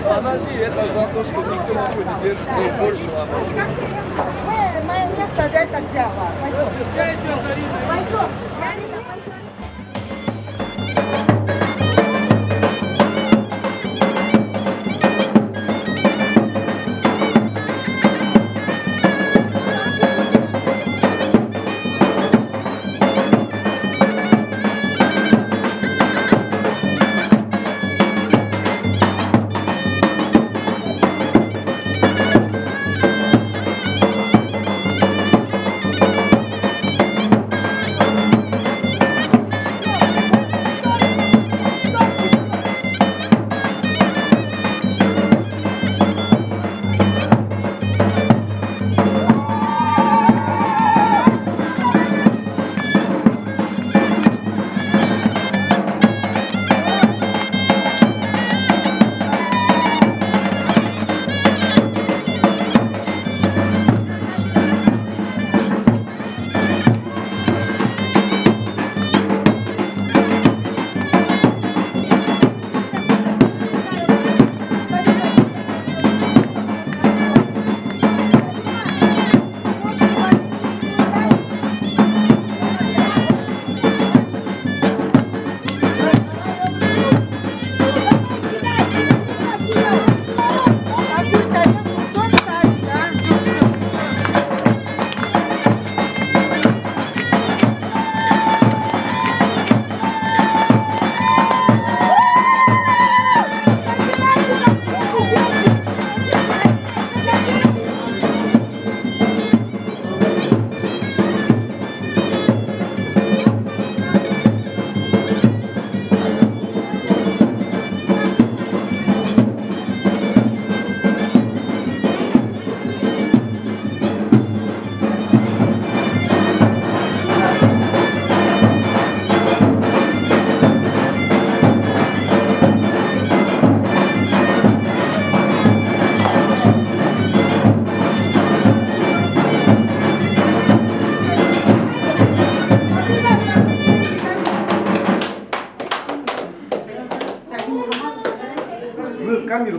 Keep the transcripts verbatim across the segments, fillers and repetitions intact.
Она же это за то, что никто ничего не держит, не больше. Вы, моя место, дай так взяла. Пойдём. Пойдём.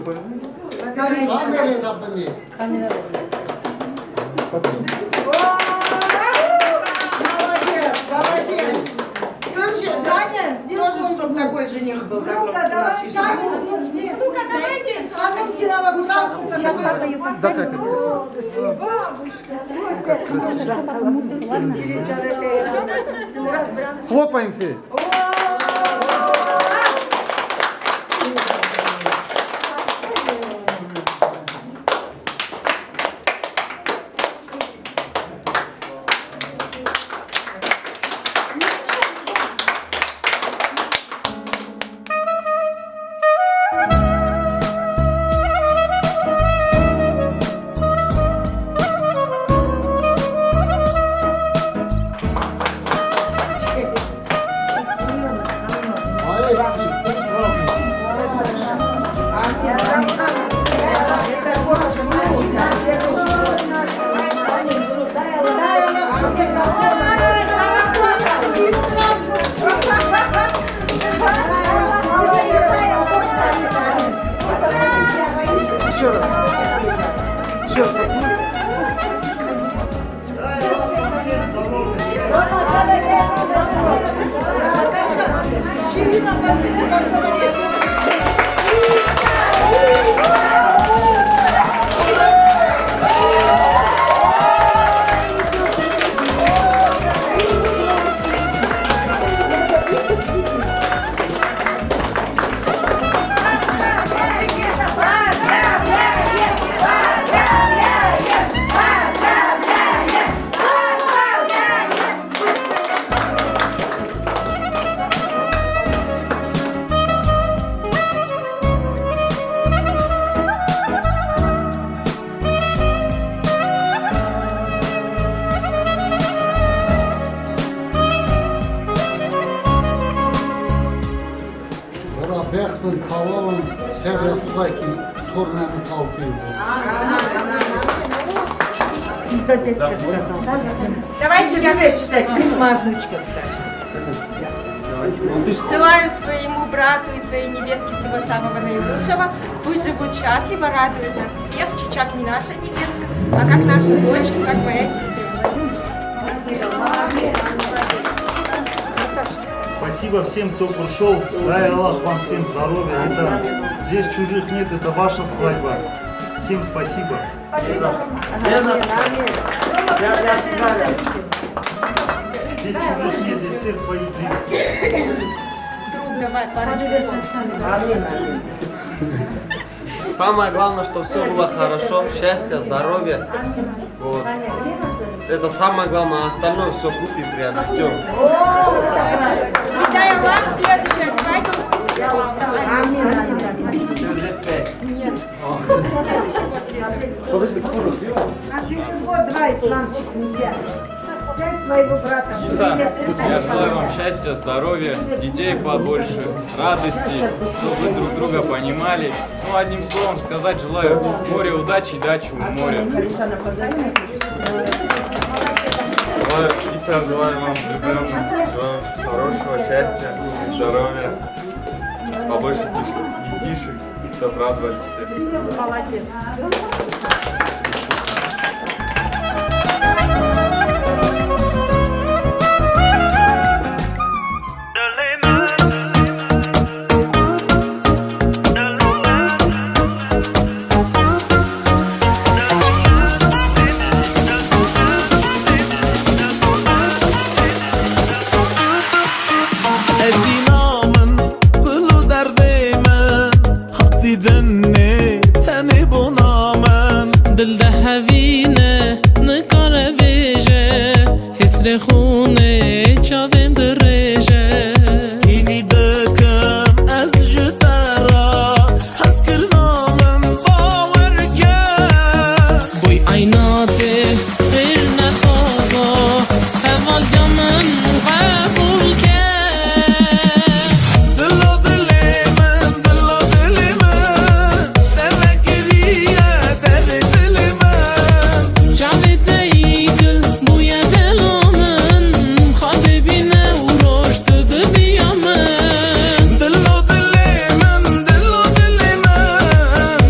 Камера, да, камера. Молодец, молодец. Тоже, чтоб такой жених был, как у нас есть. Ну-ка, давайте. Хлопаем все. Ещё раз. Ещё раз. Вара бехт бин, талав бин, ser yastıkdaki torunlarımın kalkıyor. Когда детка сказала. Давайте я зачитаю. Пусть моя внучка скажет. Желаю своему брату и своей невестке всего самого наилучшего. Пусть живут счастливо, радуют нас всех. Чичак не наша невестка, а как наша дочь, как моя сестра. Спасибо всем, кто пришёл. Дай Аллах вам всем здоровья. Это, здесь чужих нет, это ваша свадьба. Всем спасибо. Не за что. Не за что. Я, я всегда рядом. Здесь чужих нет, здесь все свои близкие. Друг, давай, парочку. Самое главное, что всё было хорошо, счастья, здоровья. Вот. Это самое главное, а остальное всё купим, приобретём. Вітаю вас, следующая свадьба будет. Нет. Следующий год. А через год два, Исламчик, нельзя. Взять моего брата. Иса, я желаю вам счастья, здоровья, детей побольше, радости, чтобы вы друг друга понимали. Ну, одним словом сказать, желаю море удачи и дачу у моря. Желаю, Иса, желаю вам, влюблённым, всего хорошего, счастья, здоровья, побольше детиш-, детишек, чтоб радовались все. Молодец. Evîna min, gul û derdê min, Haq dîdinê tenê bona min. Dil dihevîne, nikare bêje, hêsrê xûnê çavên dirêje. Hîvî dikim ez ji te re, hezkirina min bawer ke. Boy eyna te xêr nexwaza, hevaldiya min qebûl ke. Dilo dilê min, dilo dilê min, te vekiriye derê dilê min. Çavê te yî gil bûye bela min, xwedê bîne û roj tu bibiya min. Dilo dilê min, dilo dilê min,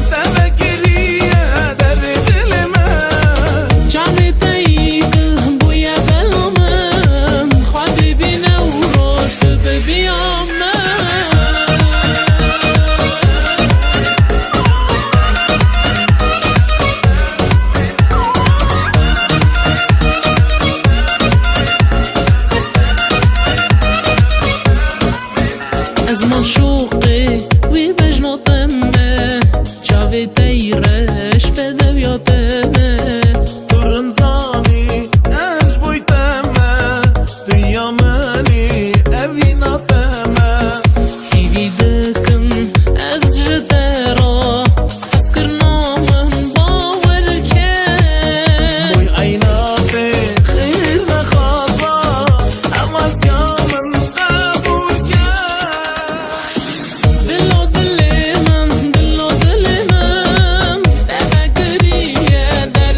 Bedewiya te me. Tu rinzanî ez boy te me. Diya min î evîna te me. Hêvî dikim ez ji te re. Hezkirina min bawer ke. Boy eyna te xêr nexwaza. Hewaltiya min qebûl ke. Dilo dilê min, dilo dilê min, te vekiriye der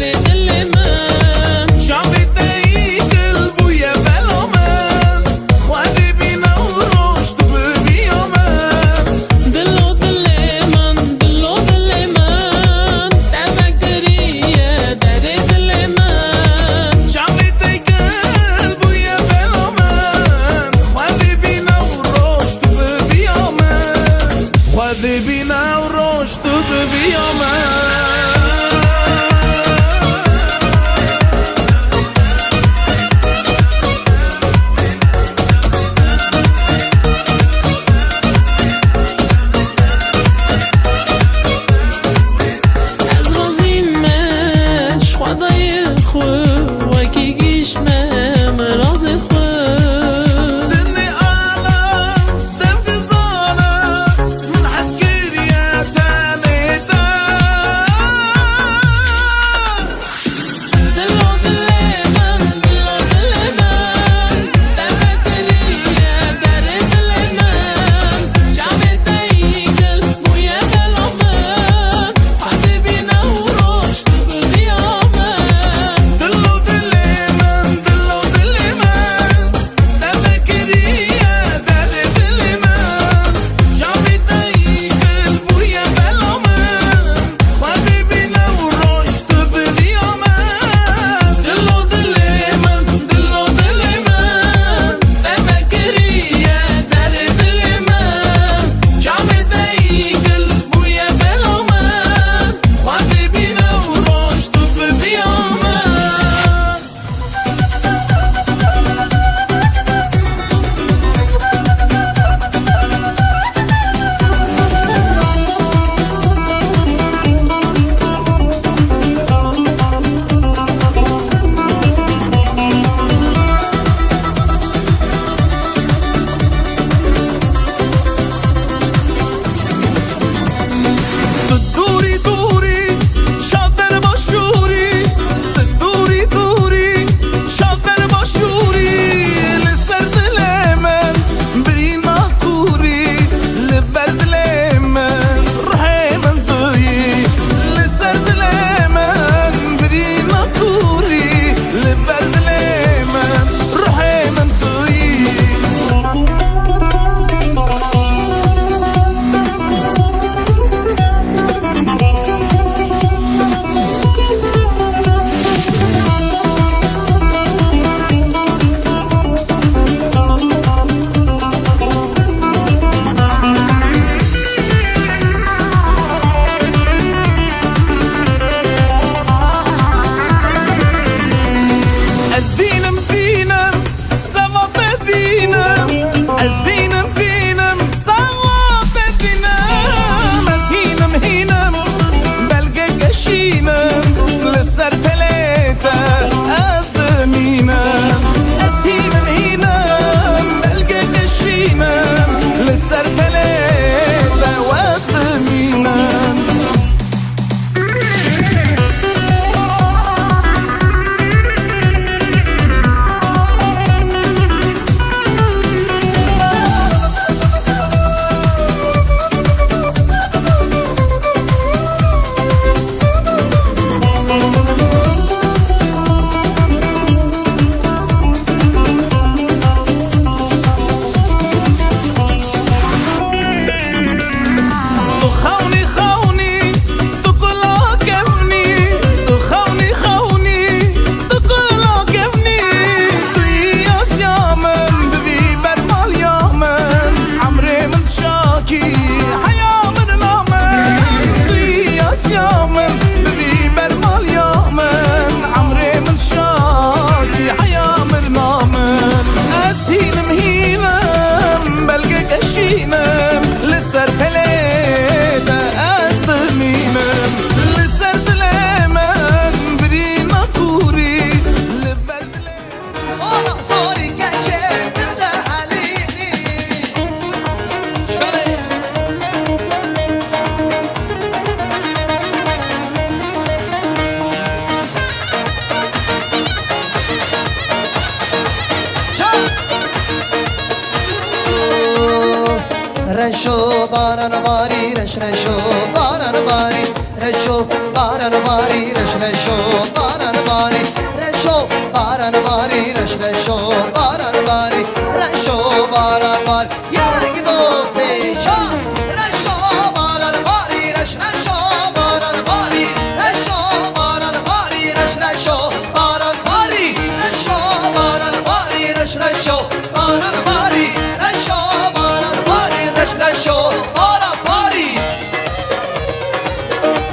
Reşo baran barî, reş reşo baran barî, reşo baran barî, reş reşo baran barî, reşo baran barî, reş reşo baran barî, reşo baran barî. Yek, do, sê, çar. Reşo baran barî, reş reşo baran barî, reşo baran barî, reş reşo baran barî, reşo baran barî, reş reşo baran barî, reşo baran barî, reş reşo baran barî.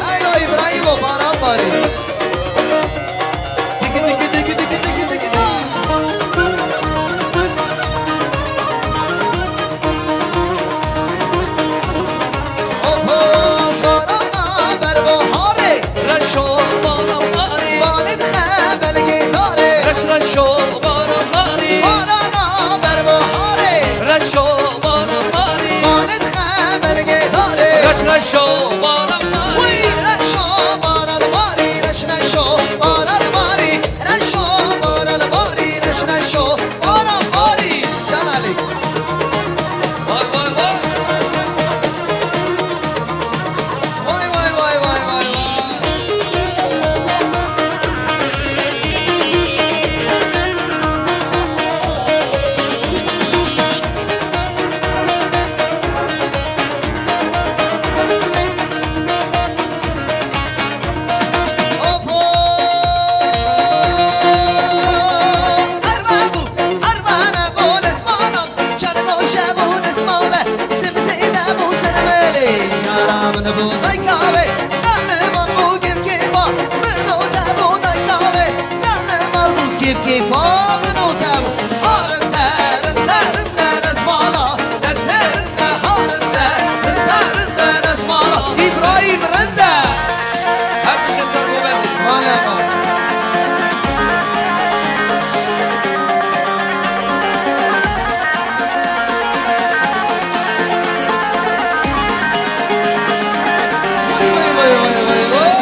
Heylo Îbrahîmo, baran barî. Tiki, tiki, tiki, tiki, tiki, tiki, tiki. Oho, barana berbaharê. Reşo baran barî. Balê dixe belgê darê. Reş reşo baran barî. Barana berbaharê. Reşo baran barî. Balê dixe belgê darê. Reş reşo baran barî. Wî reşo baran barî, reş reşo baran barî. Reşo baran barî, reş reşo baran barî. Can Alî. Vay, vay, vay. Vay, vay, vay, vay, vay, vay. Of, of. Erbe bû, erbe ne bû desmana. Çermo şebû desmale, simsî ne bû sermelê. Yara min bû dayka wê, daliman bû kêf kêfa. Min û te bû dayka wê, daliman bû kêf kêfa. Min û te bû. Ha rinde, rinde, rinde desmala. Destê rinde, ha rinde, rinde, rinde desmala. Îbrahîm rinde. Her tişt ser bo bendê. Mala, mala. Vay, vay, vay, vay, vay, vay.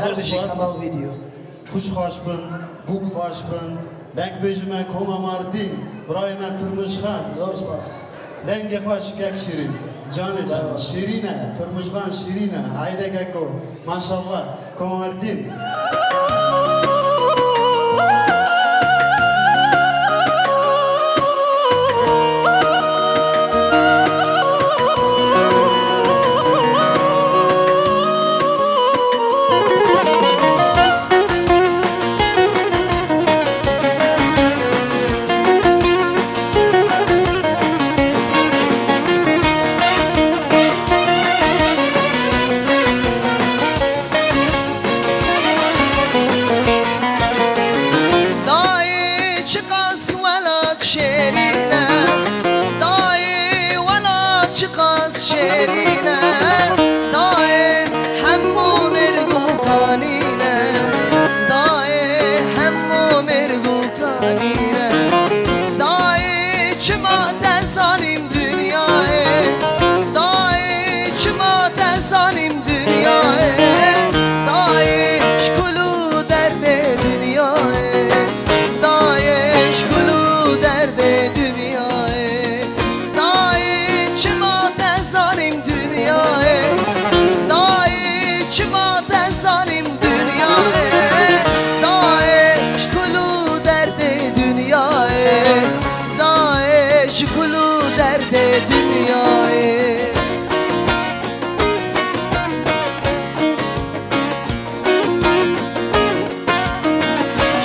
Her bijî Kemal Video. Xweş xweş bin, bûk xweş bin. Deng bêjime Koma Mardîn, birayê me Turmuşxan. Zor spas. Dengê xweş kek Şîrîn. Canê can, şîrîn e, Turmuşxan şîrîn e. Hayde keko, maşallah, Koma Mardîn.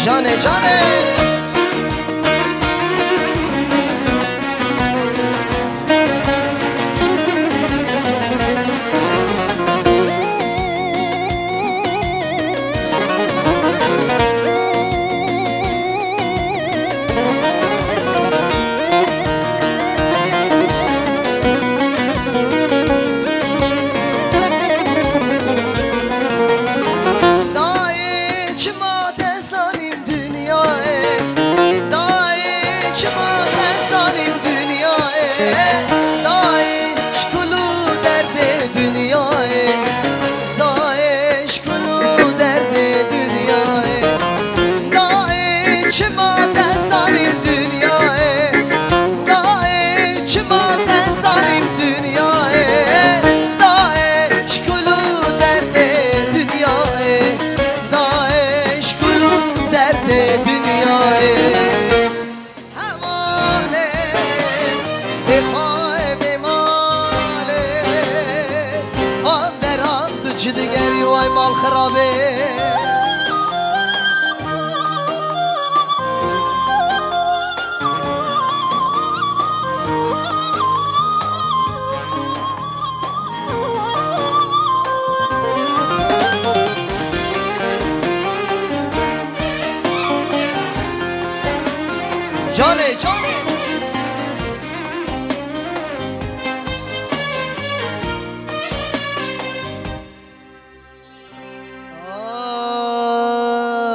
Canê, canê. Dayê çima te zanîm dinyayê, dayê çima te zanîm dinyayê, dayê şikul û derdê dinyayê, dayê şikul û derdê dinyayê, dayê çima te zanîm dinyayê, dayê çima te zanîm dinyayê, dayê şikul û derdê dinyayê. Dayê şikul û derdê dinyayê. Hevalê, bêxwayê bêmalê, van deran tu çi digerî way mal xirabê. Canê, canê.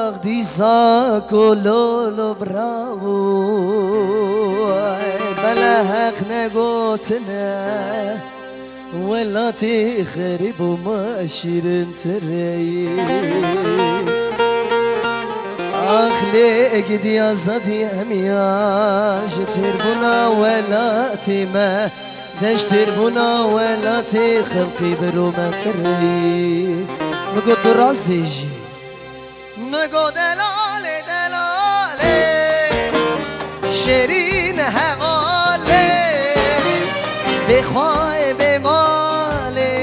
Ax, dîsa ku lolo bravo, bele heq negotine, welatê xerîb û me şîrintireyî. Ax, lê gidî azadî em ya ji têrbûna welatê me. Deştêrbûna welatê xelkî bi rûmetirî. Min got tu rast dê jî. Min got delalê, delalê, şêrîn hevalê, bêxwayê bêmalê.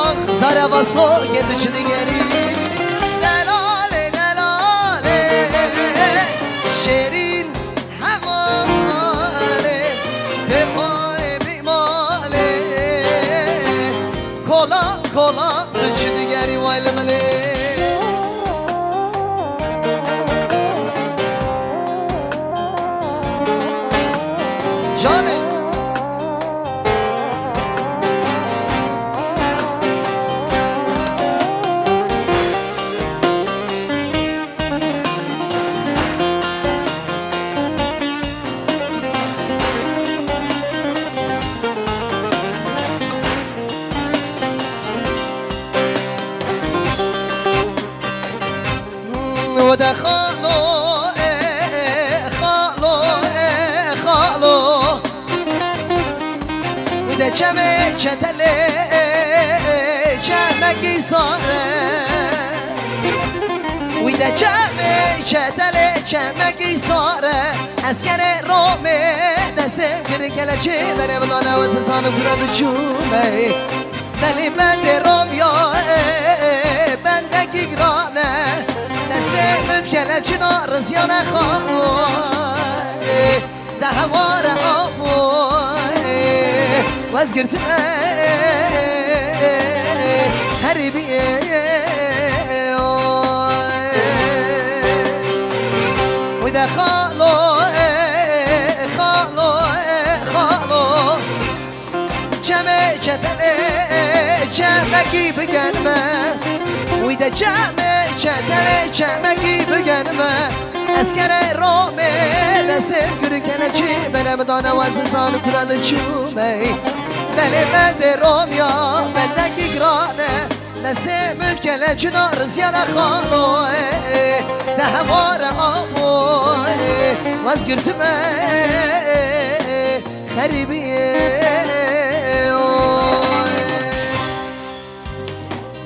Ax, zare vasto yê tu çi digerî. Delalê, delalê, şêrîn hevalê, bêxwayê bêmalê, kolan kolan tu çi digerî way li min ê. Canê. Wede xalo, e, xalo, e, xalo. Wî de çemê çetelê çemekî sare. Wî de çemê çetelê çemekî sare. Eskerê Romê destê girê kelepçê bere bidane, ez zanim kura diçûme. Belê bendê Romya, e, bendekî giran e. Destê min kelepçî da riziyane xalo. De heware apo, wez girtime xerîbiyê. Wî de xalo, xalo, xalo. Çemê çetelê çemekî bigenime. Wî de çemê çetelê çemekî bigenime. Eskerê Romê destê gurî kelepçî bere min dane, wez zanim kura diçûme. Belê bendê Romya bendekî giran e. Destê min kelepçî da riziyane xalo. De heware apo, wez girtime. Xerîbiyê, oy.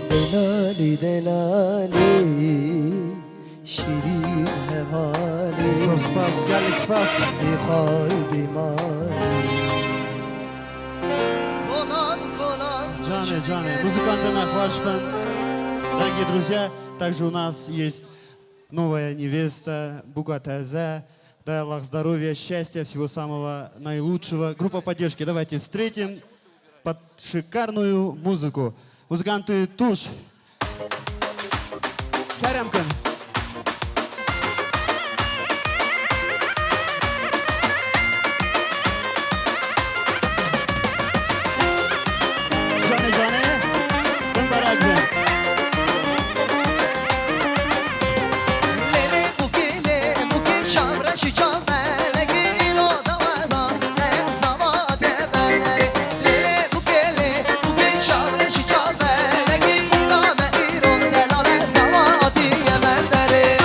Delalî, delalî, şîrîn hevalî. Zor spas, gelek spas. Bêxay bêmalî. Kolan, kolan. Canê, canê. Muzîkan te me xweş bin. Rengê dirûziye, tek ji nas yêst. Новая невеста, бука теза. Дай Аллах здоровья, счастья, всего самого наилучшего. Группа поддержки, давайте встретим под шикарную музыку. Музыканты Туш. Kerem kın. Jane jane, bin berak bin. Lê lê bûkê lê bûkê çavreşî çavmelekê îro daweta te zava te berdere. Lê lê bûkê lê bûkê çavreşî çavmelekê îro me îro delale zava te berdere.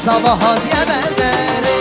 Zava hatiye berdere.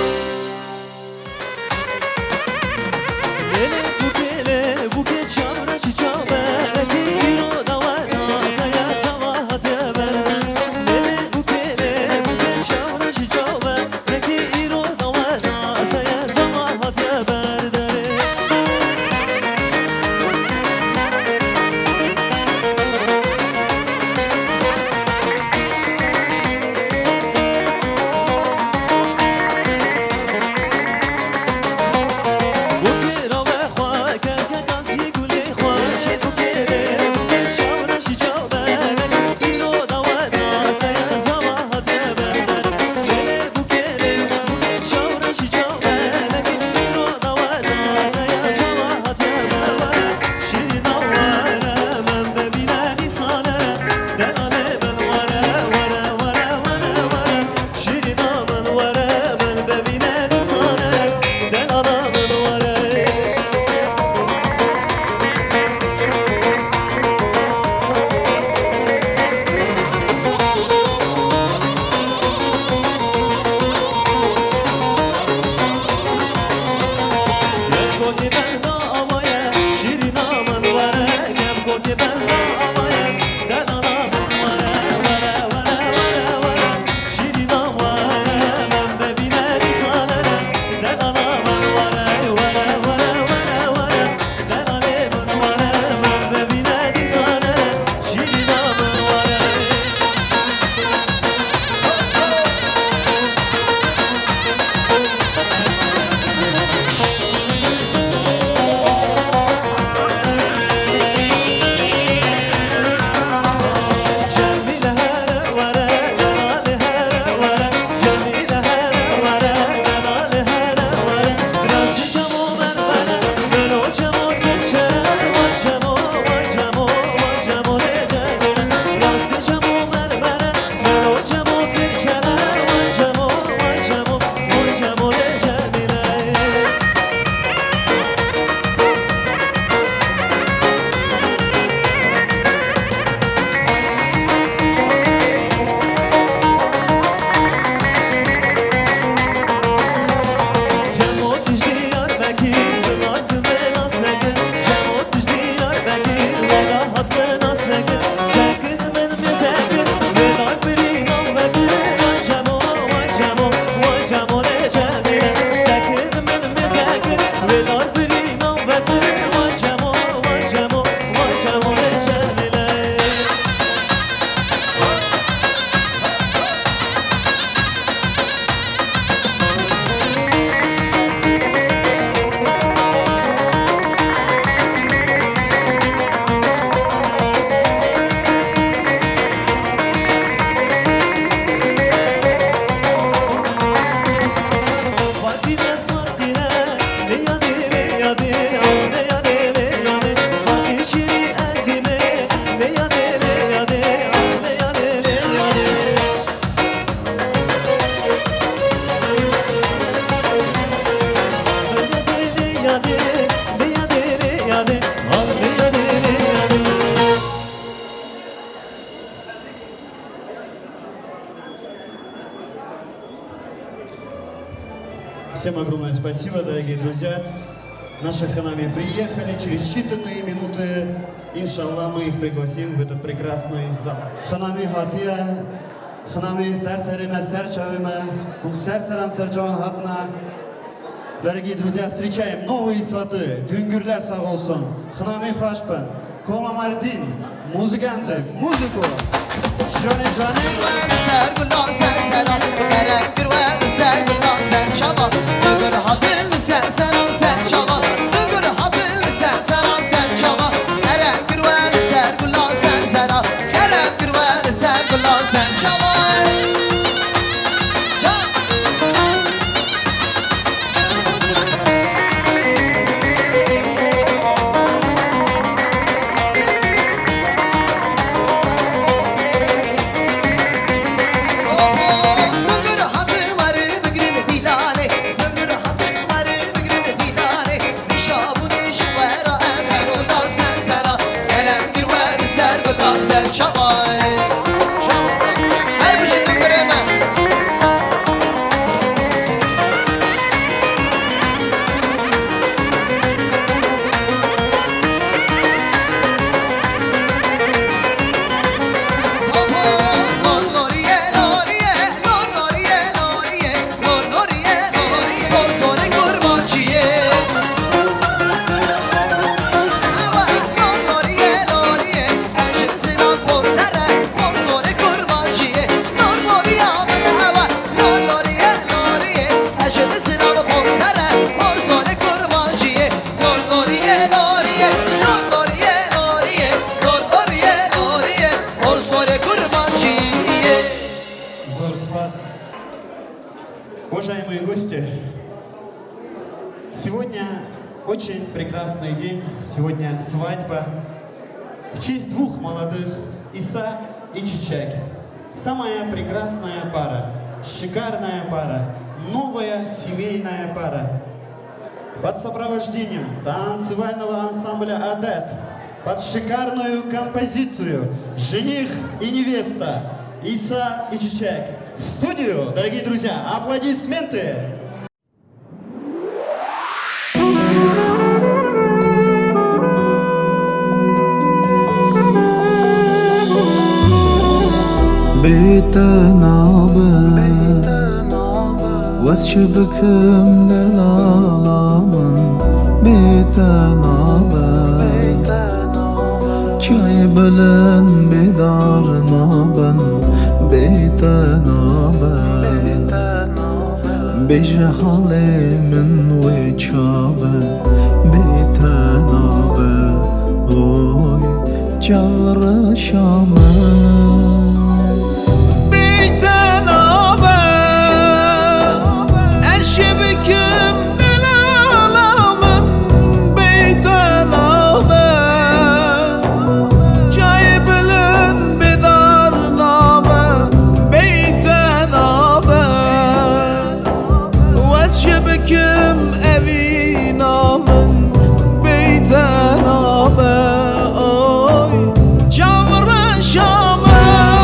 Огромное спасибо, дорогие друзья. Наши хынамî приехали, через считанные минуты, иншаллах, мы их пригласим в этот прекрасный зал. Хынamî hatiye, xınamî ser serê me, ser çavê me, hûn ser seran ser çavan hatine. Дорогие друзья, встречаем новые сваты, Dungurlar sağ olsun. Xınamî xweş bin. Koma Mardin, muzikantê, muziko. Canê canê. Ser gula ser sera, ere girwe ser gula ser çava. Dögür hatır ser sera ser çava. Dögür hatır ser sera ser çava. Ere girwe ser gula ser sera, ere girwe ser gula ser çava. Can. Зор спас. Уважаемые гости, сегодня очень прекрасный день, сегодня свадьба. В честь двух молодых, Иса и Чичек. Самая прекрасная пара, шикарная пара, новая семейная пара. Под сопровождением танцевального ансамбля «Адет», под шикарную композицию «Жених и невеста», Иса и Чичек. В студию, дорогие друзья, аплодисменты! Bê te nabe, wez çi bikim delala min, bê te nabe. Çayê bilind bêdar nabin, bê te nabe. Bêje halê min wê çabe, bê te nabe, oy, çavreşa min. Bê te nabe, ez çi bikim delala min, bê te nabe. Çayê bilind bêdar nabe, bê te nabe. Wez çi bikim evîna min, bê te nabe. Oy, çavreşa min.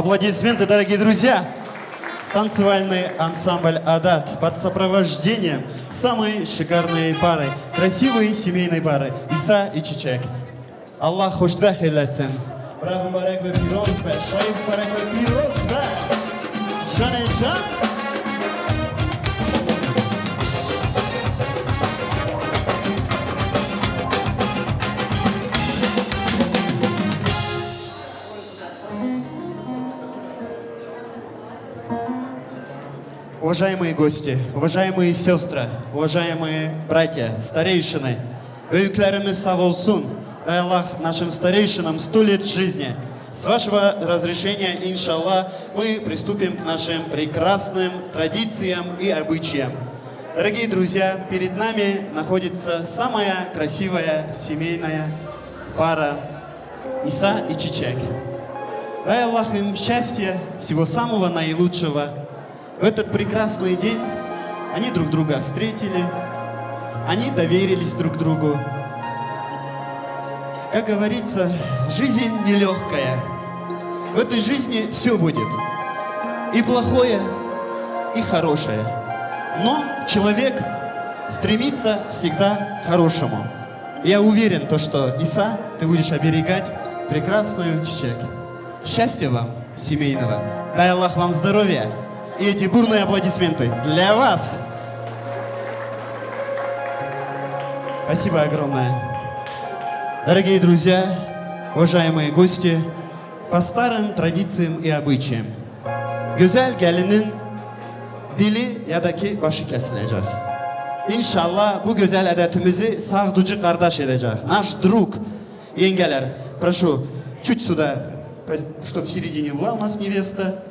Аплодисменты, дорогие друзья! Танцевальный ансамбль «Адат» под сопровождением самой шикарной пары, красивой семейной пары Îsa û Çiçek. Allah xoşbext eylesin. Bira mubarek be, pîroz be, şayî mubarek be, pîroz be. Canê can. Уважаемые гости, уважаемые сестры, уважаемые братья, старейшины, büyüklerimiz sağ olsun, дай Аллах нашим старейшинам сто лет жизни. С вашего разрешения, иншаллах, мы приступим к нашим прекрасным традициям и обычаям. Дорогие друзья, перед нами находится самая красивая семейная пара Îsa û Çiçek. Дай Аллах им счастья, всего самого наилучшего. В этот прекрасный день они друг друга встретили, они доверились друг другу. Как говорится, жизнь нелегкая. В этой жизни все будет. И плохое, и хорошее. Но человек стремится всегда к хорошему. Я уверен, то, что, Иса, ты будешь оберегать прекрасную Чечек. Счастья вам семейного. Дай Аллах вам здоровья. И эти бурные аплодисменты для вас. Спасибо огромное. Дорогие друзья, уважаемые гости, по старым традициям и обычаям, güzel gelinin dili ya da ki başı kesilecek. İnşallah bu güzel adetimizi sağducu kardeş edecek. Наш друг, yengeler, прошу, чуть сюда, чтоб в середине была у нас невеста.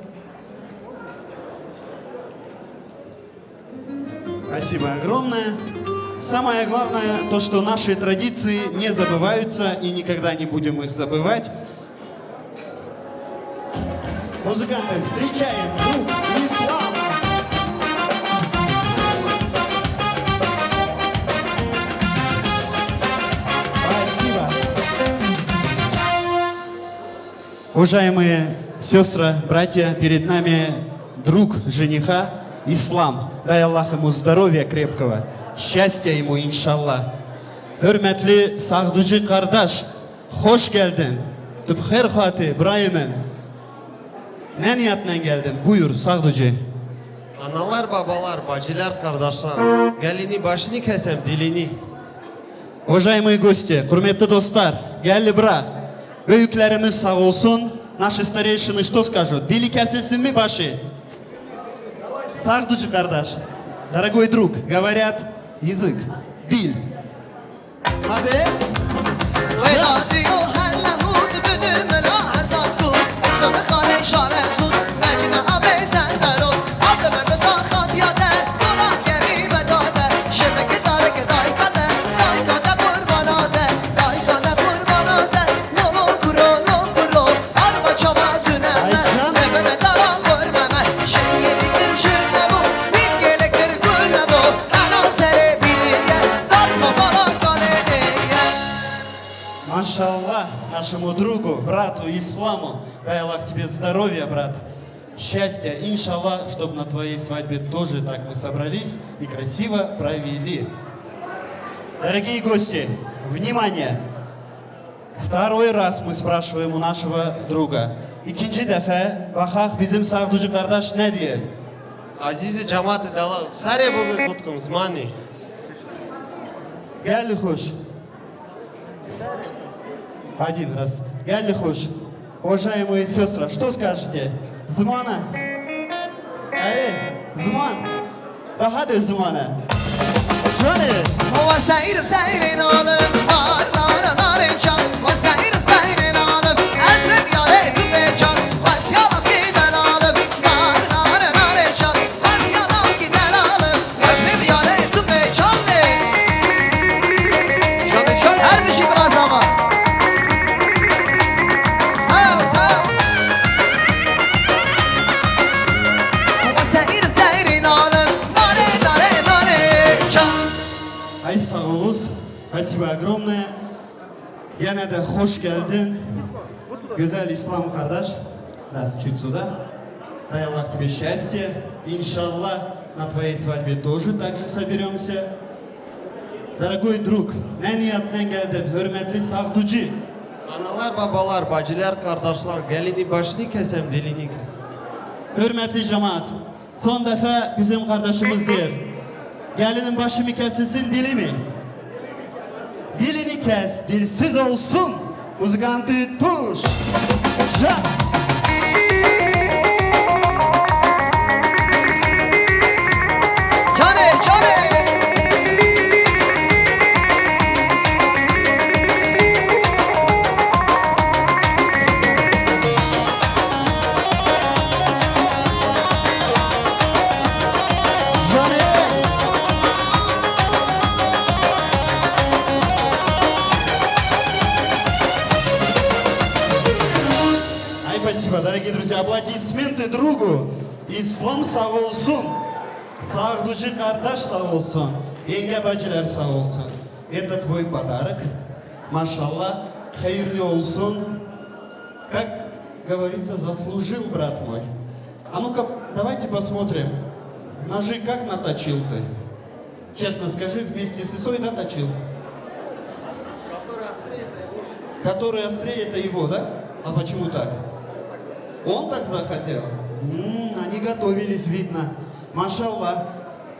Спасибо огромное. Самое главное, то, что наши традиции не забываются и никогда не будем их забывать. Музыканты, встречаем друг Ислам. Спасибо. Уважаемые сестры, братья, перед нами друг жениха Ислам. Дай Аллах ему здоровья крепкого, счастья ему, иншаллах. Hürmetli sağducu kardeş, hoş geldin. Tu bi xêr hatî, birayê min. Ne niyetine geldin? Buyur, sağducu. Analar, babalar, bacılar, kardeşler, gelini başını kesem dilini. Уважаемые гости, hürmetli dostlar, geldi bura. Büyüklerimiz sağ olsun, наши старейшины что скажут? Dili kesilsin mi başı? Sağducu kardeş. Дорогой друг, говорят, язык, dil. Hadi. Машаллах нашему другу, брату Исламу. Дай Аллах тебе здоровья, брат. Счастья, иншаллах, чтоб на твоей свадьбе тоже так мы собрались и красиво провели. Дорогие гости, внимание! Второй раз мы спрашиваем у нашего друга. İkinci defa, baxaq bizim sağducu kardeş ne diyor? Azîzî cemaatê delal, serê bû qutkim zimanî. Geldi hoş. Один раз. Geldi hoş. Уважаемые сестры, что скажете? Ziman e. Erê, ziman. Daha da ziman e. Şöyle. Her bişî biraz ama. Tayo, tayo. Ay sağ olun. Спасибо огромное. Yine de hoş geldin. Güzel İslam kardeş. Раз чуть сюда. Дай Аллах тебе счастья. Иншаллах, на твоей свадьбе тоже так же соберемся. Дорогой друг, ne niyetinden geldin, hürmetli Sagduci? Analar, babalar, bacılar, kardeşler, gelini başını kesem, dilini kesem. Hürmetli cemaat, son defa bizim kardeşimiz diyor. Gelinin başı mı kesilsin, dili mi? Dilini kes, dilsiz olsun. Muzikantî tuş. Ja. Çare, çare. Ай, спасибо, дорогие друзья, аплодисменты другу. İslam sağ olsun. Sagduci kardeş sağ olsun. Yenge bacılar sağ olsun. Это твой подарок. Maşallah. Hayırlı olsun. Как говорится, заслужил, брат мой. А ну-ка, давайте посмотрим. Ножи как наточил ты? Честно скажи, вместе с Исой, да, точил? Который острее, это его, да? А почему так? Он так захотел? М, они готовились, видно. Машаллах.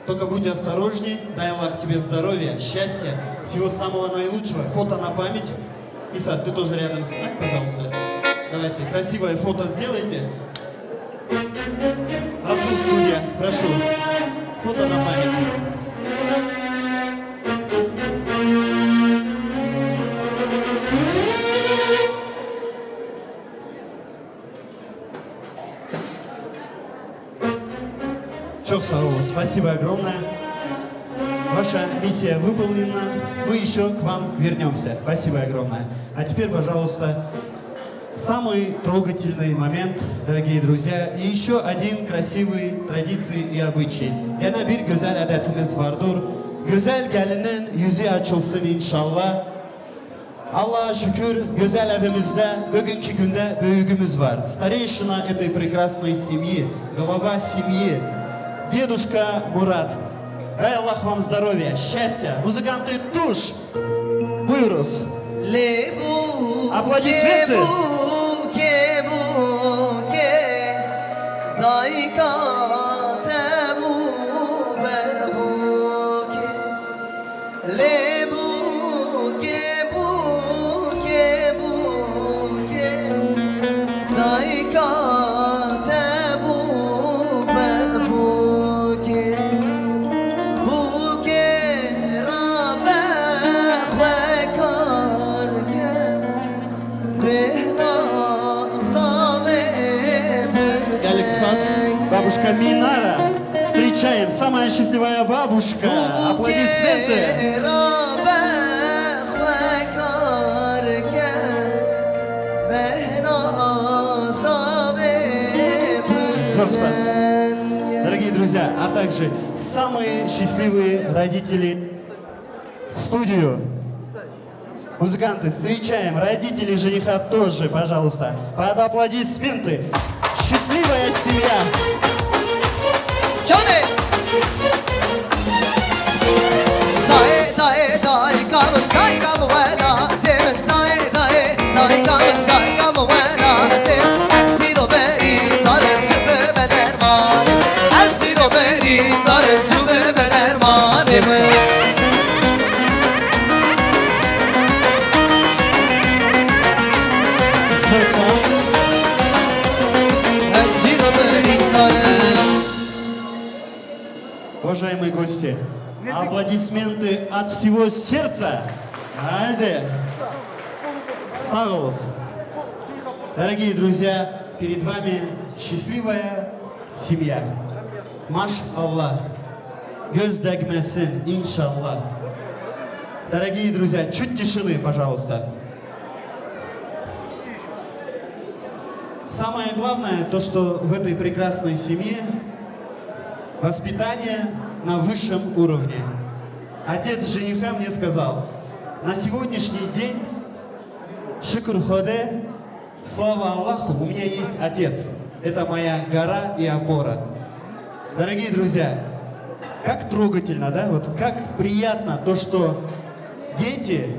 Только будь осторожней. Дай Аллах тебе здоровья, счастья, всего самого наилучшего. Фото на память. Иса, ты тоже рядом встань, пожалуйста. Давайте, красивое фото сделайте. Расул, студия, прошу. Фото на память. Çok sağ ol. Спасибо огромное. Ваша миссия выполнена. Мы ещё к вам вернёмся. Спасибо огромное. А теперь, пожалуйста, самый трогательный момент, дорогие друзья, и ещё один красивый традиции и обычай. Gene bir güzel adetimiz vardır. Güzel gelinin yüzü açılsın inşallah. Allah'a şükür, güzel evimizde bugünkü günde büyüğümüz var. Старейшина этой прекрасной семьи, глава семьи, дедушка Мурат. Дай Аллах вам здоровья, счастья. Музыканты, туш! Buyuruz. Lê bû Aplodismente. Kê bû, kê bû, kê dayika te bû, be bû kê. Lê bû kê, bû kê, bû kê, dayika te bû, be bû kê. Bû kê rabe xwe kar ke. Gelek spas. Бабушка Минара. Встречаем. Самая счастливая бабушка. Аплодисменты. Спас. Дорогие друзья, а также самые счастливые родители в студию. Музыканты, встречаем. Родители жениха тоже, пожалуйста. Под аплодисменты. Счастливая семья. Чоне! Dayê, dayê, dayê, kam, dayê, kam, wela, tê min, dayê, dayê, dayê, kam, dayê, kam, wela, tê min. Sîro berî, darê, tu be, be, dermanê. Ez sîro berî, darê, tu be, be, dermanê min. Уважаемые гости, аплодисменты от всего сердца. Haydi. Sağ olun. Дорогие друзья, перед вами счастливая семья. Maşallah. Göz degmesin inşallah. Дорогие друзья, чуть тишины, пожалуйста. Самое главное, то, что в этой прекрасной семье воспитание на высшем уровне. Отец жениха мне сказал, на сегодняшний день, şükür Xwedê, Слава Аллаху, у меня есть отец. Это моя гора и опора. Дорогие друзья, как трогательно, да? Вот как приятно то, что дети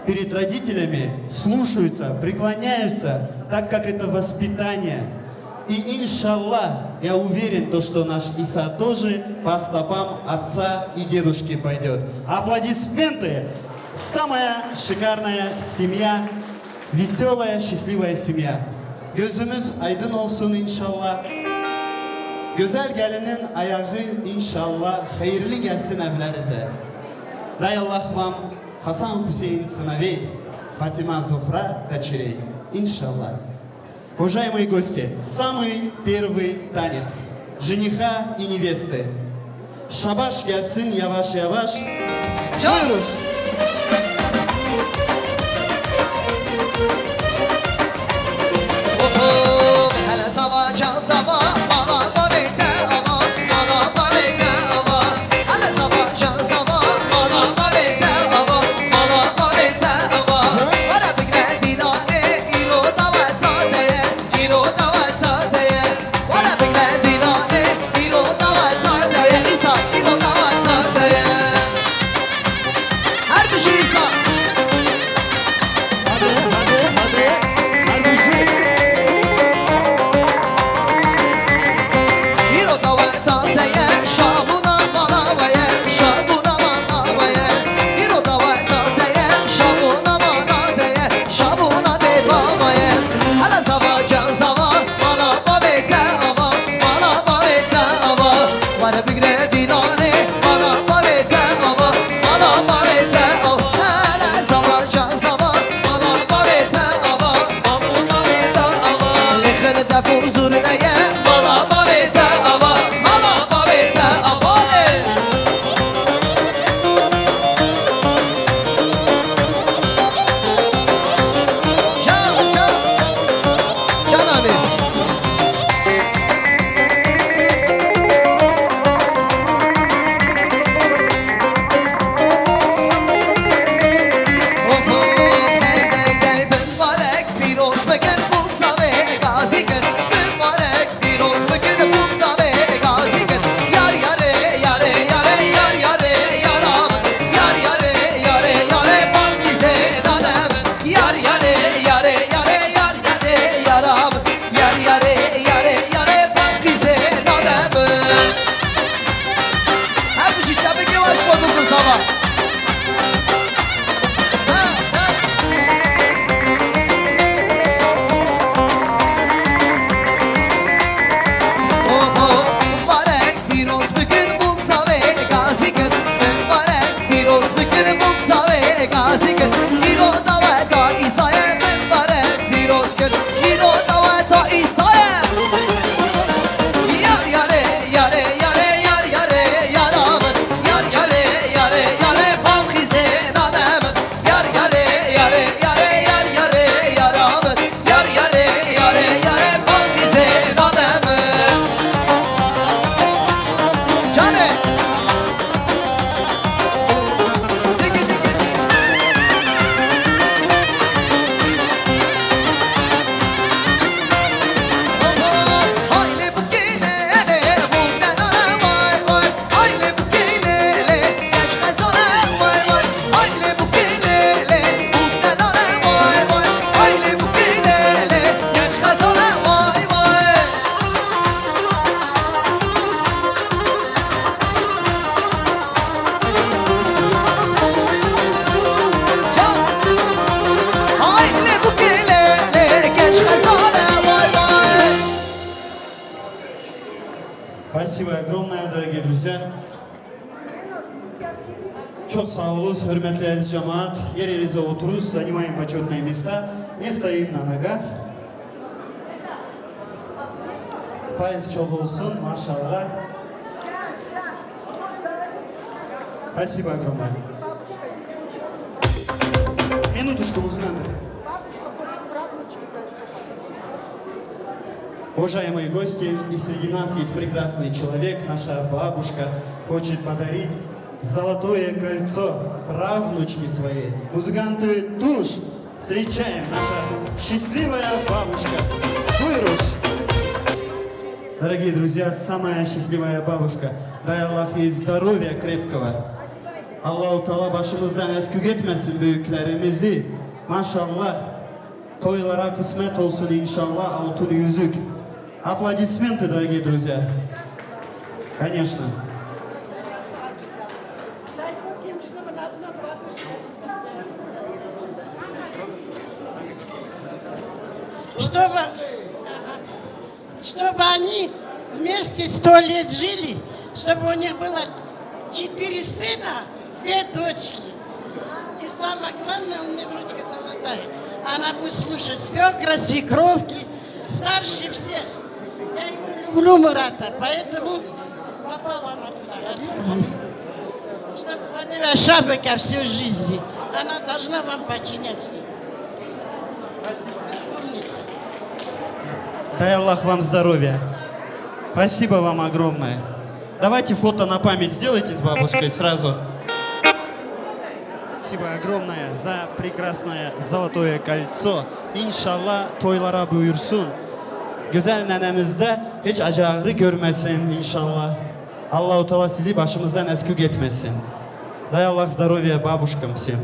перед родителями слушаются, преклоняются, так как это воспитание. И иншаллах, я уверен, то, что наш Иса тоже по стопам отца и дедушки пойдет. Аплодисменты! Самая шикарная семья, веселая, счастливая семья. Gözümüz aydın olsun inşallah. Güzel gelinin ayağı inşallah hayırlı gelsin evlerinize. Дай Аллах вам Хасан Хусейн сыновей, Фатима Зухра дочерей. Иншаллах. Уважаемые гости, самый первый танец жениха и невесты. Şabaş gelsin yavaş yavaş. Çalıyoruz. Спасибо огромное, дорогие друзья. Çok sağ olun, hürmetli aziz cemaat. Yerinize oturuz, занимаем почётные места. Не стоим на ногах. Payız çok olsun, maşallah. Спасибо огромное. Минуточку, музыканты. Уважаемые гости, и среди нас есть прекрасный человек, наша бабушка хочет подарить золотое кольцо правнучке своей. Музыканты, туш! Встречаем наша Счастливая бабушка. Buyurun. Дорогие друзья, самая счастливая бабушка. Дай Аллах ей здоровья крепкого. Allahu Teala başımızdan eksik etmesin büyüklerimizi. Maşallah. Toylara kısmet olsun inşallah altın yüzük. Аплодисменты, дорогие друзья. Конечно. Чтобы, чтобы они вместе сто лет жили, чтобы у них было четыре сына, две дочки. И самое главное, у меня внучка золотая. Она будет слушать свекра, свекровки, старше всех. Я его люблю, Мурата, поэтому попала она туда. Чтобы ходила шапка всю жизнь. Она должна вам подчиняться. Помните. Дай Аллах вам здоровья. Спасибо вам огромное. Давайте фото на память сделайте с бабушкой сразу. Спасибо огромное за прекрасное золотое кольцо. İnşallah toylara buyursun. Güzel nenemizde hiç acı ağrı görmesin inşallah. Allahu Teala sizi başımızdan eksik etmesin. Дай Аллах здоровья бабушкам всем.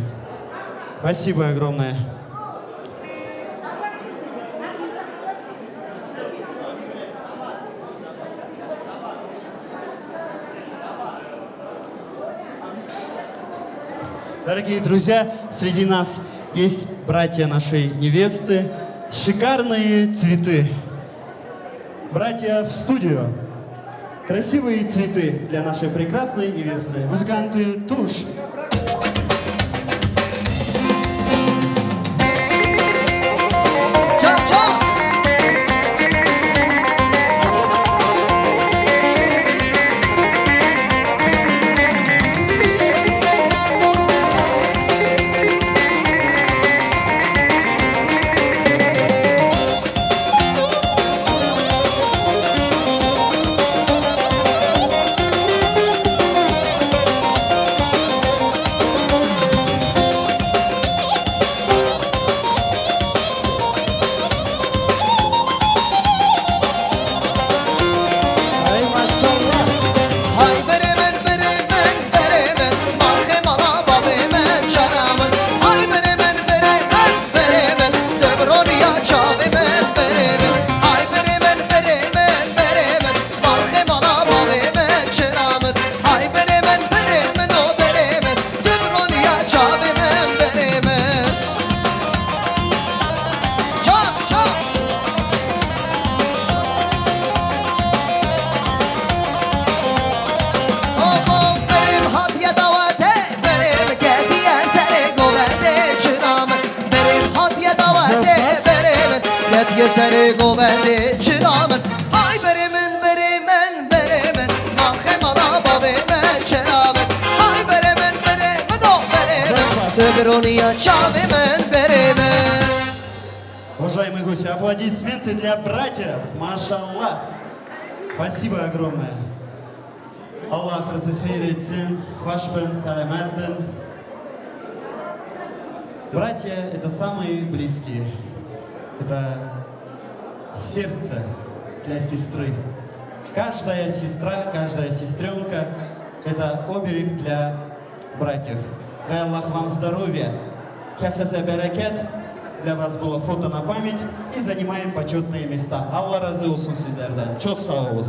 Спасибо огромное. Дорогие друзья, среди нас есть братья нашей невесты. Шикарные цветы. Братья в студию. Красивые цветы для нашей прекрасной невесты. Музыканты, туш. Ay maşallah. Hay berê min, berê min, berê min, marxê mala bavê min, çara min. Hay berê min, berê min, berê min, tu bi roniya çavê min, berê min. Hay berê min, berê min, berê min, marxê mala bavê min, çira min. Hay berê min, berê min, o berê min, tu bi roniya çavê min, berê min. Çap, çap. Oho, berê min hatiye dawetê, berê min ketiye serê govendê, çira min. Berê min hatiye dawetê, berê min ketiye serê govendê, çira min. Hay berê min, berê min, berê min, marxê mala bavê min, çira min. Hay berê min, berê min, o berê min, tu bi roniya çavê min, berê min. Уважаемые гости, аплодисменты для братьев. Машаллах. Спасибо огромное. Allah sizi xeyr etsin, xweş bin, selamet bin. Братья — это самые близкие. Это сердце для сестры. Каждая сестра, каждая сестренка — это оберег для братьев. Дай Аллах вам здоровья, kesese bereket. Для вас было фото на память и занимаем почётные места. Allah razı olsun sizlerden. Çok sağ olun.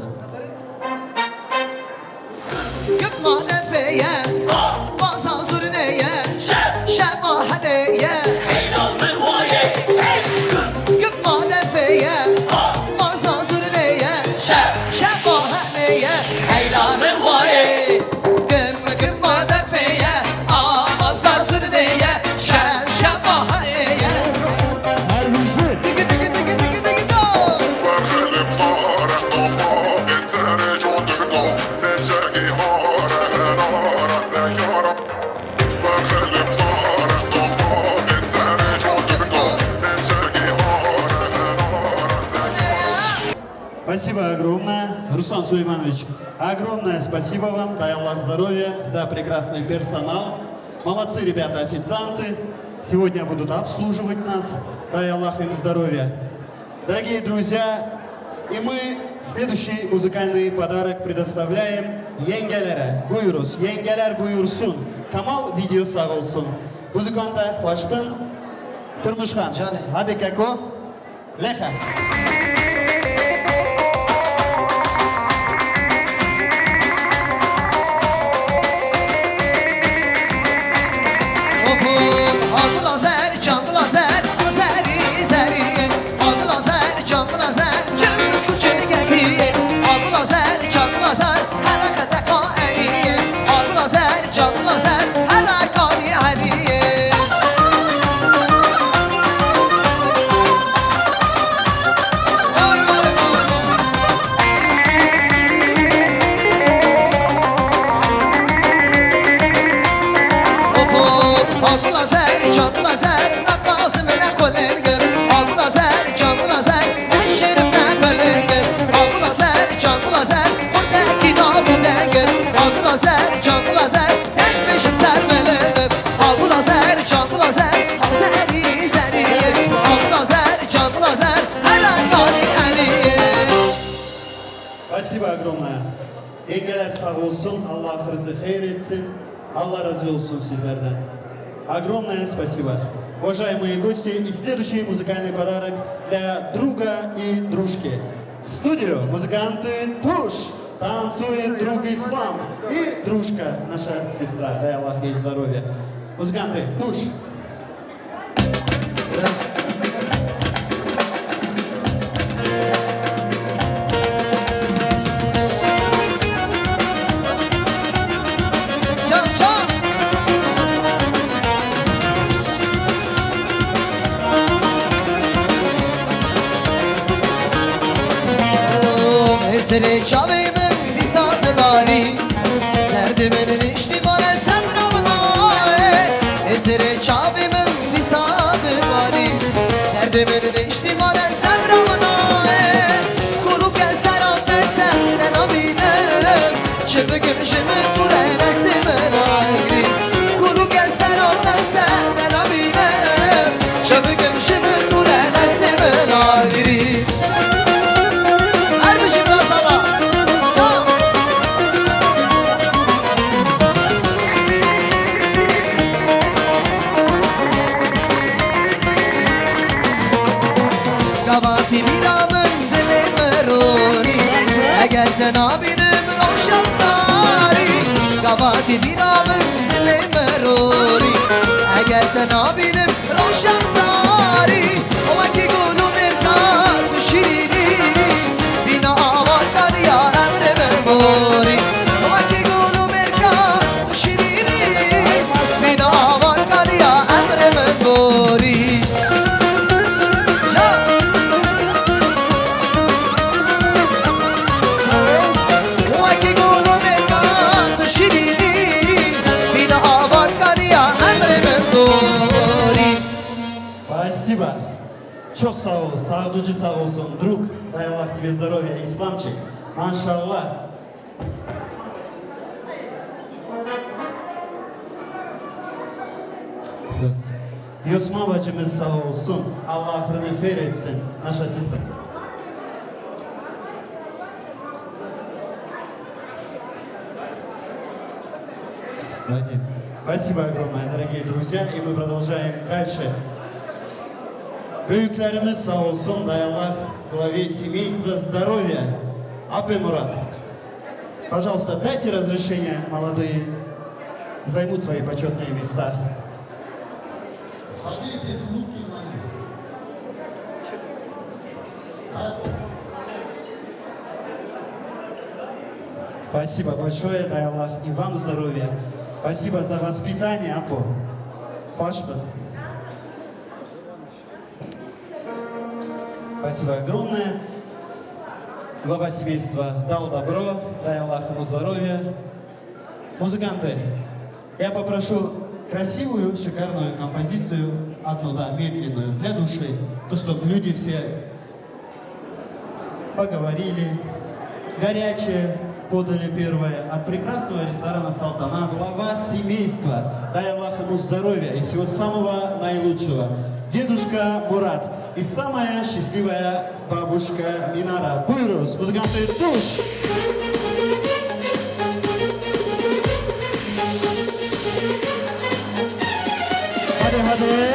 Gitma defeye, baza zurneye, şeva hedeye. Gitma defeye, baza zurneye, şeva hedeye. Gitma defeye, a baza zurneye, şeva hedeye. Digi, digi, digi, digi, digi, do. Спасибо огромное. Руслан Сулейманович, огромное спасибо вам. Дай Аллах здоровья за прекрасный персонал. Молодцы ребята-официанты. Сегодня будут обслуживать нас. Дай Аллах им здоровья. Дорогие друзья, и мы следующий музыкальный подарок предоставляем yengelere. Buyuruz, yengeler buyursun. Kamal Video sağ olsun. Muzikanta xweş bin. Turmuşxan. Canê. Hadi keko. Lexa. Of, of, agul azer, çangul azer, azeri, zeri. Agul azer, çangul azer, cemiz kuçeli gezi. Agul azer, çangul azer, hele xete qaeni. Agul azer, çangul azer, hele kani eni. Спасибо огромное. Yengeler sağ olsun, Allah ahırınızı hayır etsin. Allah razı olsun sizlerden. Огромное спасибо. Уважаемые гости, и следующий музыкальный подарок для друга и дружки. В студию музыканты Туш. Танцует друг Ислам и дружка, наша сестра. Дай Аллах ей здоровья. Музыканты, Туш. Biraz. Çal, çal. Hesirê çavê min dîsa dibarî. Derdê min niştî male sebra min aye. Hesirê çavê min dîsa dibarî. Derdê min niştî male sebra min aye. Kulûke sera te ser te nabînim. Çi bikim ji min dûr e destê min agirî. Kulûke sera te ser te nabînim. Çi bikim ji min dûr e destê min agirî. Her bijî Bila Saba. Çal. Gava tî bîra min dilê min ronî. Eger te nabînim roşem tarî. Gava tî bîra min dilê min ronî. Eger te nabînim roşem tarî, wekî gul û mêrka tu şîrînî, bîna ava kariya emrê min borî. Wekî gul û mêrka tu şîrînî, bîna ava kariya emrê min borî. Çal. Wekî gul û mêrka tu şîrînî, bîna ava kariya emrê min borî. Спасибо. Çok sağ ol. Sağducu sağ olsun. Drug. Дай Аллах тебе здоровья, İslamçık. Maşallah. Biraz. Yosma bacımız sağ olsun. Allah ahırını hayır etsin. Naşa sisin. Давайте. Спасибо огромное, дорогие друзья, и мы продолжаем дальше. Büyüklerimiz sağ olsun, дай Аллах главе семейства здоровья. Апэ Мурат. Пожалуйста, дайте разрешение, молодые займут свои почётные места. Садитесь, руки мои. Спасибо большое, дай Аллах и вам здоровья. Спасибо за воспитание, апэ. Хваш бин. Спасибо огромное. Глава семейства дал добро, дай Аллах ему здоровья. Музыканты, я попрошу красивую, шикарную композицию, одну, да, медленную, для души, то, чтоб люди все поговорили. Горячее подали первое от прекрасного ресторана «Салтанат». Глава семейства, дай Аллах ему здоровья и всего самого наилучшего. Дедушка Мурат и самая счастливая бабушка Минара. Буйрус, музыканты, душ! Hadi, hadi.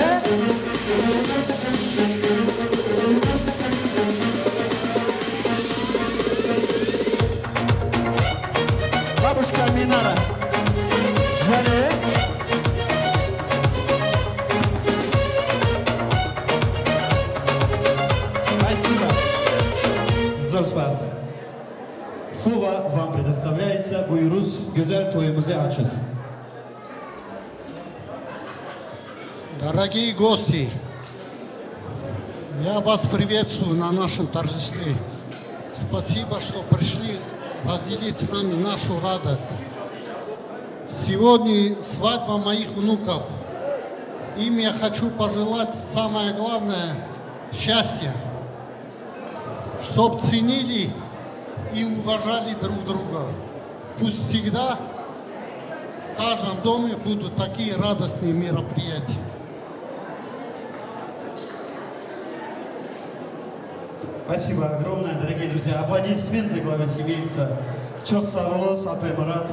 Бабушка Минара. Жали. Спасибо. Зор спас. Слово вам предоставляется. Буйрус, güzel toyumuzu açız. Дорогие гости, я вас приветствую на нашем торжестве. Спасибо, что пришли разделить с нами нашу радость. Сегодня свадьба моих внуков. Им я хочу пожелать самое главное — счастья. Чтоб ценили и уважали друг друга. Пусть всегда в каждом доме будут такие радостные мероприятия. Спасибо огромное, дорогие друзья. Аплодисменты главе семейства. Çok sağ olun, Alp Murat.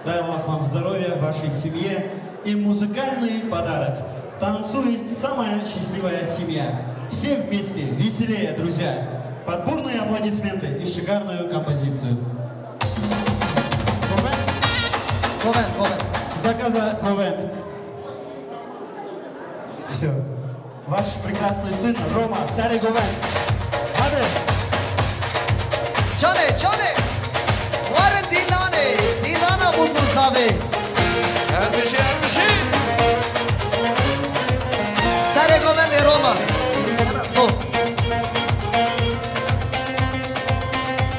Дай Аллах вам здоровья, вашей семье и музыкальный подарок. Танцует самая счастливая семья. Все вместе, веселее, друзья. Под бурные аплодисменты и шикарную композицию. Govend, govend, govend. Заказа govend. Все. Ваш прекрасный сын Рома, serê govend. Hadi. Çale, çale. Warin dîlanê, dîlana bû savê. Her bijî, her bijî. Serê govendê Roma. Oh.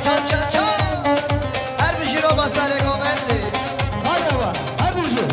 Ça, ça, ça. Her bijî Roma, serê govendê. Hadi, her bijî.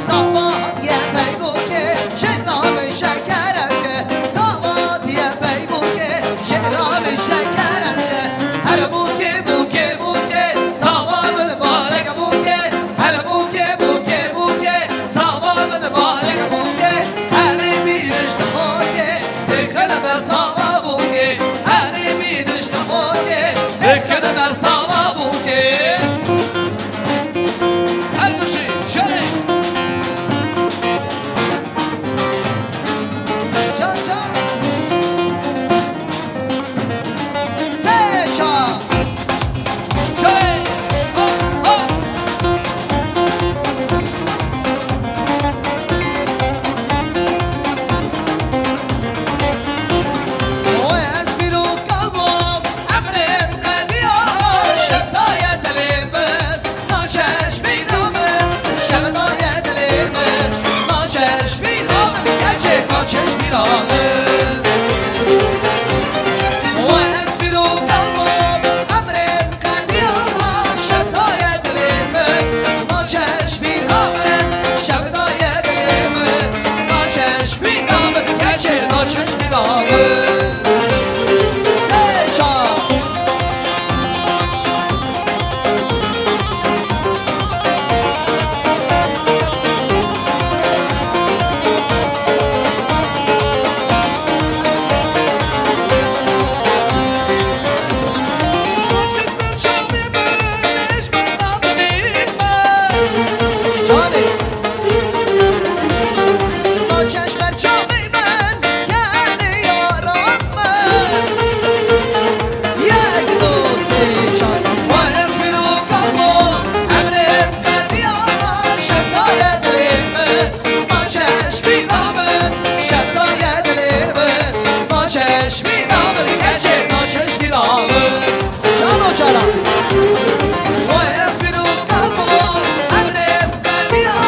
Sava hatiye peybûkê, şehra ve şekeremke. Sava hatiye peybûkê, şehra ve şekeremke. Her bûkê, bûkê, bûkê, sava min barek bûkê. Her bûkê, bûkê, bûkê, sava min barek bûkê. Herî bîniş dixokê, dixine ber sava bûkê. Herî bîniş dixokê, dixine ber sava bûkê. Her bijî, şerê. Ça, ça. Sê, ça. Şerê. Ho, ho. Oy, ez pîr û kalbom, emrê min qediya, şetaye dilê min. Naçe ji bîra min, şevdaye dilê min. Naçe ji bîra min, gerçê naçe ji bîra min. Wa ez pîr û kalbom, emrê qediya, şevdaye dilê min. Naçe ji bîra min, şevdaye dilê min. Naçe ji bîra min, gerçê naçe ji bîra min. Sê, ça. Canê. Naçe ji ber çavê min kenê yaran min. Yek, du, sê, çar. Wa ez pîr û kalbom, emrê min qediya, şetaye dilê min. Naçe ji bîra min, şetaye dilê min. Naçe ji bîra min, gerçê naçe ji bîra min. Çalo çala. Wa ez pîr û kalbom, emrê min qediya,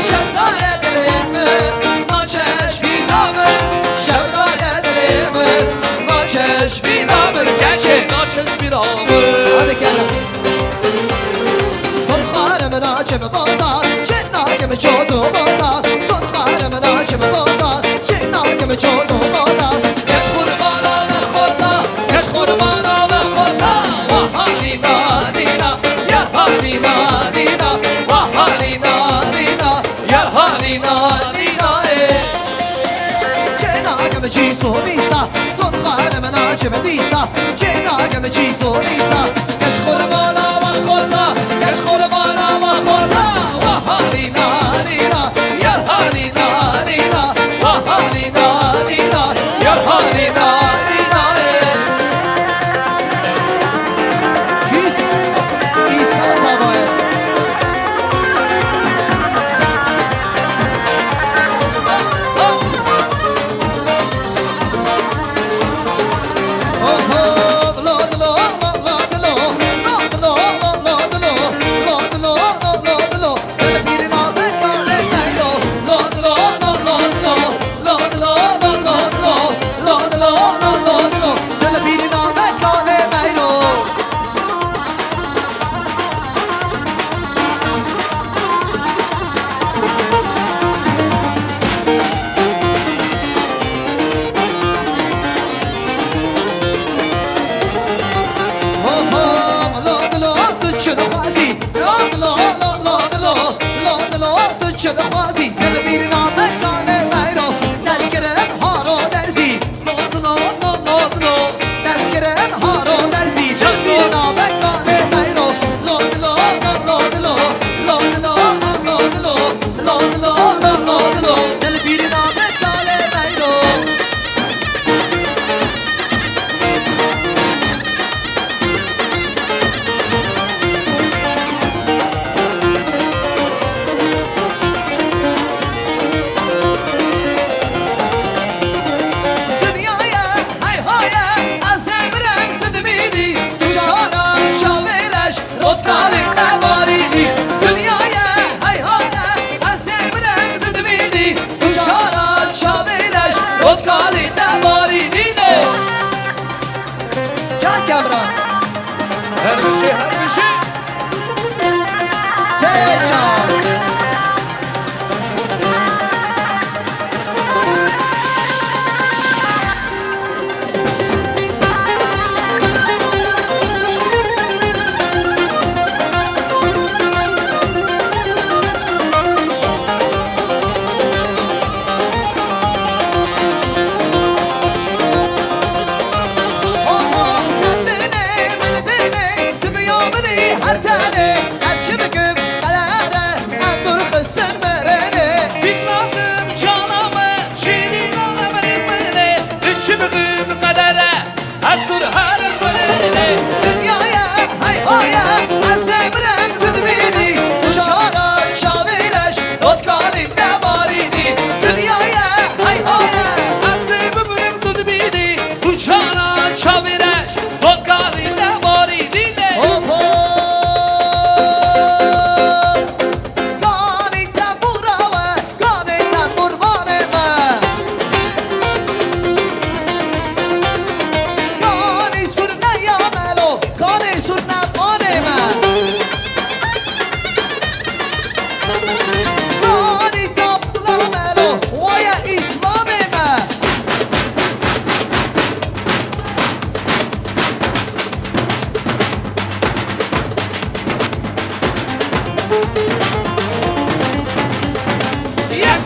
şetaye dilê min. Naçe ji bîra min, şetaye dilê min. Naçe ji bîra min, gerçê naçe ji bîra min. Hadi gel. Zor xare min naçe min bota, çi nakim çoto bota. Zor xare min naçe min bota, çi nakim çoto bota. Keç xurmana min xorta, keç xurmana min xorta. Wa halî nanîna, ya halî nanîna, wa halî nanîna, ya halî nanîna, e. Çênagim cî sonîsa, zon xarim naçim dîsa. Çênagim cî sonîsa, keç xurmana wa xorta, keç xurmana wa xorta. Wa halî nanîna, ya halî nanîna, wa halî nanîna, ya halî nanîna, e. Fîz, Îsa Savaye. Destkirin haro derzî. Can bîrî nabe kalê meyro. Lo dilo, lo dilo, lo dilo, lo dilo, lo dilo, lo dilo, lo dilo. Dil bîrî nabe kalê meyro. Dinyayê heyhaye, ez ê mirem tu dimînî, tu çaran şavê reş, rotkalê te barînî. Dinyayê heyhaye, ez ê mirem tu dimînî, tu çaran şavê reş, rotkalê te barînî. Can Kemran. Her bir şey, her bir şey. Sê çar.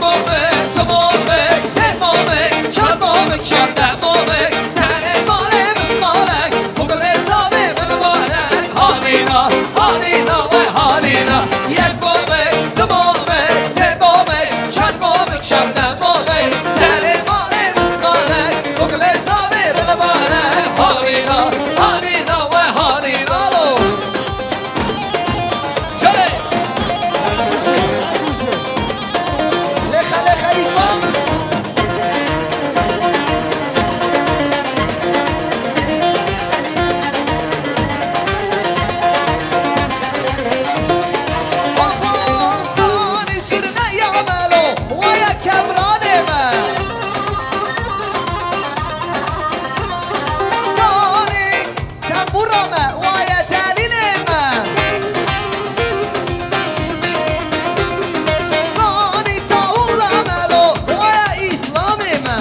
Movek, tu movek, sê movek, çar movek, çardeh movek, serê malê misqalek, û gulê zavê min warek. Hanîna, hanîna we hanîna. Yek movek, du movek, sê movek, çar movek, çardeh movek, serê malê misqalek, û gulê zavê min warek. Hanîna, hanîna we hanîna lo. Şöyle. Lexa, lexa, İslam. Aman, aman, sürüne yağmalı, vay kevranê me. Tanî, Tembûra me, waye delîlê me. Nanî tawûla me lo, waye îslamê me.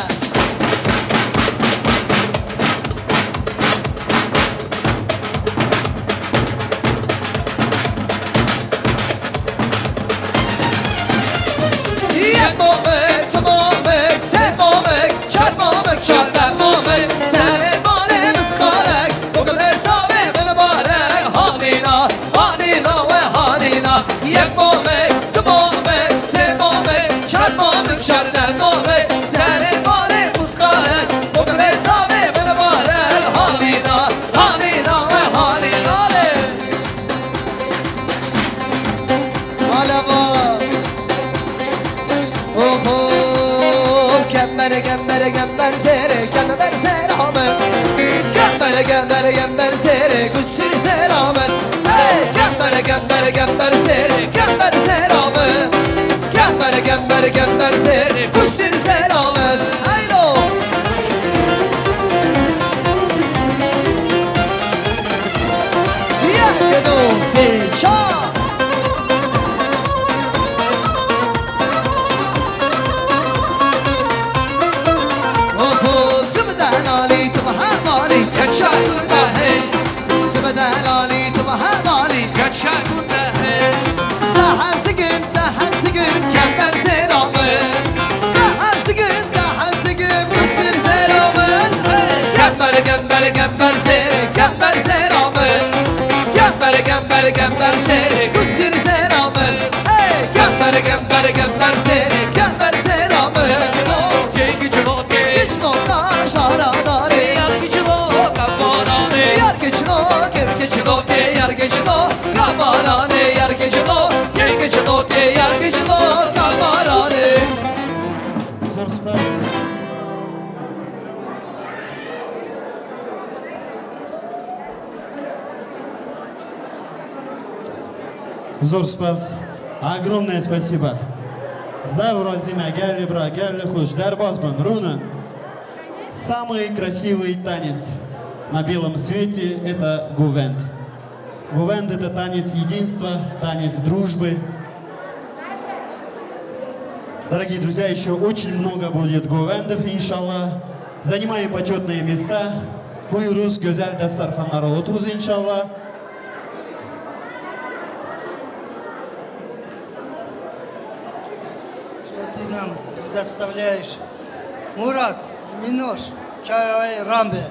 Yek movek, tu movek, sê movek, çar movek, çardeh movek, serê malê misqalek, û gulê zavê min barek. Hanîna, hanîna we hanîna. Yek movek, du movek, sê movek, çar movek, çardeh movek, serê malê misqalek, û gulê zavê min barek. Hanîna, hanîna we hanîna lê. Aleva. Oho. Kember, kember, kember zere, kember zera me. Kember, kember, kember zere, gustir zera me. Hey, kember, kember, kember zere, kember zera me. Kember, kember, kember zere, gustir zera me. Haylo. Yek, du, sê, çar. Of, of, tu bi delalî, tu bi hevalî, geçer gurda hey. Tu bi delalî, tu bi hevalî, geçer gurda hey. Te hez dikim, te hez dikim, kember zêra min. Te hez dikim, te hez dikim, gustir zêra min. Kember, kember, kember zêrê, kember zêra min. Kember, kember, kember zêrê, gustir zêra min. Hey, kember, kember, kember zêrê, kember zêra min. Kê giçlo, kê giçlo, kaşara darê. Yar giçlo, kabaranê. Yar giçlo, kê giçlo, kê yar giçlo. Kabaranê yar giçlo, kê giçlo, kê yar giçlo, kabaranê. Zor spas. Zor spas. Огромное спасибо. Zaf razî me, gelê bira, gelê xweş, derbas bin, rûnin. Самый красивый танец на белом свете — это гувенд. Гувенд — это танец единства, танец дружбы. Дорогие друзья, еще очень много будет гувендов, иншаллах. Занимаем почетные места. Buyuruz, güzel dastarhanlara oturuz, inşallah. Что ты нам предоставляешь? Мурат, Минош, Чавай Рамбе.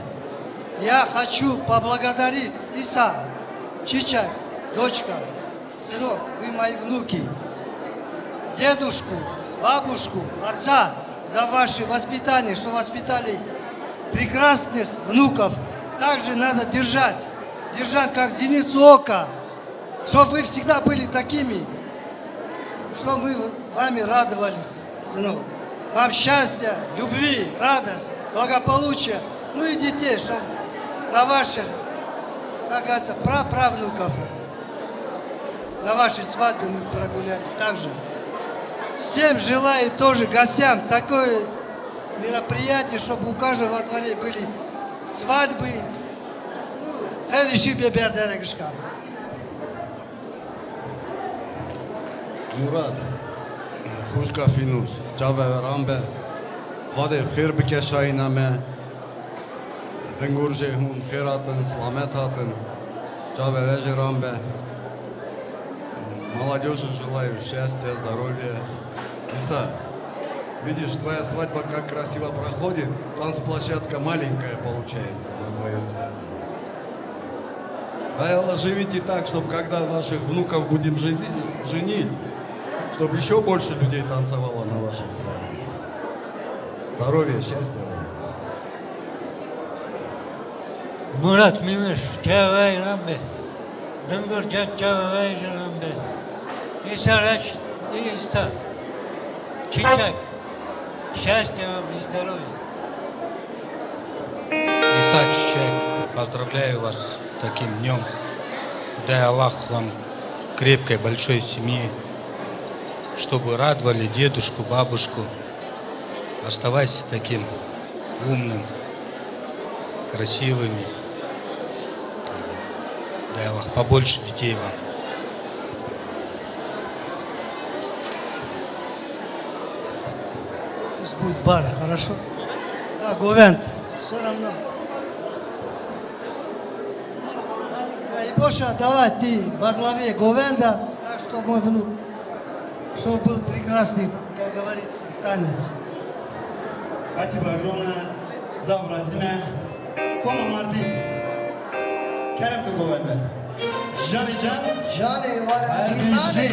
Я хочу поблагодарить Иса, Чичак, дочка, сынок, вы мои внуки, дедушку, бабушку, отца за ваше воспитание, что воспитали прекрасных внуков. Также надо держать, держать как зеницу ока. Чтоб вы всегда были такими, чтоб мы вами радовались, сынок. Вам счастья, любви, радость, благополучия, ну и детей, чтоб на ваших, как говорится, праправнуков, на вашей свадьбе мы прогуляли также. Всем желаю тоже гостям такое мероприятие, чтобы у каждого во дворе были свадьбы. Ну, хэр иши бе бerdere gişkan. Murad, xwişka Fînûs, çavê we ram be. Xwedê xêr bike şayîna me. Dingor jê hûn xêr hatin, silamet hatin. Çavê we jî ram be. Молодёжи желаю счастья, здоровья. Îsa. Видишь, твоя свадьба как красиво проходит, танцплощадка маленькая получается на твою свадьбу. Да и живите так, чтобы когда ваших внуков будем живи- женить, чтобы еще больше людей танцевало на вашей свадьбе. Здоровья, счастья вам. Murat Miniş, çavayran be. Zıngır can çavayran be. İsa Reşit, İsa. Çiçek. Счастья вам и здоровья. Иса Чичек, поздравляю вас с таким днём. Дай Аллах вам крепкой, большой семьи, чтобы радовали дедушку, бабушку. Оставайся таким умным, красивыми. Дай Аллах побольше детей вам. Пусть будет бар, хорошо? Да, Говент. Всё равно. Да, и больше отдавать ты во главе Говенда, так что мой внук, чтобы был прекрасный, как говорится, танец. Спасибо огромное. Zaf razî me. Koma Mardin. Kerem ke Govende. Canê can. Canê ware. Her bijî.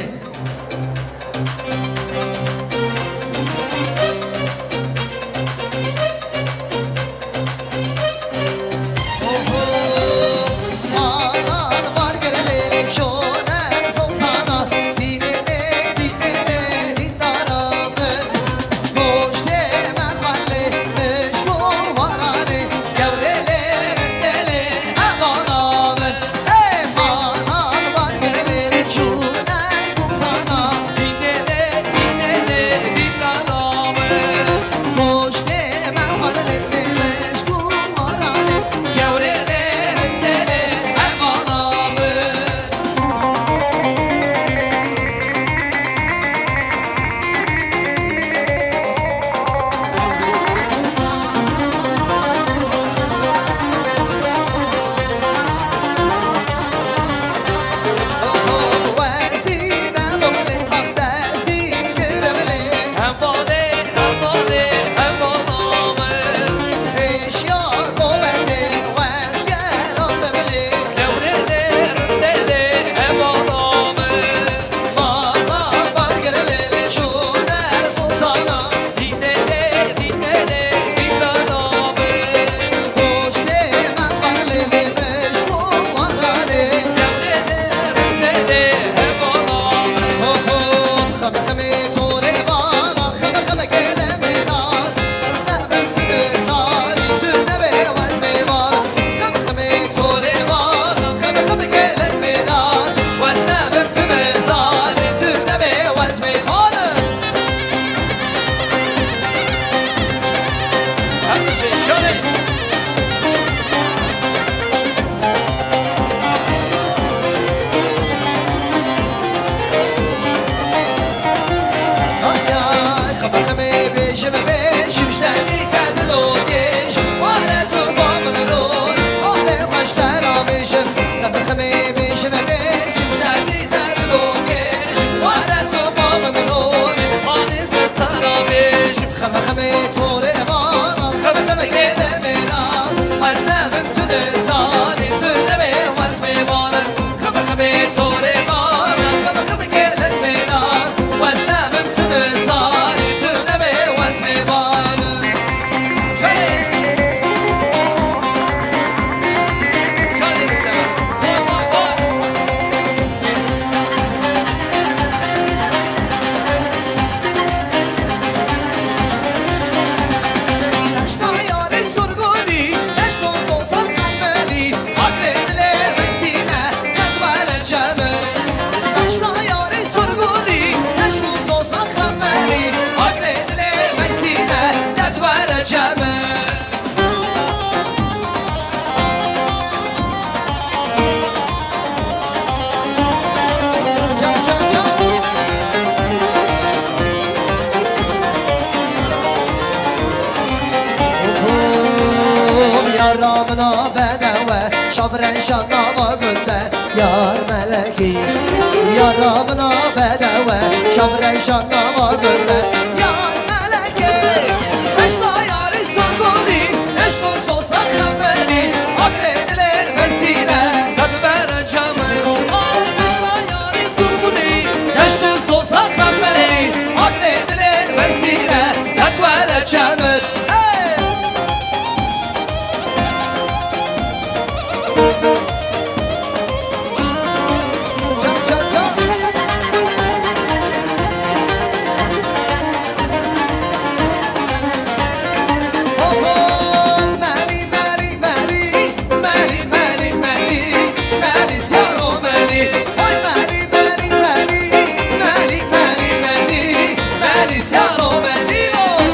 Yara min a bedewe, çavreşan nava gul de, yar melekî. Yara min a bedewe, çavreşan nava gul de, yar melekî. Demir. Hey! Can, can, can. Hop, hop. Melî, melî, melî. Melî, melî, melî, melî, siyaro melî. Oy melî, melî, melî, melî, melî, melî, melî, siyaro melî, oy.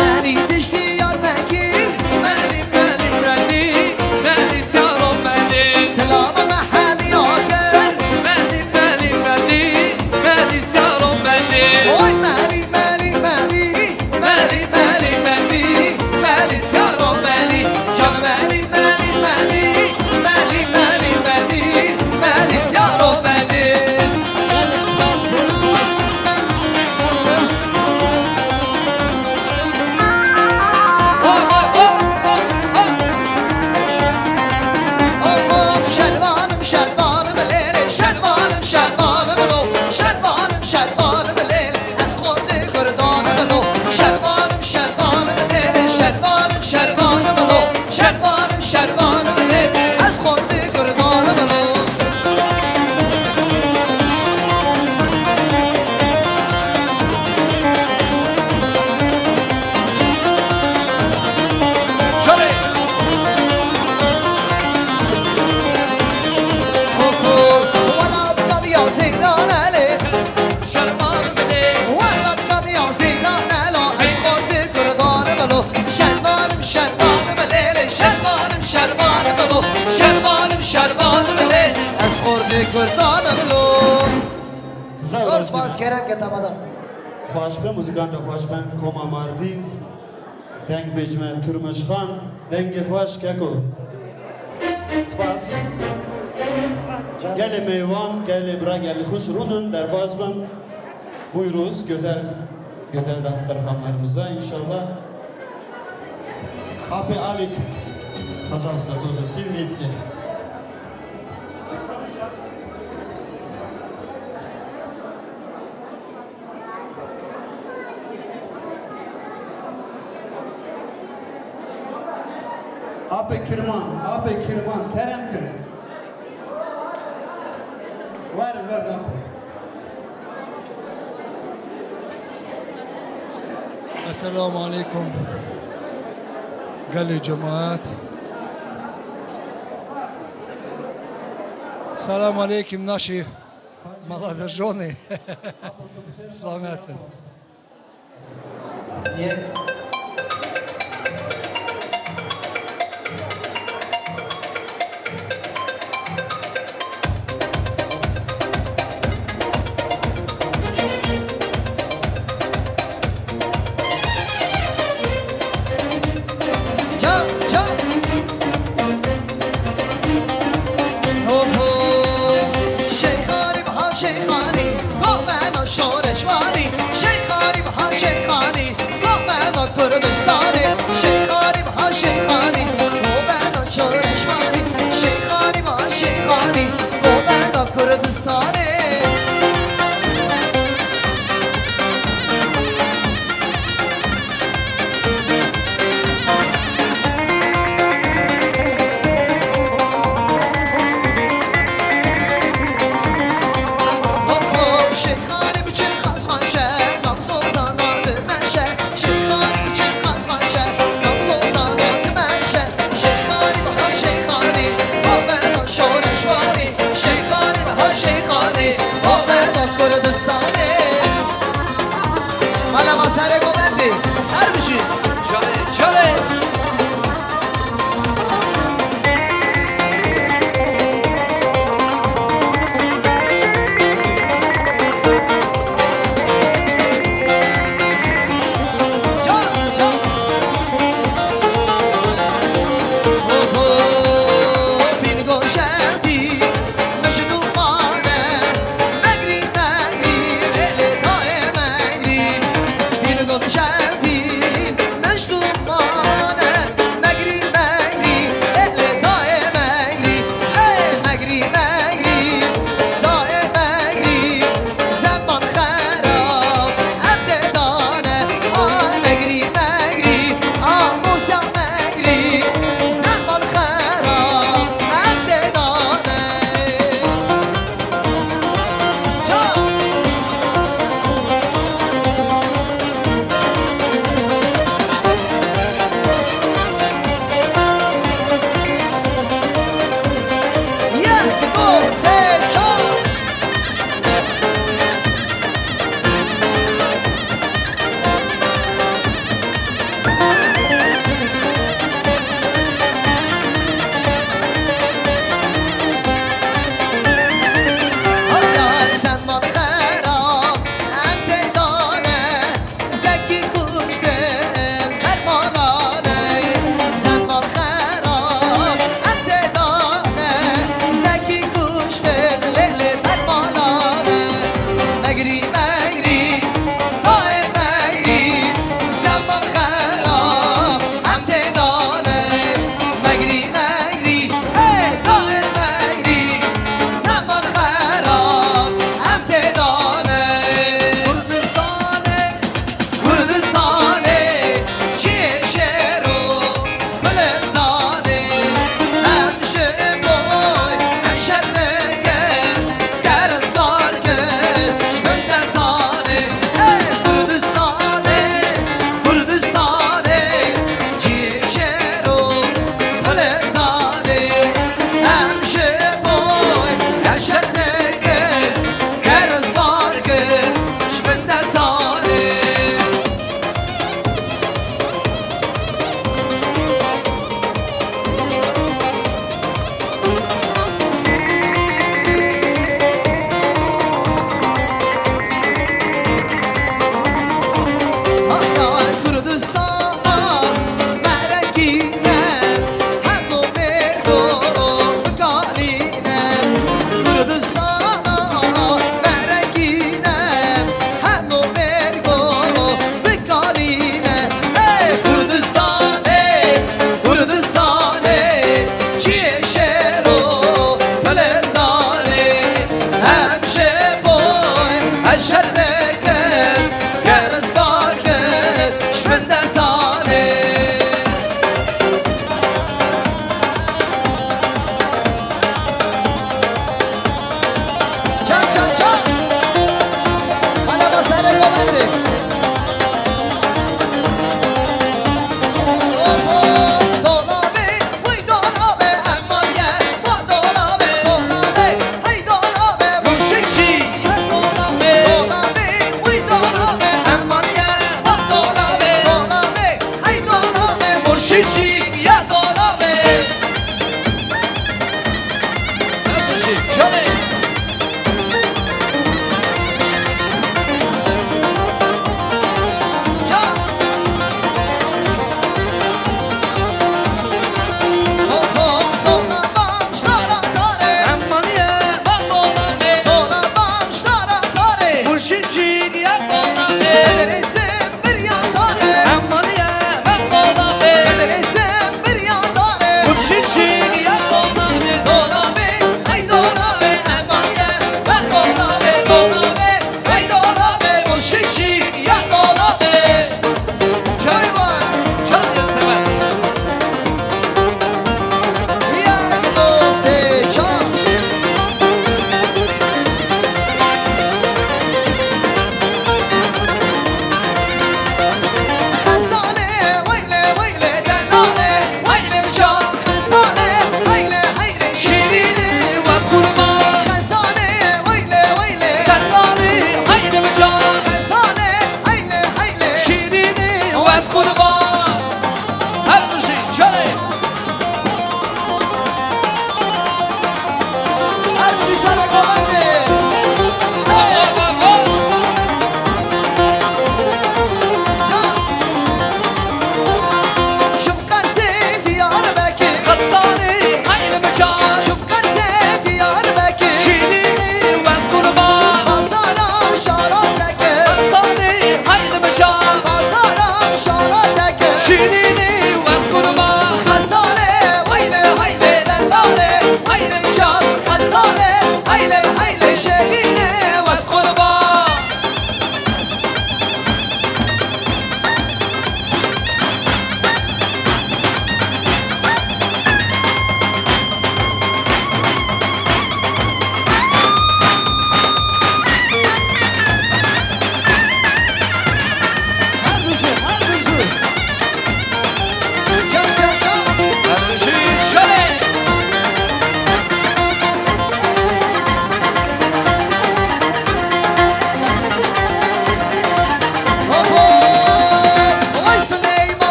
Melî diştî Diyarbekir. Melî, melî, melî, melî, siyaro melî. Silava me hemiya kir. Melî, melî, melî, melî, siyaro melî. Oy melî, melî, melî, melî, melî, melî, melî, siyaro melî. Can melî, melî, melî, melî, melî, melî, melî, siyaro melî. Of, of, şervanim, şervanim, lê, lê, şervanim, şervanim, lo, şervanim, şervanim, lê, lê, ez xortê Kurdanim, lo, şervanim, şervanim, lê, lê, şervanim, şervanim, lo, şervanim, şervanim, lê, ez xortê Kurdanim, lo. Şalê! Ofo, welat kaniya Zeyran Elê. Şervan bilê. Welat kaniya Zeyran Ela. Ez xortê Kurdan bilo. Şervanim, şervanim lê lê. Şervanim, şervanim bilo. Şervanim, şervanim lê. Ez xortê Kurdan bilo. Zor spas, kerem ke, temadan. Xweş be, muzîkanta xweş be, Koma Mardîn. Deng bêjime Turmiş Xan, dengê xweş keko. Spas. Gelê mêvan, gelê bira, gelê xweş rûnin, derbas bin. Buyuruz, güzel, güzel danstarxanlarımıza inşallah. Apê Alîk, пожалуйста, тоже Сильвесия. Apê Kirman, apê Kirman, kerem kirin. Werin, werin apê. Esselamu aleykum. Gelê cemaat. Selamu aleykum, naşî. Mala de jonê. Selamet bin. Can, can. Oho. Şeyxanî biha Şeyxanî, govena şoreşvanî. Şeyxanî biha Şeyxanî, govena Kurdistanê. Şeyxanî biha Şeyxanî, govena şoreşvanî. Şeyxanî biha Şeyxanî, govena Kurdistanê. Şeyxanî, Şeyxanî,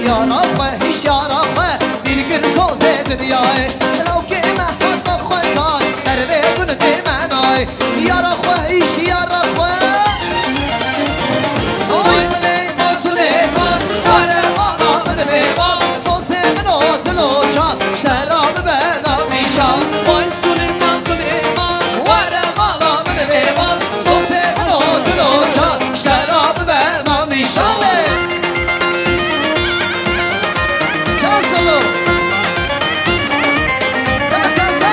Yara xwe, hişyara xwe, dîrgir sozê dinyayê. Lawkê me hat me xwe kar, dervê gundê me nayê. Yara xwe, hişyara xwe. Oy Silêman, Silêman, were mala min mêvan. Sozê min o dil o can, ji te re bibe navnîşan. Oy Silêman, Silêman, were mala min mêvan. Sozê min o dil o can, ji te re bibe navnîşan. Can Solo. Ta, ta, ta.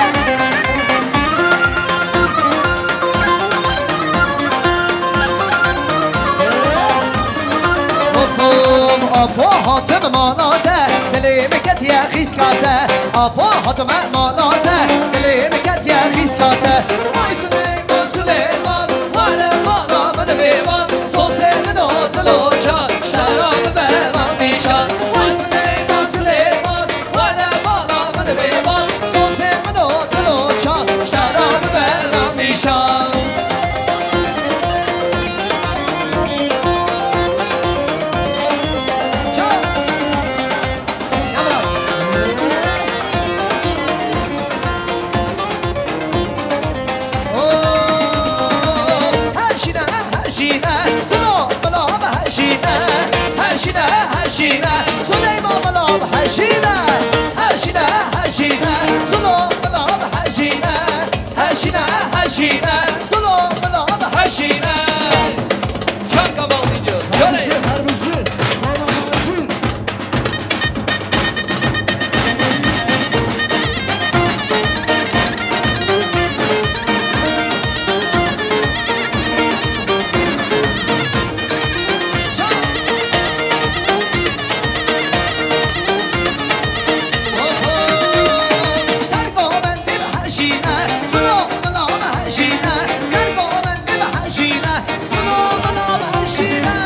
Of, of, apo hatim mala te, dilê min ketiye xîska te. Apo hatim mala te, dilê min ketiye xîska te. Vay Silêman, Silêman, were mala min mêvan. Sozê min o dil o can, ji te re bibe navnîşan. Vay Silêman, Silêman, were mala min mêvan. Sozê min o dil o can, ji te re bibe navnîşan. Can. Heşîne, heşîne, silo, bila heşîne. Heşîne, heşîne, Suleyman bila heşîne. Heşîne, heşîne, silo, bila heşîne. Heşîne, heşîne, silo, bila heşîne. Çanka bağlayacağız. Çanka. Herbisi, herbisi. Baba Hakan. Sergo bendê bi heşîne, silo bila bi heşîne, sergo bendê bi heşîne. Silo bila bi heşîne,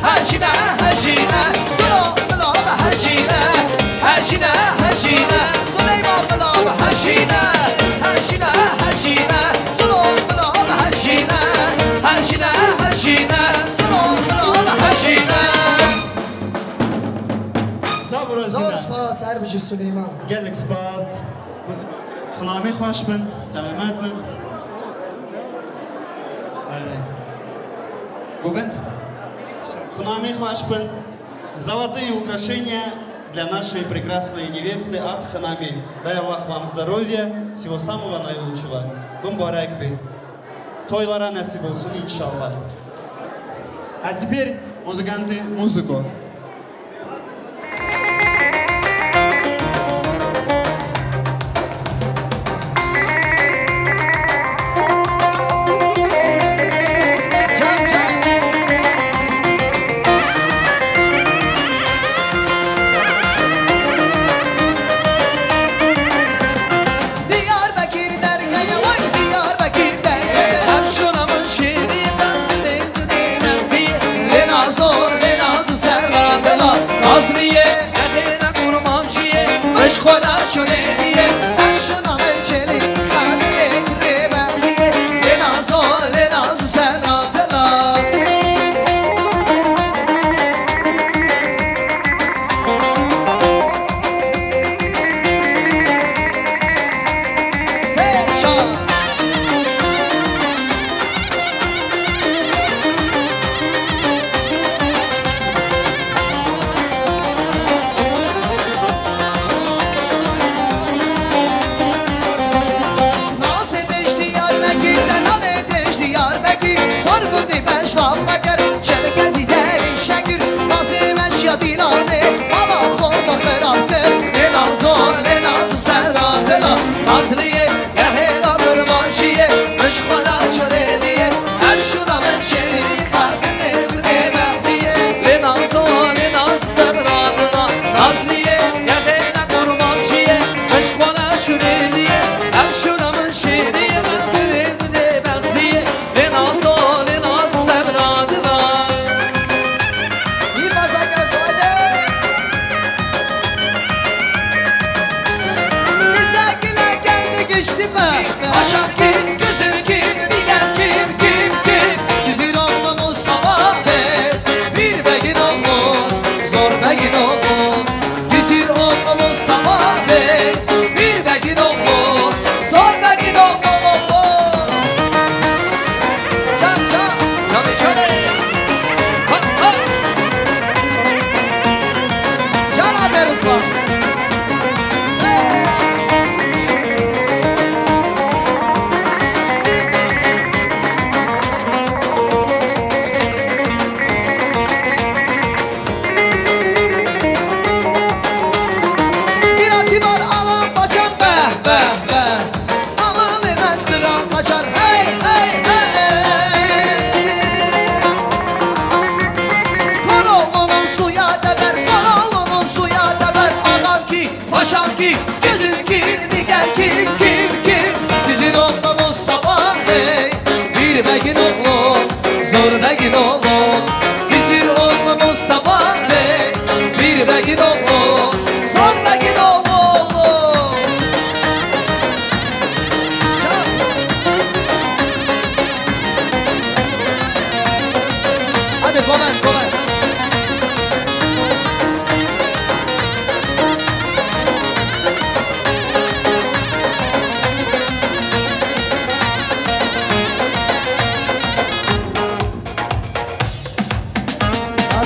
heşîne, heşîne. Silo bila bi heşîne, heşîne, heşîne. Suleyman bila bi heşîne, heşîne, heşîne. Silo bila bi heşîne, heşîne, heşîne. Silo bila bi heşîne. Sağ olasın. Zor spas, her bijî Suleyman. Gelek spas. Xunamê xweş bin, selamet bin. Erê. Govind. Xunamê xweş bin. Золотые украшения для нашей прекрасной невесты от Ханами. Дай Аллах вам здоровья, всего самого наилучшего. Бимбарек бê. Toylara nasip olsun inşallah. А теперь, музыканты, музыку. Diyarbekir derkeye, vay Diyarbekir derkeye. Ev şona min şêrî, lê nazo, lê nazo serra.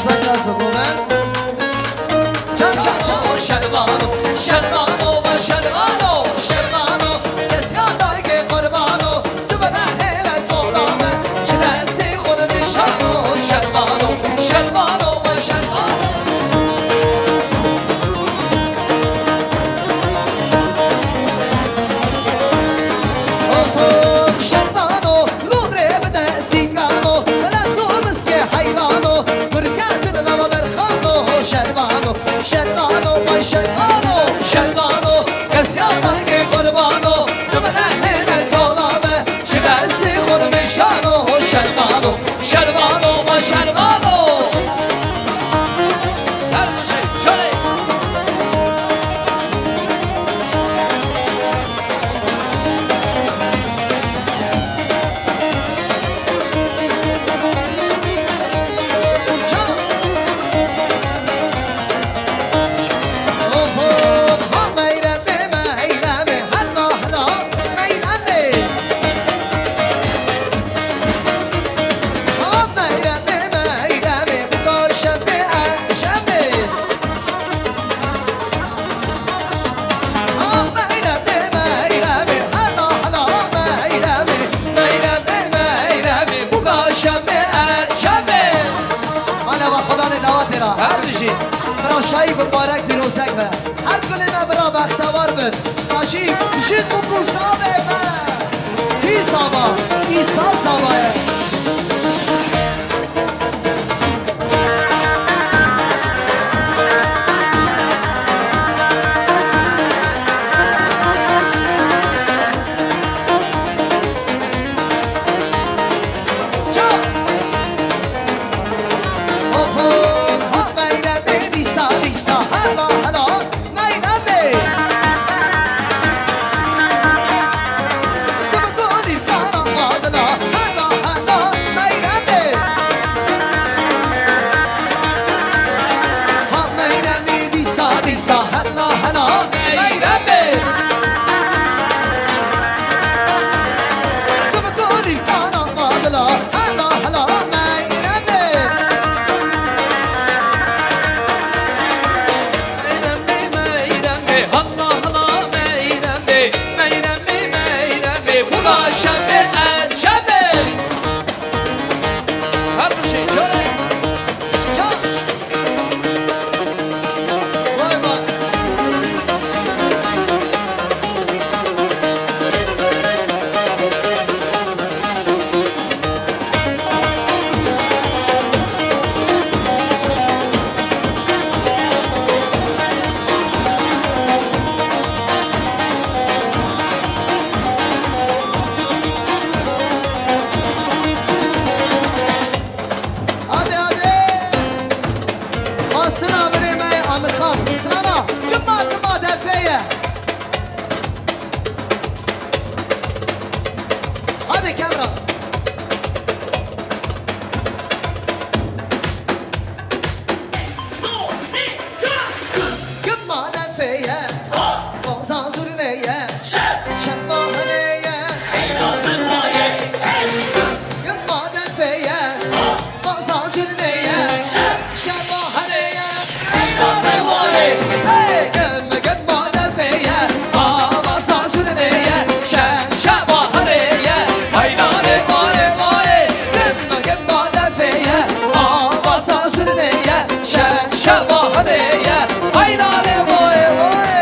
Çal, çal, çal, çal. Şervano, şervano, şervano, şervano. Kesya dayke qurbano. Tu bana hele tolame. Ji destê xwe nişano. Şervano, şervano, şervano. Of, of, şervano. Lûrê bide sîngano, lezo miskê heyrano, gurketin nava berxano, şervano, şervano, vay şervano, şervano, kesya dengê qurbano, tu bide hêle tola me, ji destê xwe nimêşano, şervano, şervano, vay şervano. Her şey, şöyle. Hala va Xweda lê dawa têra. Her bijî. Bira Şahî bibarek pîrozek be. Her gulê me bira bextewar bin. Sacî, jin û ku zavê me. Kî zava? Îsa zava ye. Hadi, hadi. Xwestina birê me ye Amirxan. Silama, gima, gima defê ye. Hadi kamera. Gima defê ye. Baza zurnê ye. Şeva hene ye. Gima defê ye. Baza zurnê ye. Şeva hene ye. Hey, gim, gima defê ye. Baza zurnê ye. Şeva hene ye. Hey, lale, vale, vale. Gim, gima defê ye. Baza zurnê ye. Şeva hene ye. Hey, lale, vale, vale.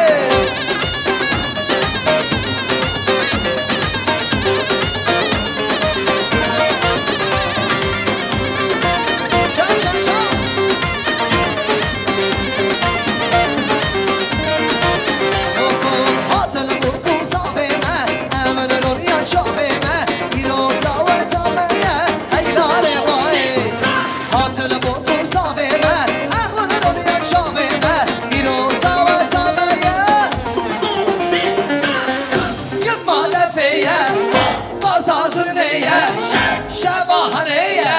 Hatin bo ku zavê me, emin roniya çavê me, îro daweta me ye, hey lale vay. Hatin bo ku zavê me, emin roniya çavê me, îro daweta me ye. Gima defê ye, baza zurnê ye, şeva hene ye.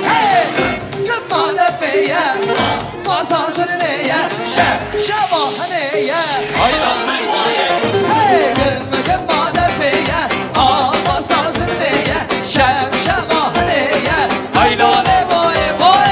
Hey, gima defê ye, baza zurnê ye, şeva hene ye. Hey, gim, gima defê ye, baza zurnê ye, şeva hene ye. Hey, lale, vay, vay.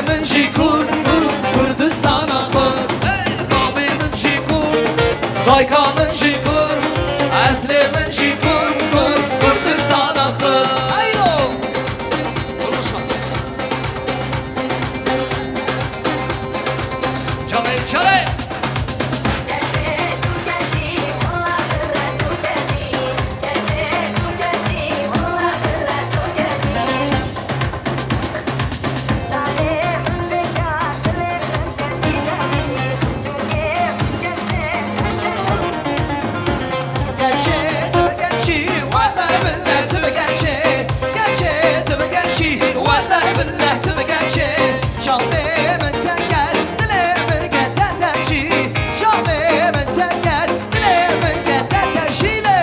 Min jî Kurd, Kurd, Kurdistana Kurd. Hey! Bavê min jî Kurd, dayka min jî Kurd, eslê min jî Kurd, Kurd, Kurdistana Kurd. Eyro! Çavê, çavê! Gerçê tu bi gerçî, wele bile tu bi gerçê. Gerçê tu bi gerçî, wele bile tu bi gerçê. Çavê min te ker, dilê min ke te te jî. Çavê min te ker, dilê min ke te te jî lê.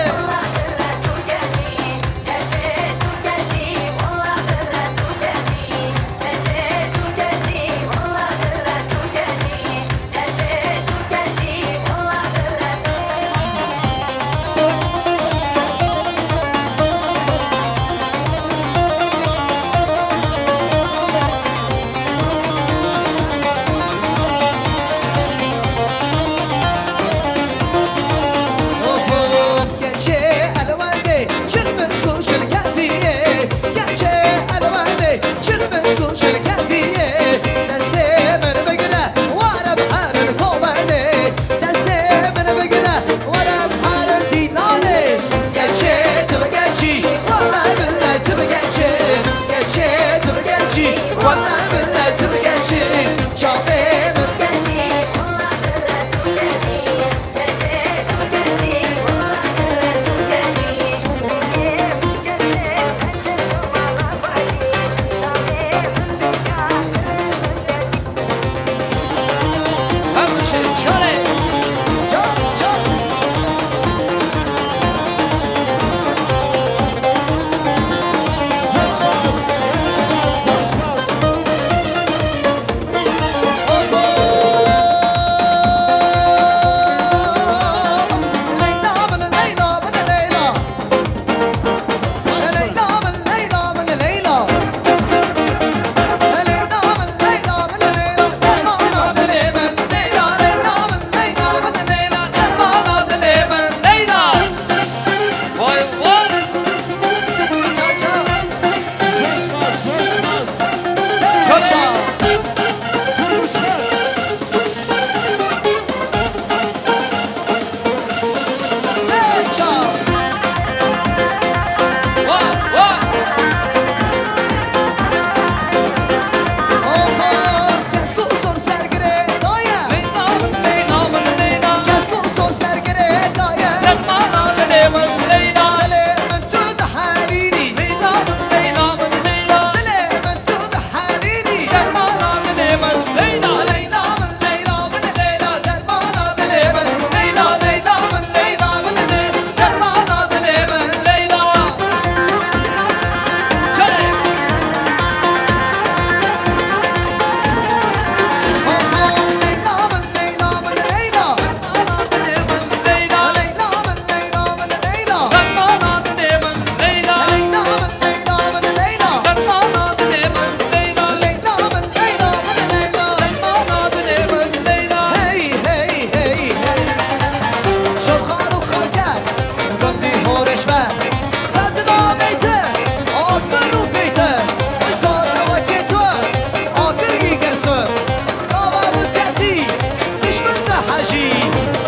Of, of, keçê elwendê, çil misk û çil kesiyê. Keçê elwendê, çil misk û çil kesiyê. Destê min bigire, were biherin Kobenê. Destê min bigire, were biherin Dîlanê. Gerçê tu bi gerçî, wele bile tu bi gerçê. Gerçê tu bi gerçî, wele bile tu bi gerçê. Çavê min kesî, wele bile tu bi gerçî.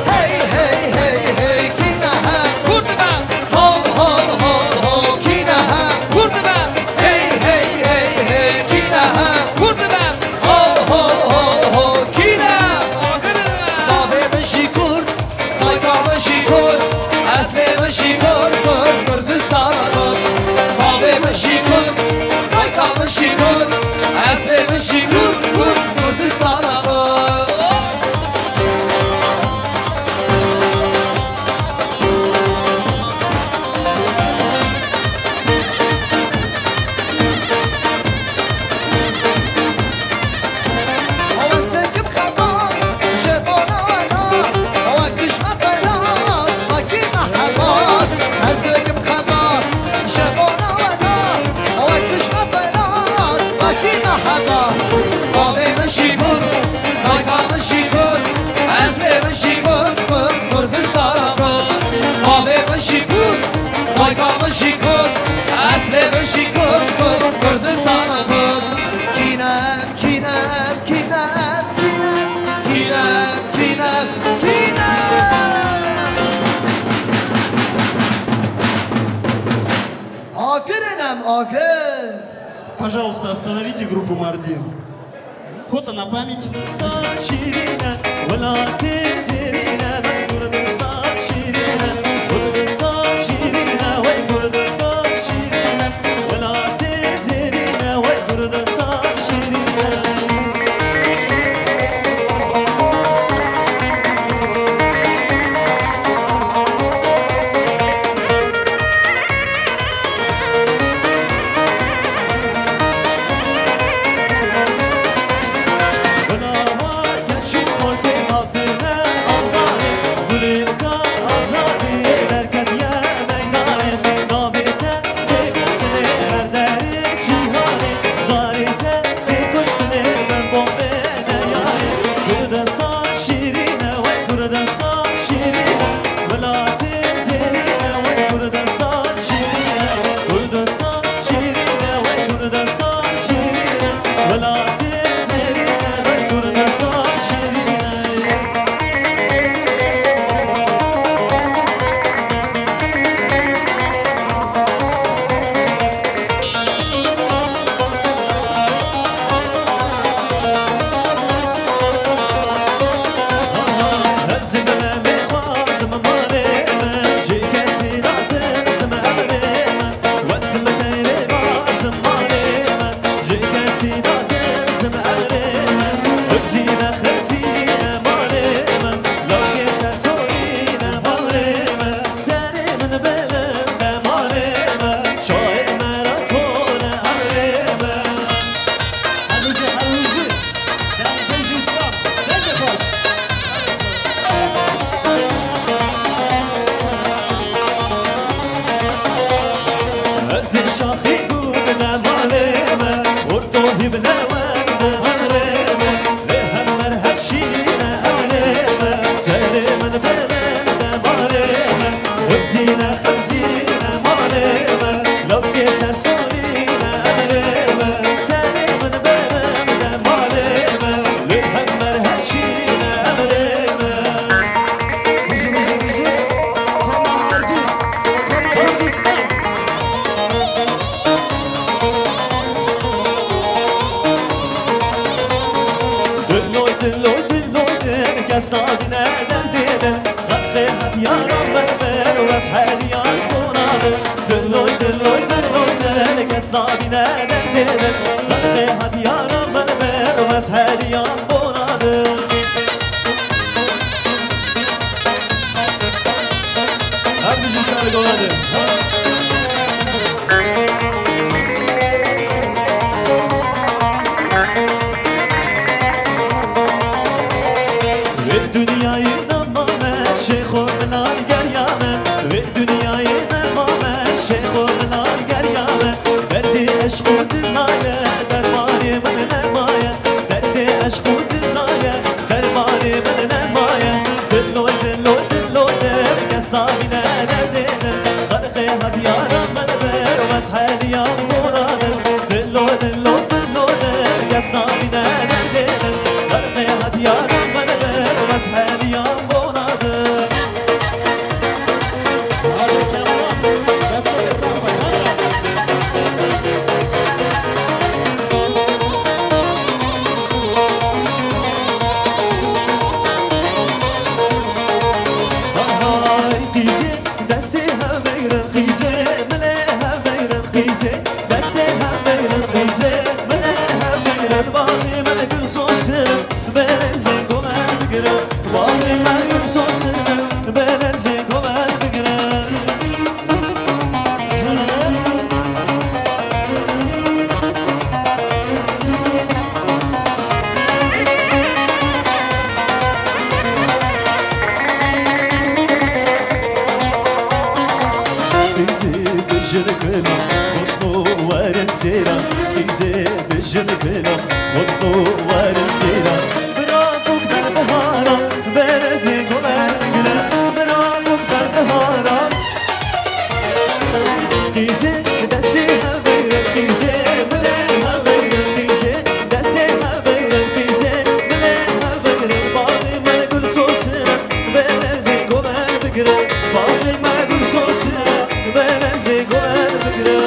Hey, hey, hey, hey, kî ne he? Kurd be! Ho, ho, ho, ho, kî ne he? Kurd be! Hey, hey, hey, hey, kî ne he? Kurd be! Ho, ho, ho, ho, kî ne? Agir be! Bavê min jî Kurd, dayka min jî Kurd, eslê min jî Kurd, Kurd, Kurdistan Kurd. Bavê min jî Kurd, dayka min jî Kurd, eslê min jî Kurd, Kurd, Kurdistan Kurd. Пожалуйста, остановите группу Мардин. Фото на память. Kurdistan şîrîn e, welatê zêrîn e, Kurdistan şîrîn e, Kurdistan şîrîn e, wey Kurdistan şîrîn e, welatê zêrîn e, wey Kurdistan şîrîn e. Kurdistan şîrîn e, wey Kurdistan şîrîn e. Welatê zêrîn e, wey Kurdistan şîrîn e. Kurdistan şîrîn e, wey Kurdistan şîrîn e. Welatê zêrîn e, wey Kurdistan şîrîn e. Serê min bilind e malê me, çayê me re tone emrê me. Hemû jî, hemû jî. Dengê jî spas. Dengê xweş. Ez ê bi şaxî bûne malê me, ortohî bi lewen de emrê me. Lê hember her şîne emrê me, serê min bilind e malê me. Xemzîne, xemzîne malê me, lawkê ser sorîne emrê me. Serê min bilind e malê me, lê hember her şîne emrê me. Bijî, bijî, bijî. Koma Mardîn, Koma Kurdistan. Diloy, diloy, diloy, din, kes nabîne derdê din. Xelqê hep yaran berber, wes heriyan bona din. Diloy, diloy, diloy, din, kes nabîne derdê din. Xelqê hep yaran berber, wes heriyan bona din. Her bijî ser gola din. Vê dinyayê de mame, şêxo min al geriya me. Vê dinyayê de mame, şêxo min al geriya me. Derdê eşq û dila ye, dermanê min nemaye. Derdê eşq û dila ye, dermanê min nemaye. Diloy, diloy, diloy, din, kes nabîne derdê din. Xelqê hep yaran min bir, wes heriyan bona din. Diloy, diloy, diloy, din, kes nabîne derdê din. Xelqê hep yaran min bir, wes heriyan bona din. Hadi Kemal, destê sağ. Hay qîzê, destê hev bigrin qîzê, milê hev bigrin qîzê, destê hev bigrin qîzê, milê hev bigrin, baxê me gul sosin, berê zêko me bigrin, baxê me gul sosin, berê zêko me bigrin. Qîzê bijin kilo, xurmo werin sêra. Qîzê bijin kilo, xurmo werin sêra. Bira bûk derbihara, berezê gomer gire. Bira bûk derbihara. Qîzê destê hev bigrin, qîzê milê hev bigrin, qîzê destê hev bigrin, qîzê milê hev bigrin. Baxê me gul sosine, berezê gomer bigire. Baxê me gul sosine, berezê gomer bigire.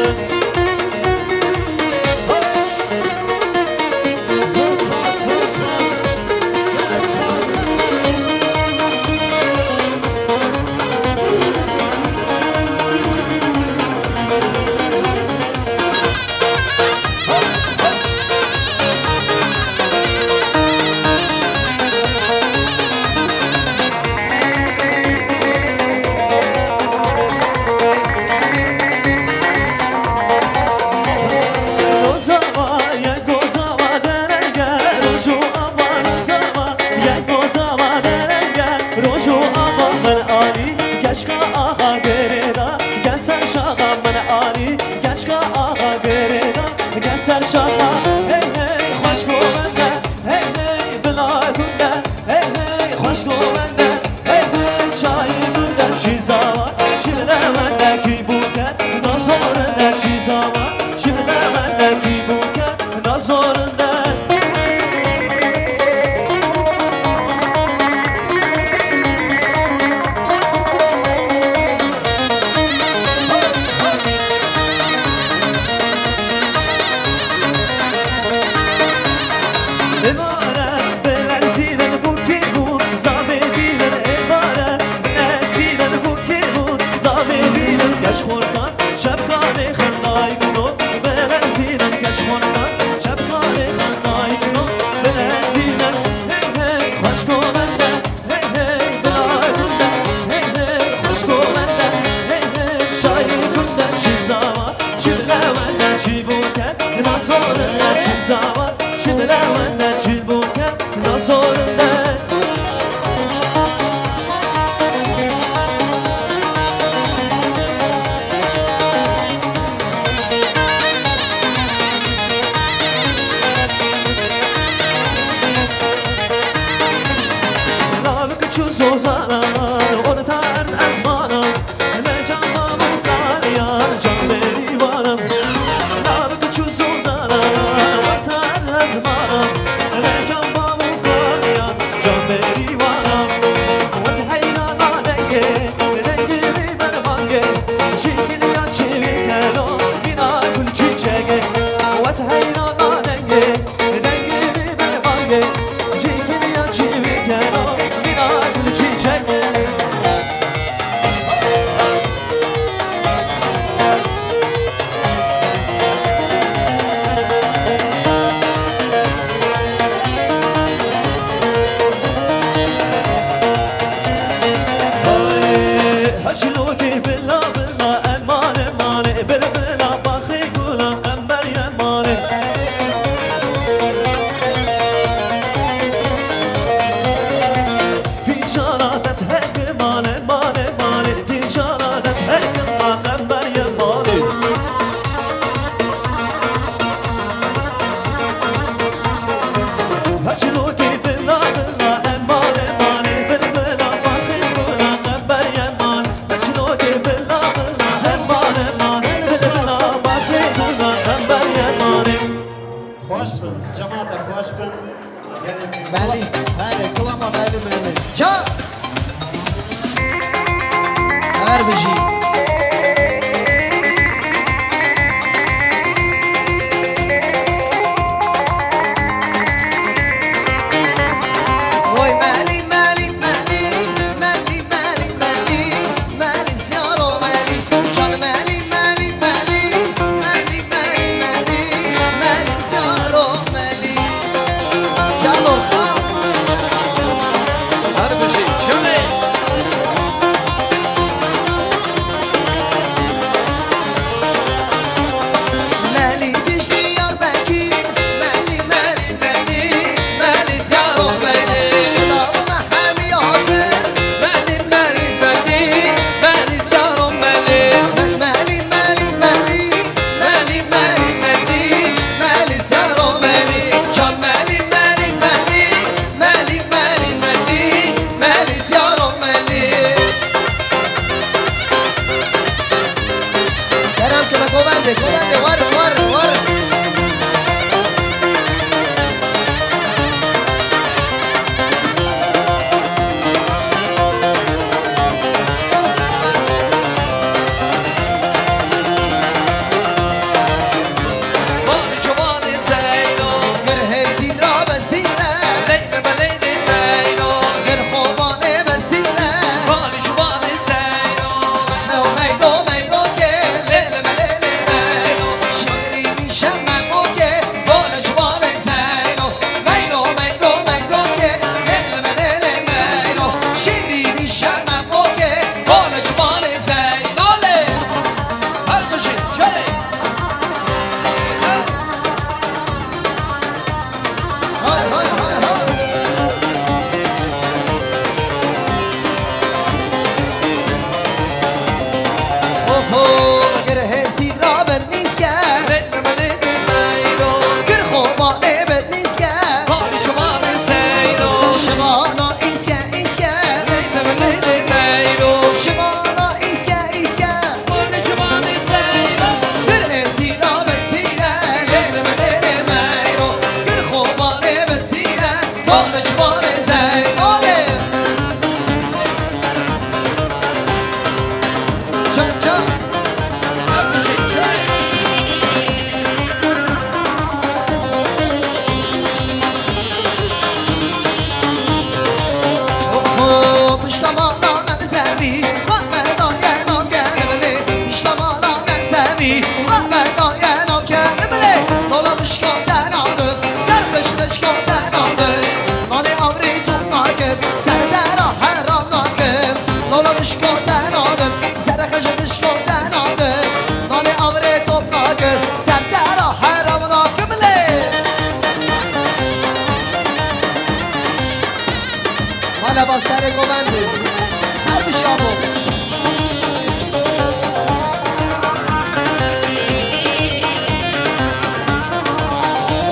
Çapa, hey hey, xweşko wende, hey hey, bila gunda, hey hey, xweşko wende, hey hey, çayê gunda, çi zawa, çi bile wende, kî bûke, na zorinde, çi zawa, çi bile wende, kî bûke, na zorinde. Êvare, bilerzînin bûkê bûn, zavê bînin, êvare, bilerzînin bûkê bûn, zavê bînin, keç xortan, şevkanê xendayî kino, bilerzînin, keç xortan, şevkanê xendayî kino, bilerzînin, hey hey, xweşko wende, hey hey, bila gunda, hey hey, xweşko wende, hey hey, şayê gunda, çi zawa, çi bile wende, çi bûke, na zorinde, çi zawa, çi bile wende, çi bûke, na zorinde. Lavik çû zozana, orta erd ezmana, le can bavû kaliyan, can berî wana. Lavik çû zozana, orta erd ezmana, le can bavû kaliyan, can berî wana. Wez heyran a dengê, dengê wî bervangê, jî kiliya çêwî keno, mîna gul çîçegê. Wez heyran a dengê, dengê wî bervangê, jî kiliya çêwî keno, mîna gul çîçegê. Ay, haçlokê bila bila, emane mane, bilbila baxê gula, qember yemane. Fîjana dest her kim mane, mane, mane. Fîjana dest her kim ma, qember yemane. Haçlokê bila bila, emane mane, bilbila baxê gula, qember yemane. Haçlokê bila bila, emane mane, bilbila baxê gula, qember yemane. Xweş bin, cemaate xweş bin. Belî, belê, kulama belî, belî. Ca! Her bijî. Oy Melî, Melî, Melî, Melî, Melî, Melî. Melî Ziyaro Melî, can Melî, Melî, Melî, Melî, Melî, Melî, Melî Ziyaro Melî. Can Orxan. Her bijî, çile. Serê govendê. Her bişî abo.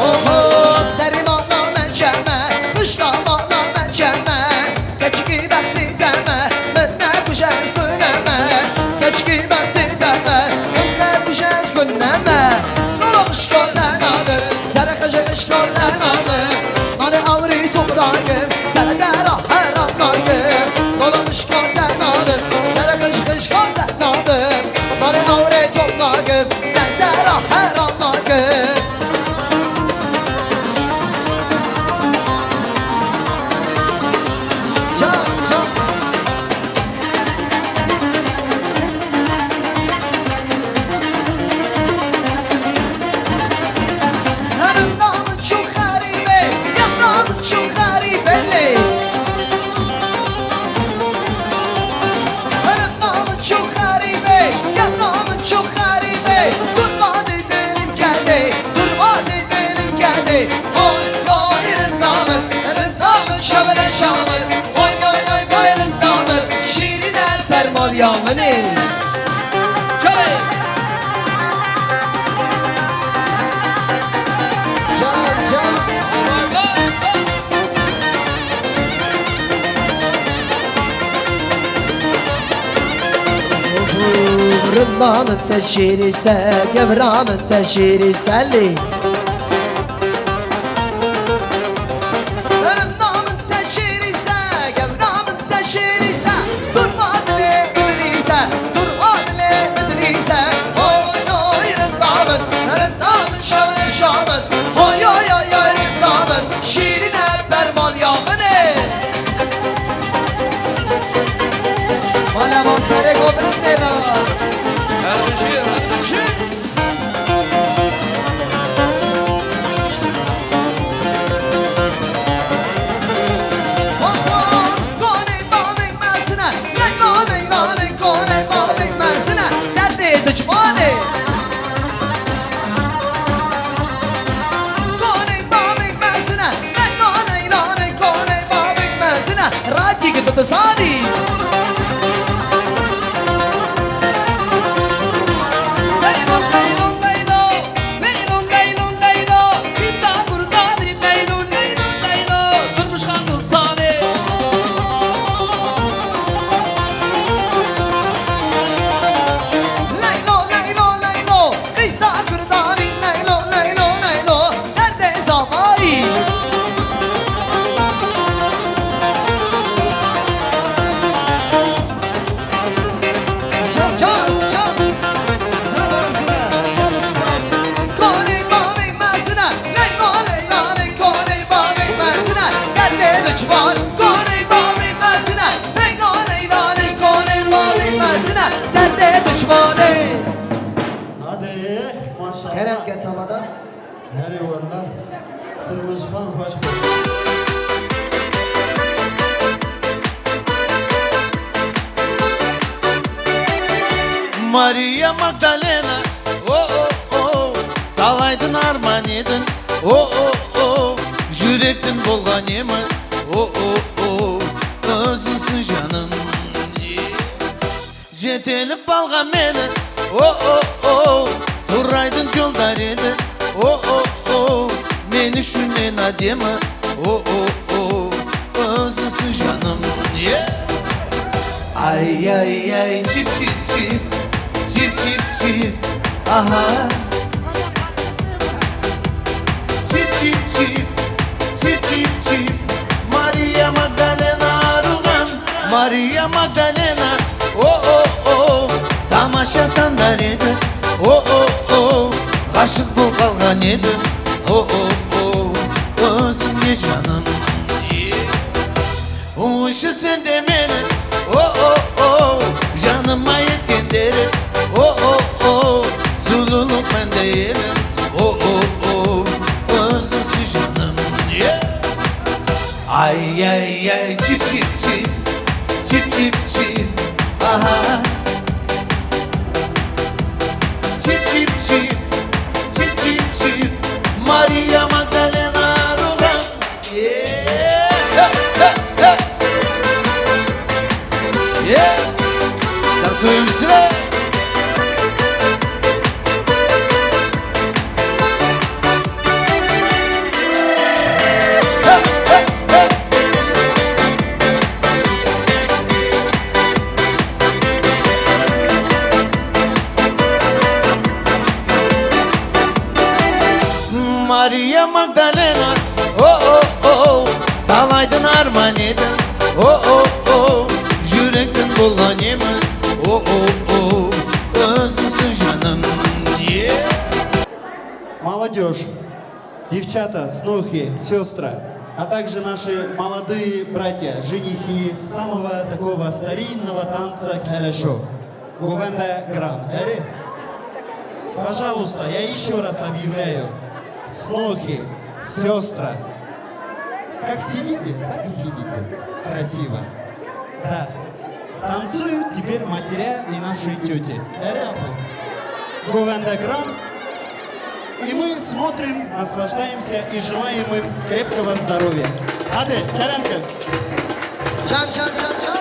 Oho, derî mala me çeme, pişta mala me çeme. Keçikî bextî te me, min nekuje ez xwîne me. Keçikî bextî te me, min nekuje ez xwîne me. Nora xişka te nadim, serê xije xişka te nadim. Nanê awirî tu rakim, serê te ra heram nakim. Nora xişka te nadim, serê xij xişka te nadim. Nanê awirê tu rakim, serê te ra heram nakim. Can, can. Rinda min çû xerîbê, yemra min çû xerîbê lê. Rinda min çû xerîbê, yemra min çû xerîbê. Dur vadê dilim kedê, dur vadê dilim kedê. Oy, oy, rinda min, rinda min, şevre şamin. Oy, oy, oy, oy, rinda min, şîrîne fermaliya min ê. Çavê. Can, can. Rinda min te şîrî se, gewra min te şîrî se lê. Rinda min te şîrî se, gewra min te şîrî se. Dur vadilê bidilî se, dur vadilê bidilî se. Hoy, hoy, rinda min, rinda min, şevre şamin. Hoy, hoy, hoy, hoy, rinda min, şîrîne fermaliya min ê. Mala ma serê govendê ra. Her bişî, her bişî. Konê bavê mezine, leyla, leyla, ley, konê bavê mezine, derdê dicmanê. Konê bavê mezine, leyla, leyla, ley, konê bavê mezine, radî ki tu dizanî. Leylo, leylo, leylo. Leylon, leylon, leylo, dîsa kurdanî, leylo, leylo, leylo, durmuş xan duzanê. Leylo, leylo, leylo, qîsa kurdanî, leylo, leylo, leylo, derdê zavayî. Çal, çal. Konê bavê mezine, leyla, leyla, ley, konê bavê mezine, derdê dicman. Konê bavê mezine, leyla, leyla, ley, konê bavê mezine, derdê dicmanê. Hadi, maşallah. Kerem ke tamada. Herê wela, tu li wijvan xweş be. Maria Magdalena, oh, oh, oh, dalaydın armanidin, oh, oh, oh, yürektin bolganı mı, oh, oh, oh, özünsün canım. Jetelip balgamene, oh, oh, oh, duraydın yoldarede, oh, oh, oh, meni şunena deme, oh, oh, oh, özünsün canım, yeah. Ay, ay, ay, cip, cip, cip, cip, cip, cip, aha. Cip, cip, cip, cip, cip, cip, Maria Magdalena rugan. Maria Magdalena, oh, oh, oh, tamaşa tandarede, oh, oh, oh, aşık bu kalganede, oh, oh, oh, özüm ye canım. Uşu sen de mene, oh, oh, oh, canıma yetken derim, oh, oh, oh, zululuk ben değilim, oh, oh, oh, özünsün canım, yeah. Ay, ay, ay, cip, cip, cip, cip, cip, cip, aha. Cip, cip, cip, cip, cip, cip, Maria Magdalena rugan. Yeah. Hey, hey, hey. Ребята, снохи, сестры, а также наши молодые братья, женихи самого такого старинного танца калешо. Гувенда Гран. Эри? Пожалуйста, я еще раз объявляю. Снохи, сестры. Как сидите, так и сидите. Красиво. Да. Танцуют теперь матеря и наши тети. Эри абу. Гувенда Гран. И мы смотрим, наслаждаемся и желаем им крепкого здоровья. Hadi, kerem kin. Can, can, can, can.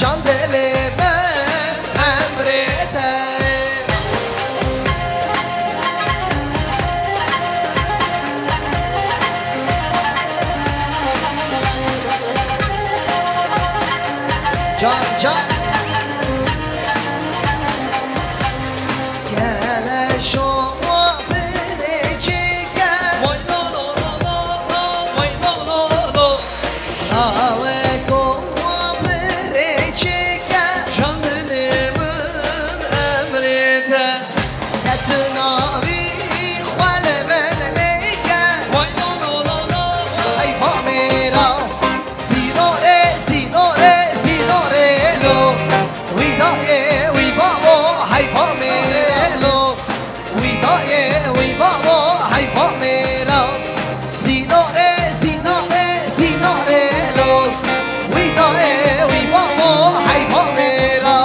Can dilê min emrê te. Can, can. Gele şoma birê çêke. Vay lo lo lo lo lo, vay lo lo lo. Laweko wa birê çêke. Can dilê min emrê te. Netinavî xwe li min lêke. Vay lo lo lo lo. Heyfa mêra. Sînorê, sînorê, sînorê lo. Wî dayê, wî bavo, heyfa mêrê lo. Wî dayê, wî bavo, heyfa mêra. Sînorê, sînorê, sînorê lo. Wî dayê, wî bavo, heyfa mêra.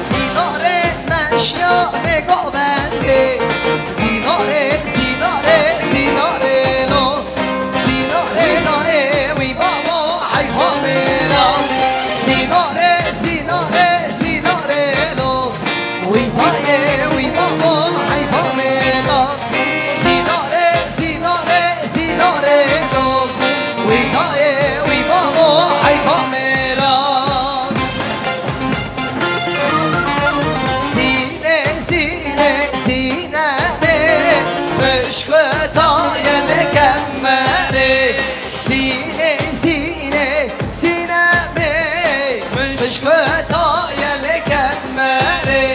Sînorê meşya vê govendê. Sînorê, sînorê, sînorê lo. Sînorê dayê wî bavo heyfa mêra. Sînorê, sînorê, sînorê lo. Wî dayê wî bavo heyfa mêra. Sînorê, sînorê, sînorê lo. Wî dayê wî bavo heyfa mêra. Sîne, sîne, sîne me, pişko taye li kemerê. Sîne, sîne, sîne me, pişko taye li kemerê.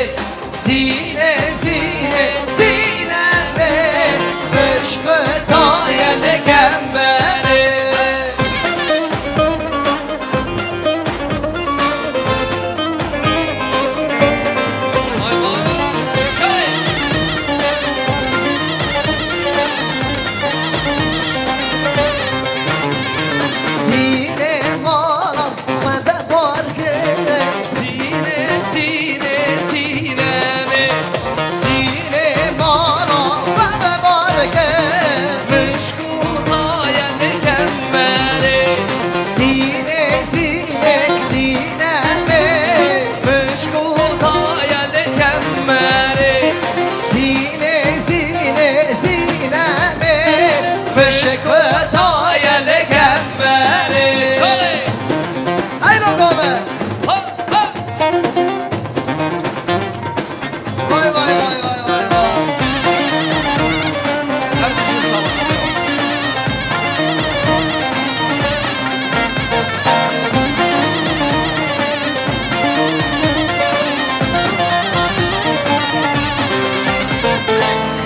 Sîne, sîne, sîne me, pişko taye li kemerê. Sînê mala xwe vebar kir. Sînê, sînê, sînê me. Sînê mala xwe vebar kir. Mişk û taye li kemerê. Sînê, sînê, sînê me. Mişk û taye li kemerê. Sînê, sînê, sînê me. Mişk û taye li kemerê. Hey lo gove. Vay, vay, vay, vay, vay, vay. Her kişi sağ olsun.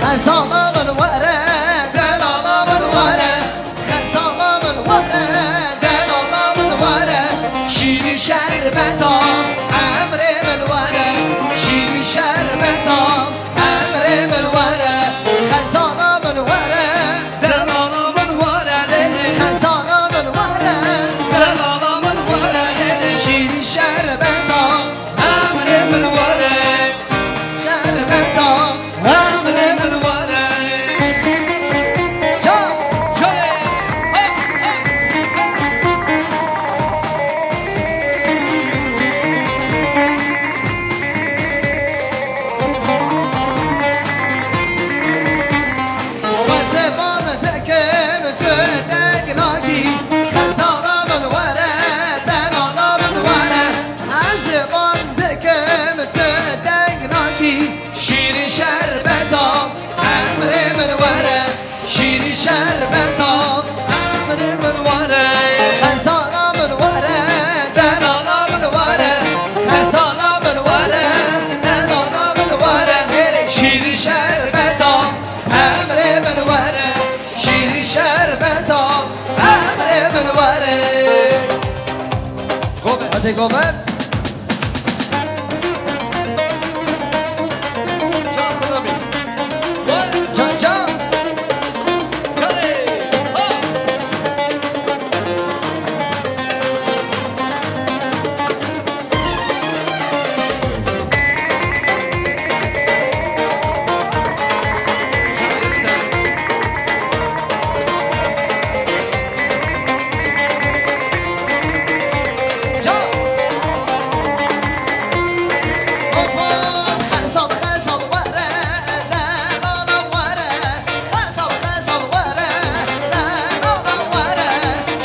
Xezala min were, delala min were. Xezala min were, delala min were, şîrî şerbeta emrê min were, şîrî şerbeta Gober. Can Xudamî. Can, can. Canê. Ha.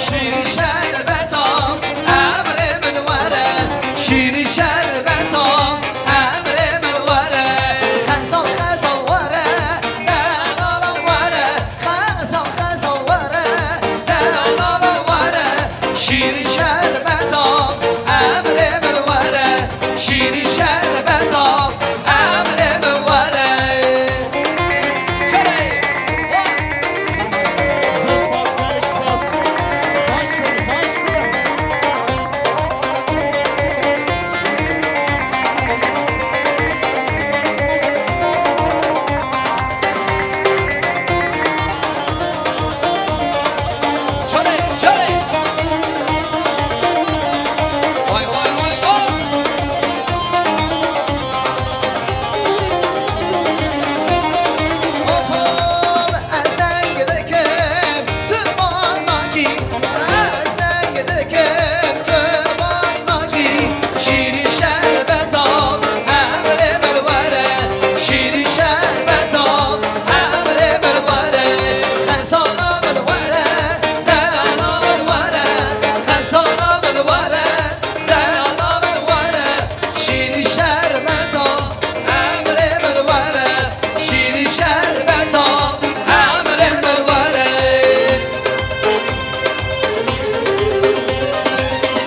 Şîrî şerbeta, emrê min were. Şîrî şerbeta, emrê min were. Xezal, xezal were, delala were. Xezal, xezal were, delala were. Şîrî şerbeta, emrê min were. Şîrî şerbeta, emrê min were. Zor spas, gelek spas. Baş ver, baş ver. Çalê, çalê. Vay, vay, vay, vay. Hop, hop, ez deng dikim, tu bana gî. Ez deng dikim, tu bana gî. Şîrî şerbeta, emrê min were. Şîrî şerbeta, emrê min were. Xezala min were, delala min were. Xezala min were, delala min were. Şîrî şerbeta, emrê min were. Şîrî şerbeta, emrê min were.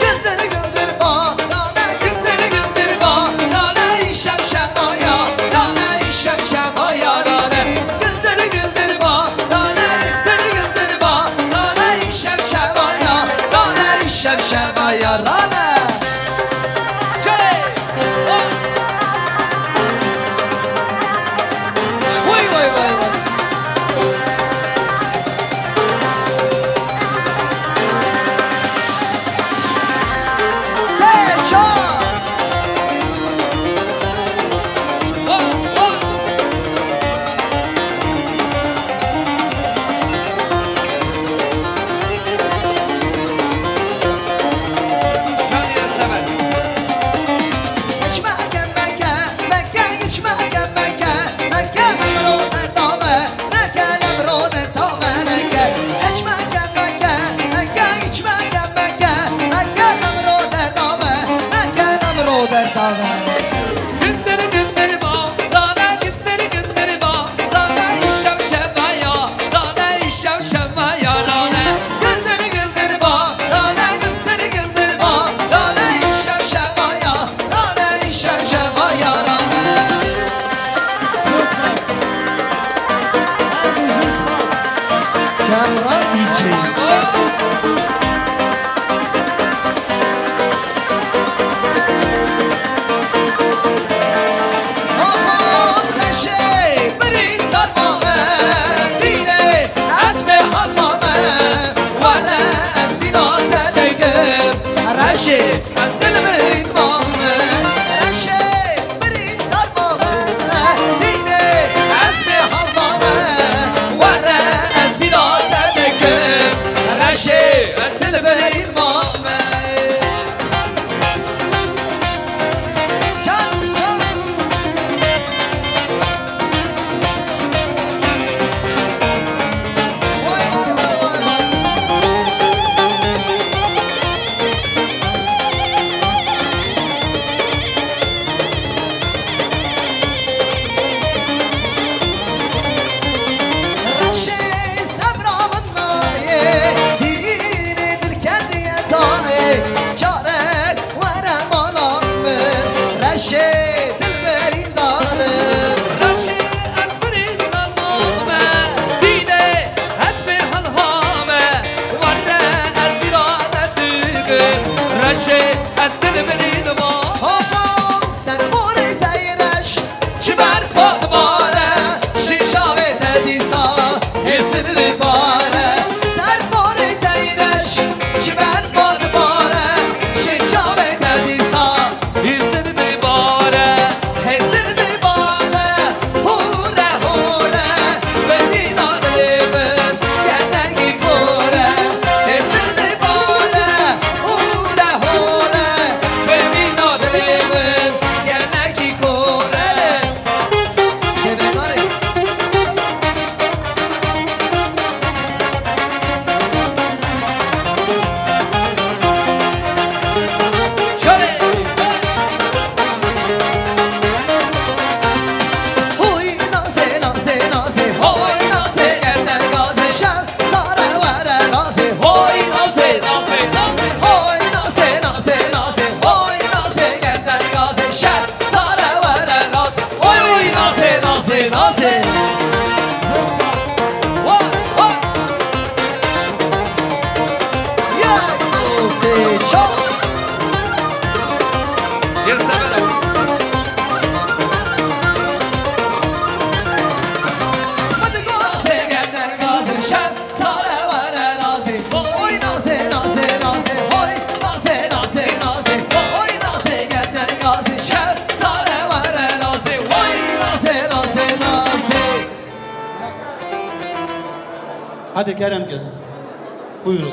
Gildir gildir ba, nane gildir gildir ba, nane îşev şevaya, nane îşev şevaya, nane. Gildir gildir ba, nane gildir gildir ba, nane îşev şevaya, nane îşev şevaya, nane. Çay! Vay, vay, vay, vay. Sê, çar. Şanê sever. Hiç meke, meke, meke, hiç meke, meke, meke, emro derda me. Neke lemro derda me neke. Hiç meke meke, meke hiç meke meke. Neke lemro derda me. Neke lemro derda me. Gindir gindir ba, dane gindir gindir ba, dane işem şevaya, dane işem şevaya, dane. Gindir gindir ba, dane gindir gindir ba, dane işem şevaya. Rane, şevşeva yarane. Kerra D J. Aman reşê, birîndar mame, dînê, ez bê hal mame, were ez bîna te dekim. Reşê, ez dilbirîn mame, reşê, birîndar mame, dînê, ez bê hal mame, were ez bîna te dekim. Reşê, Hadi kerem ki. Buyurun.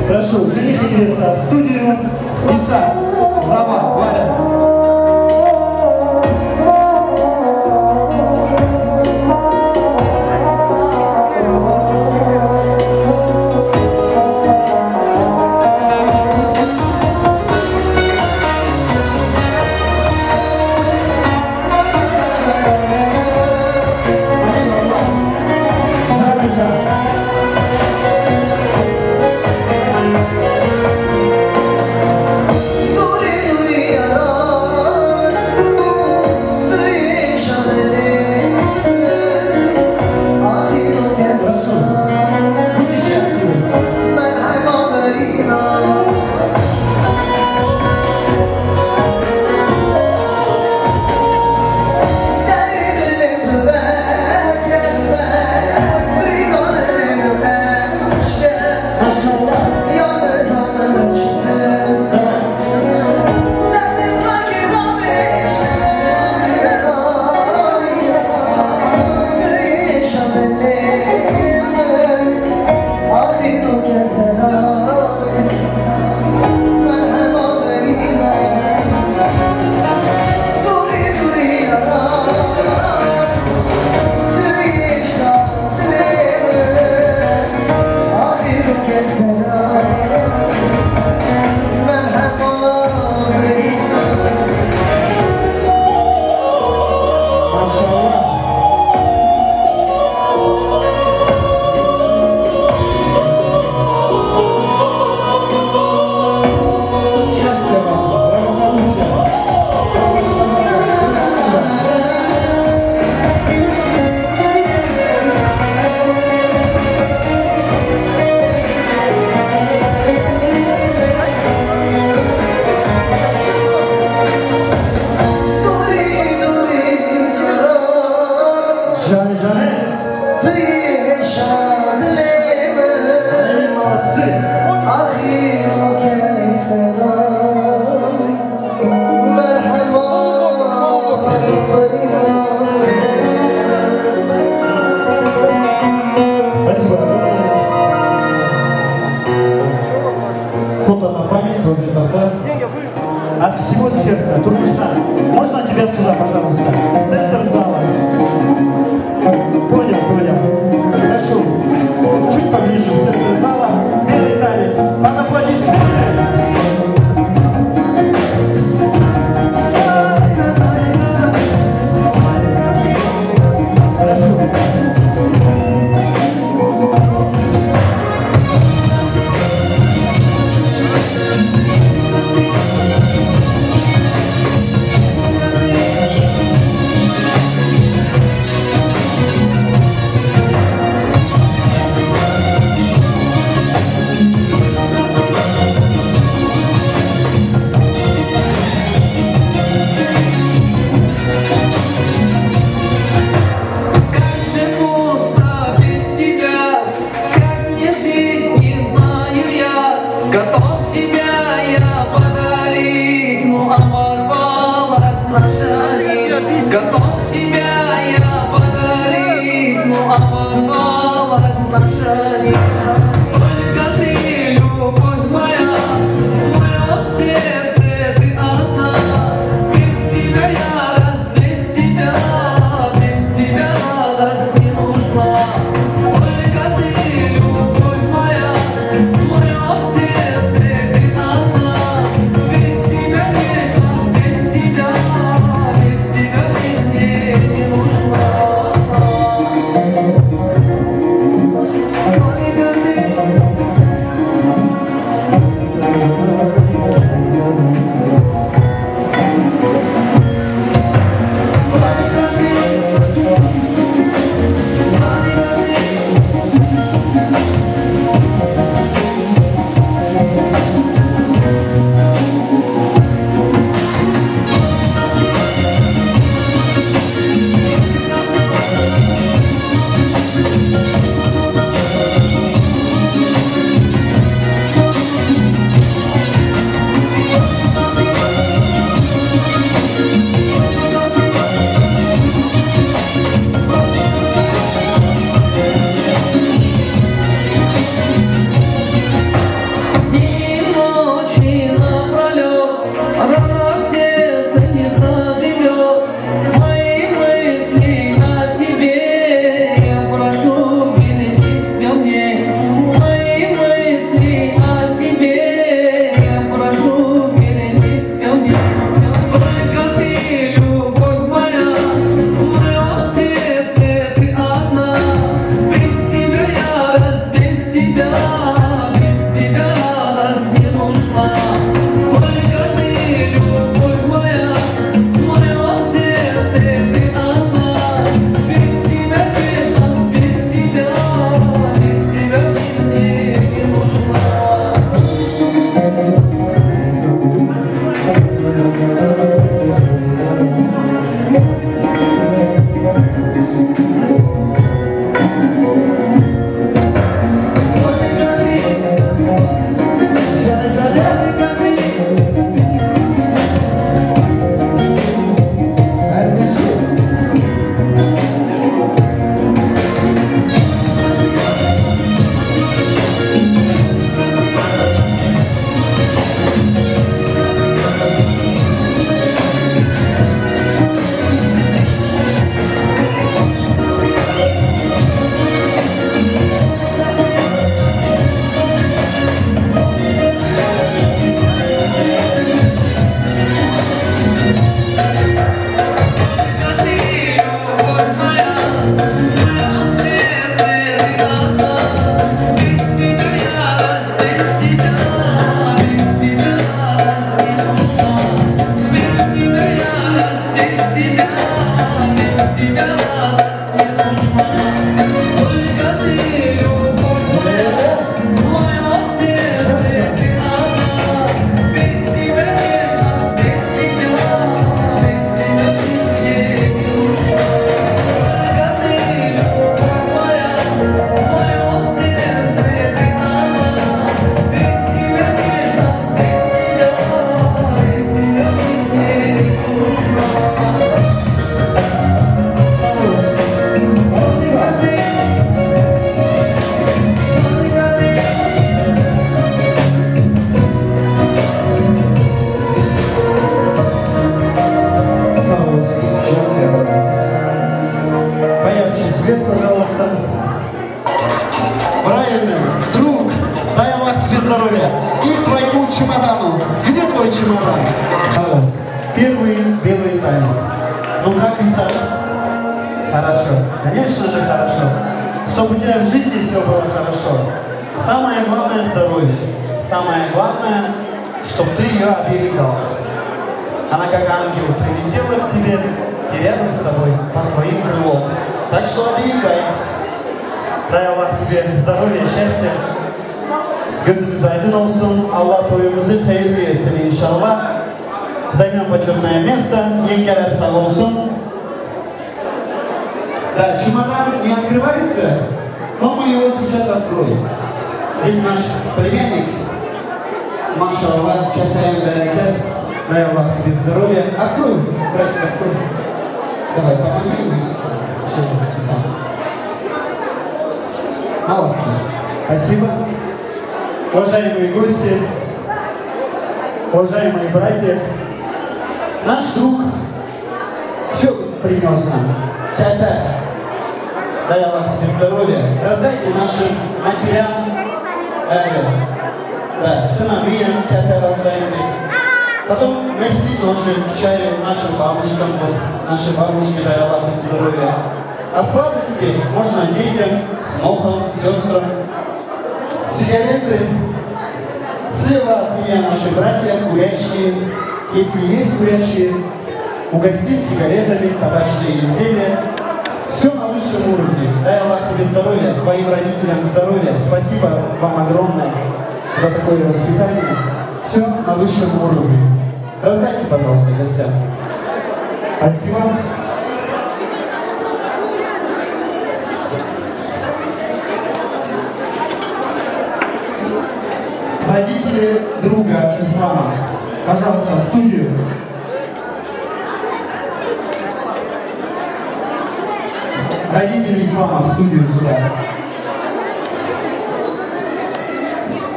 Прошу, жених и невеста в студию. Списать. Зава, Варя. Jane, jane. Tu yê hêşa dilê min. Ey, mala dizê. Axî û kesera. Merhema. Спасибо. Фото на память возле торта. От всего сердца, Турмышан, можно тебя сюда, пожалуйста? В центр зала. Понял, понял. Прошу. Чуть поближе в центр зала. Белый танец. Под аплодисменты. Прошу. Как же пусто без тебя, как мне жить, не знаю я. Готов себя я подарить, но оборвалась наша нить. Готов себя я подарить, но оборвалась наша нить. Только ты, любовь моя, в моём сердце ты одна. Без тебя я раз без тебя, без тебя радость не нужна. Только ты, любовь моя, в моём сердце ты одна. Без тебя нежность, без тебя, без тебя жизнь мне не нужна. Чемодану. Где твой чемодан? Хорош. Первый белый танец. Ну как, Иса? Хорошо. Конечно же хорошо. Чтобы у тебя в жизни все было хорошо. Самое главное — здоровье. Самое главное, чтоб ты ее оберегал. Она как ангел прилетела к тебе и рядом с тобой, под твоим крылом. Так что оберегай. Дай Аллах тебе здоровья, счастья. Gözümüz aydın olsun. Allah toyumuzu hayırlı etsin inşallah. Займём почётное место. Yengeler sağ olsun. Да, чемодан не открывается, но мы его сейчас откроем. Здесь наш племянник. Машаллах, кесаем берекет. Дай Аллах тебе здоровья. Открой, братик, открой. Давай, помоги ему, Юсуф. Всё, сам. Молодцы. Спасибо. Уважаемые гости, уважаемые братья, наш друг всё принёс нам. Кете. Дай Аллах тебе здоровья. Раздайте нашим матерям. Э, да, сыновьям кете раздайте. Потом merci тоже к чаю нашим бабушкам. Вот, наши бабушки, дай Аллах им здоровья. А сладости можно детям, снохам, сёстрам. Сигареты. Слева от меня наши братья, курящие. Если есть курящие, угостим сигаретами, табачные изделия. Всё на высшем уровне. Дай Аллах тебе здоровья, твоим родителям здоровья. Спасибо вам огромное за такое воспитание. Всё на высшем уровне. Раздайте, пожалуйста, гостям. Спасибо. Родители друга Ислама, пожалуйста, в студию. Родители Ислама, в студию сюда.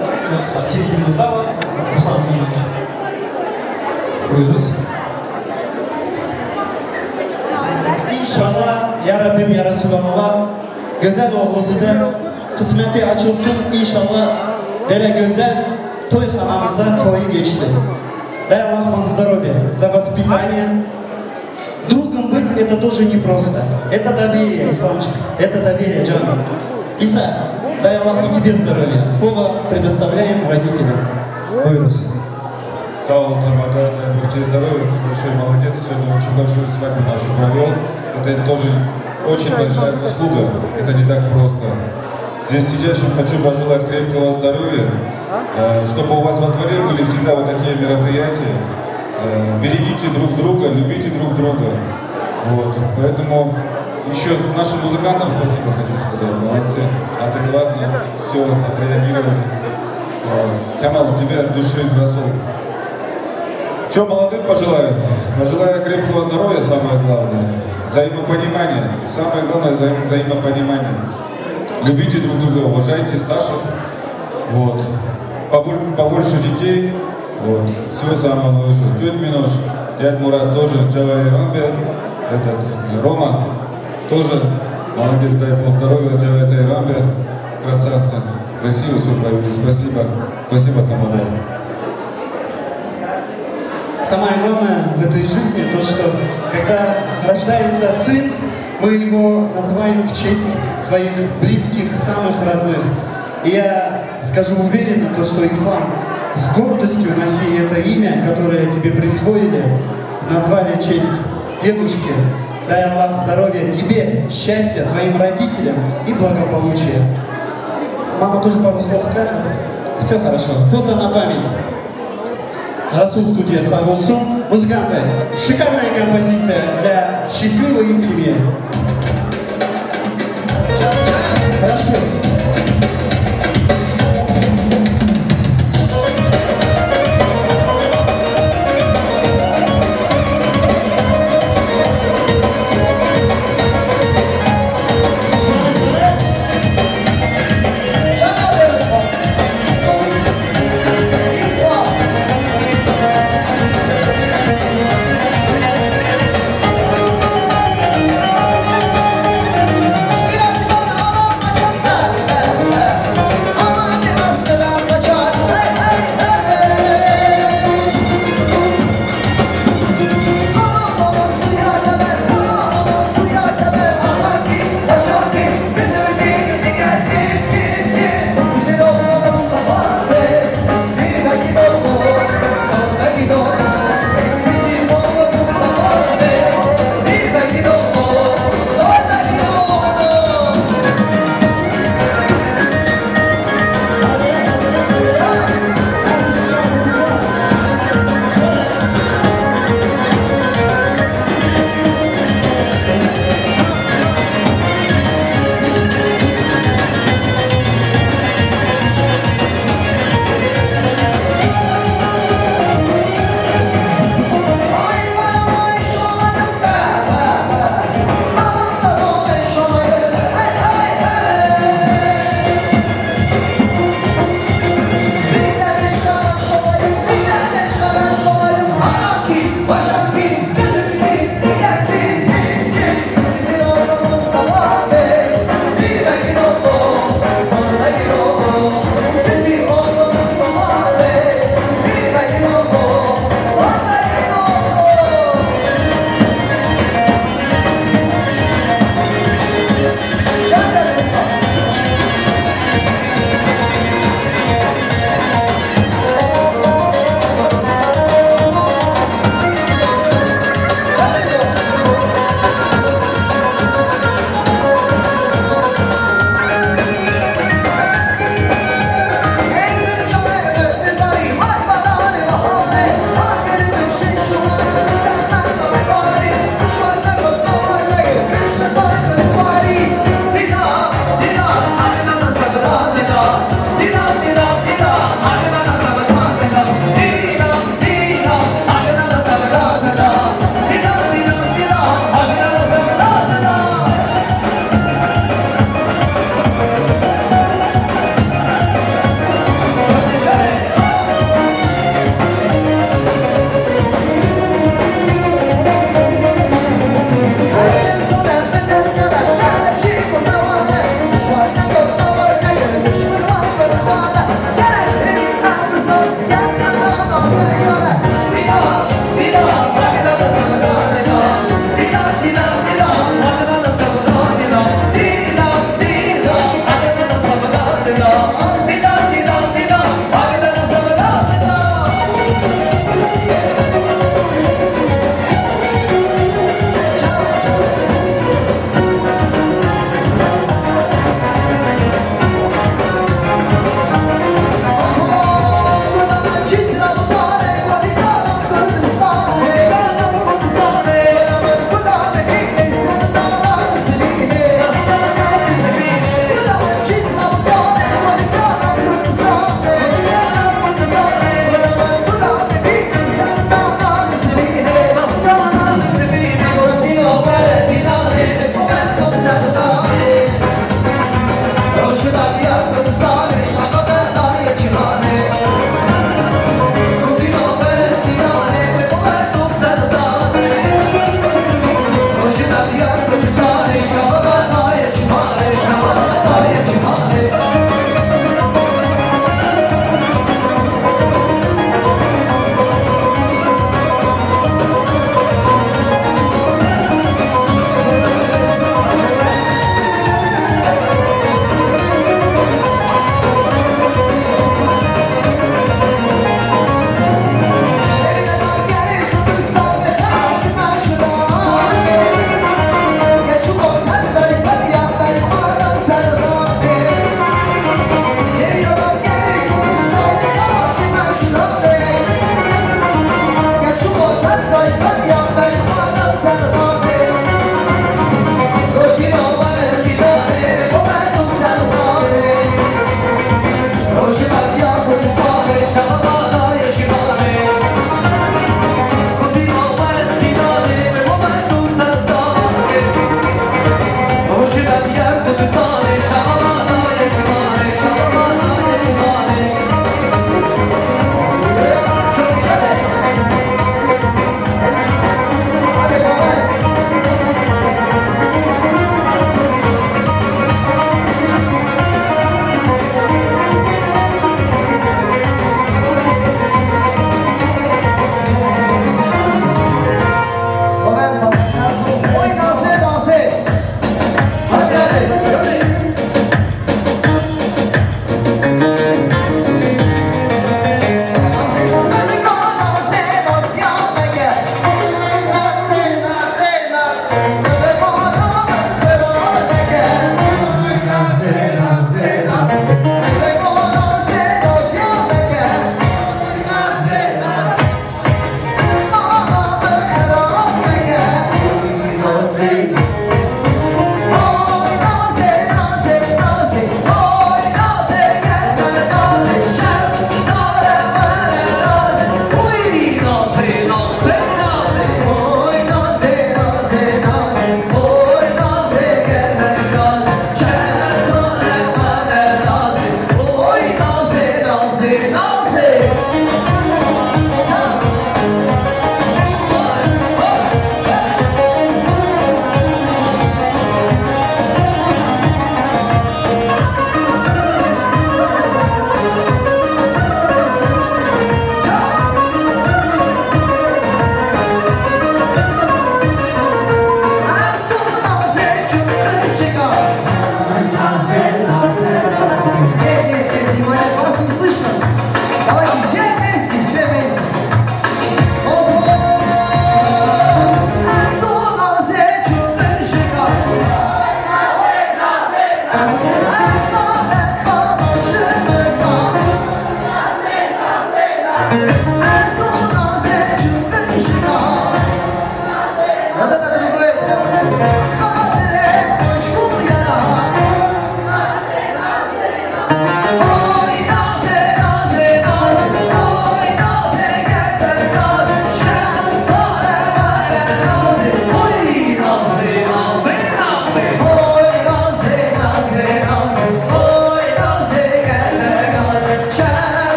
Давайте вот соседнего зала, Руслан Змеевич. Buyurunuz. İnşallah, ya Rabbim, ya Resulallah, güzel oğlunuzu da kısmeti açılsın. İnşallah böyle güzel toyxanamızda toyu geçsin. Дай Аллах вам здоровья за воспитание. Другом быть — это тоже непросто. Это доверие, Исламчик. Это доверие, Джан. Иса, дай Аллах и тебе здоровья. Слово предоставляем родителям. Buyurun. Sağ ol, Tamada, дай Бог тебе здоровья, ты большой молодец, сегодня очень большую свадьбу нашу провел. Это тоже очень большая заслуга, это не так просто. Здесь сидящим хочу пожелать крепкого здоровья, э, чтобы у вас во дворе были всегда вот такие мероприятия. Э, берегите друг друга, любите друг друга. Вот, поэтому ещё нашим музыкантам спасибо хочу сказать, молодцы, адекватно всё отреагировали. Э, Камал, тебе от души, Расул. Чё молодым пожелаю? Пожелаю крепкого здоровья, самое главное. Взаимопонимание. Самое главное — взаим-, взаимопонимание. Любите друг друга, уважайте старших. Вот. Поболь-, побольше детей. Вот. Всего самого наилучшего. Тётя Минош, дядь Мурат тоже, Джавай Рамбе, этот, Рома тоже. Молодец, дай Бог здоровья, Джавай Рамбе. Красавцы. Красиво всё провели. Спасибо. Спасибо, Тамада. Самое главное в этой жизни то, что когда рождается сын, мы его называем в честь своих близких, самых родных. И я скажу уверенно то, что Ислам с гордостью носи это имя, которое тебе присвоили, назвали в честь дедушки. Дай Аллах здоровья тебе, счастья твоим родителям и благополучия. Мама тоже пару слов скажет? Всё хорошо. Фото на память. Расул студия, sağ olsun. Музыканты, шикарная композиция для счастливой семьи. Хорошо.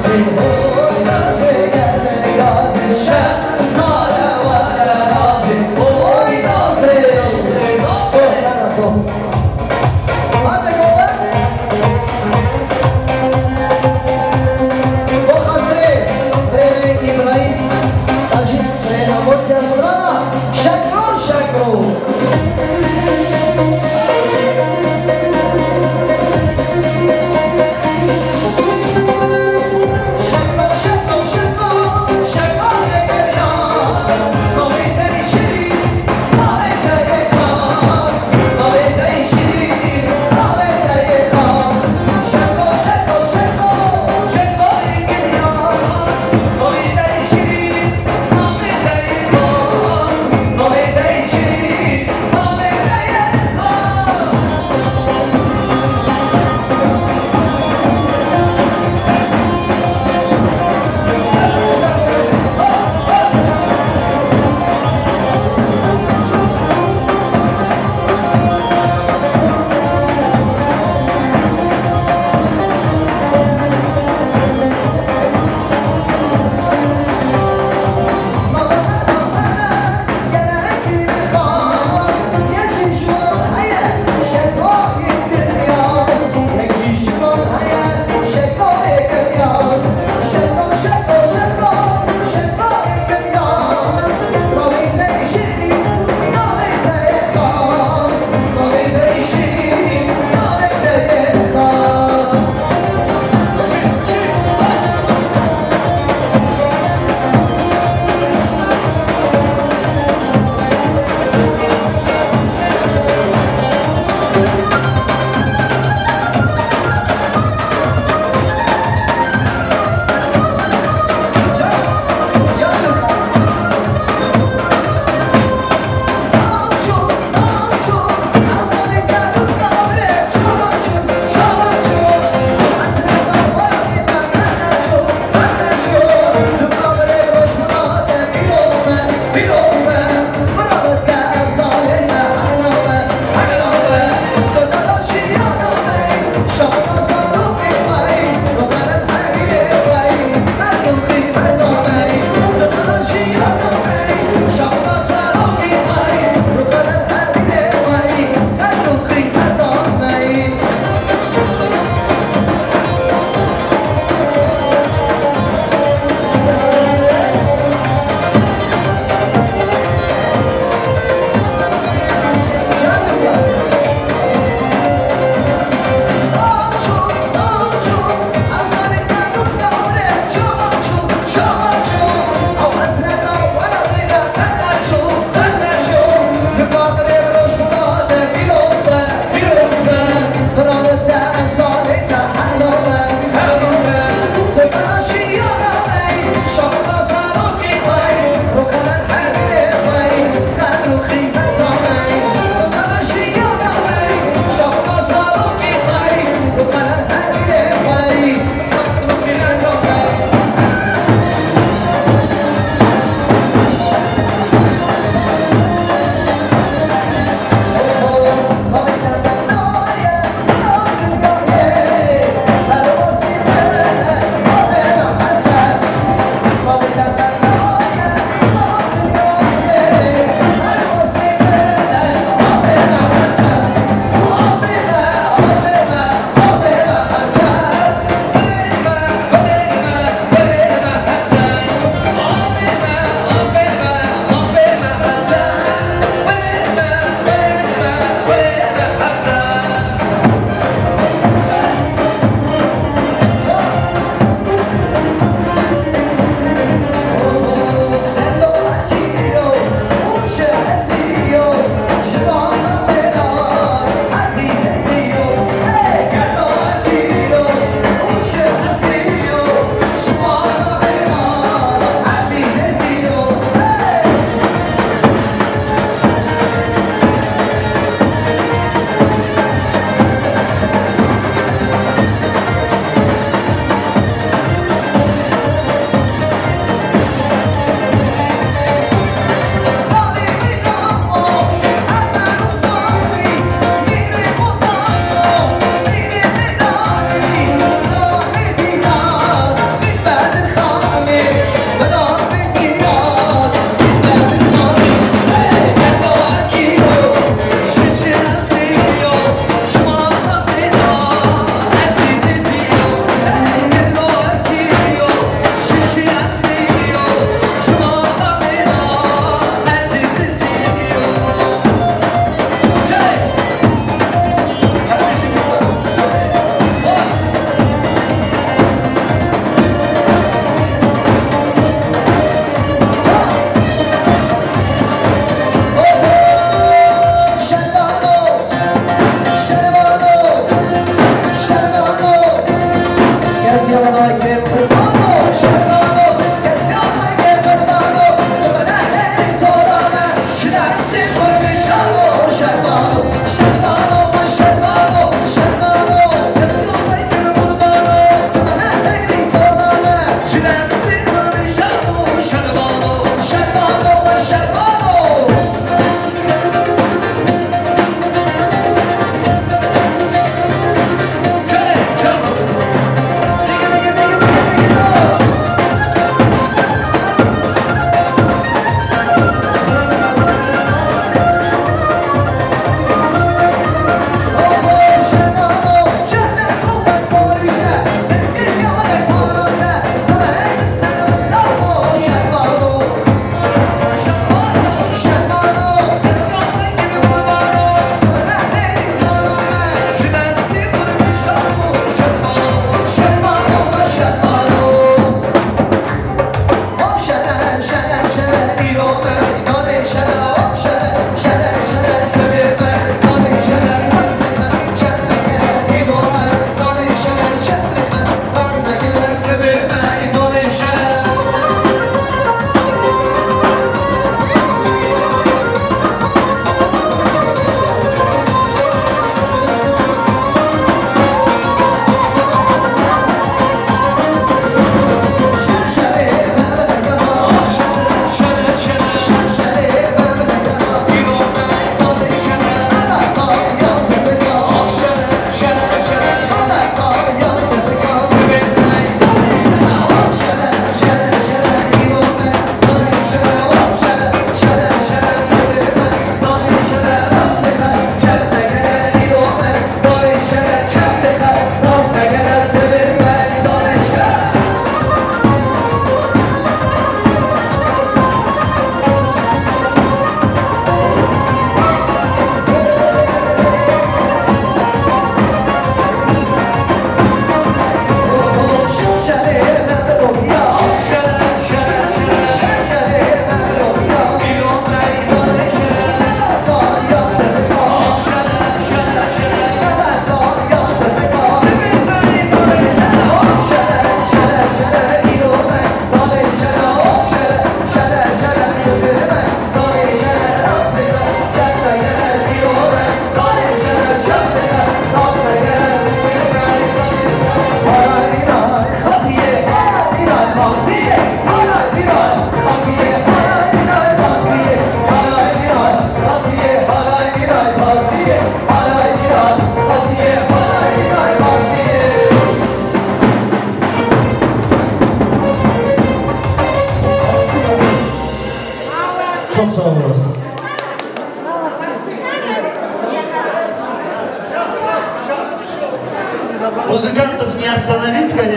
Hadi golan. Bo xatirê rêvê Îbrahîm Sajîd, rêna Mosya Sirana, Şekro, Şekro.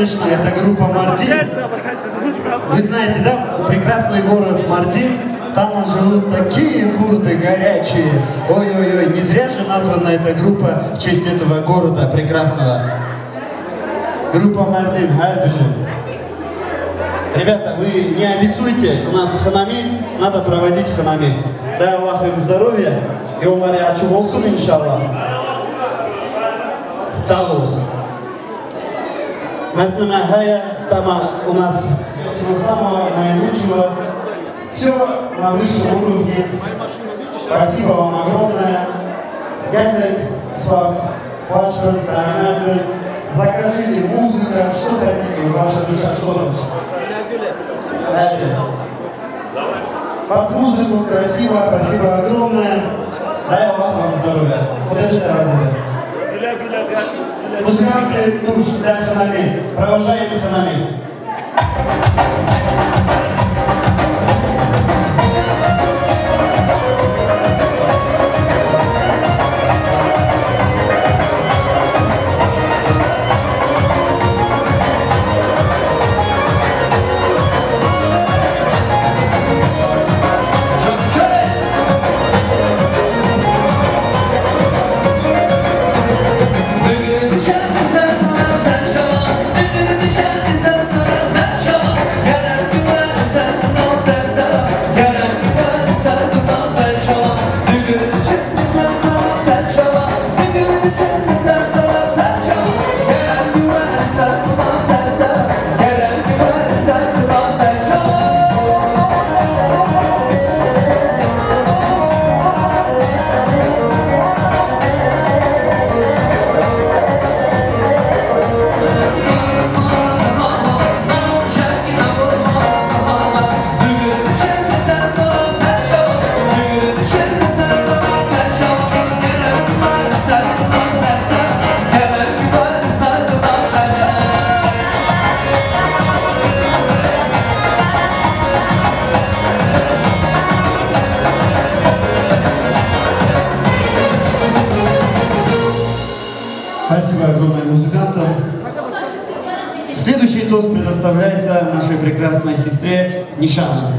Конечно, это группа Мардин. Вы знаете, да, прекрасный город Мардин. Там живут такие курды горячие. Ой-ой-ой, не зря же названа эта группа в честь этого города прекрасного. Группа Мардин, her bijin. Ребята, вы не обессудьте, у нас хынамî, надо проводить хынamî. Дай Аллах им здоровья, yolları açık olsun inşallah. Sağ olasın. Mezinime heye, tama у нас всего самого наилучшего. Все на высшем уровне. Спасибо вам огромное. Geldik, spas, başkanım, Selamet Bey. Закажите музыка, что хотите, ваша душа, что хочет. Hadi. Под музыку красиво, спасибо огромное. Дай Аллах вам здоровья. Удачи разы. Музыканты туш для хынамî. Провожаем хынамî. Спасибо огромное музыкантам. Следующий тост предоставляется нашей прекрасной сестре Нишана.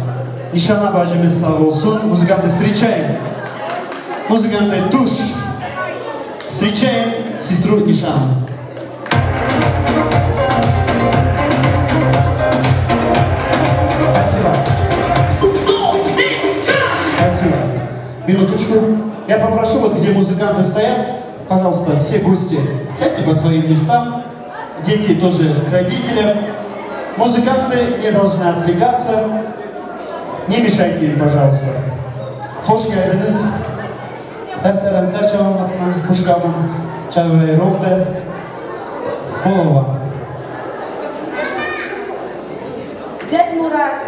Нишана, bacımız sağ olsun. Музыканты, встречаем. Музыканты, туш. Встречаем сестру Нишану. Спасибо. Спасибо. Минуточку. Я попрошу, вот где музыканты стоят, пожалуйста, все гости, сядьте по своим местам. Дети тоже к родителям. Музыканты не должны отвлекаться. Не мешайте им, пожалуйста. Hoş geldiniz. Ser seran ser çavan hatine, xwişka min, çavê wan rom be. Слово вам. Теть Мурат,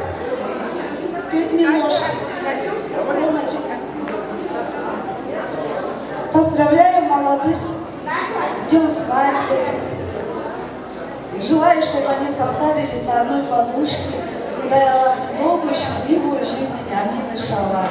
теть Минош, Ромочка. Поздравляю молодых с днём свадьбы. Желаю, чтобы они состарились на одной подушке. Дай Аллах им долгую, счастливую жизнь. Амин, иншаллах.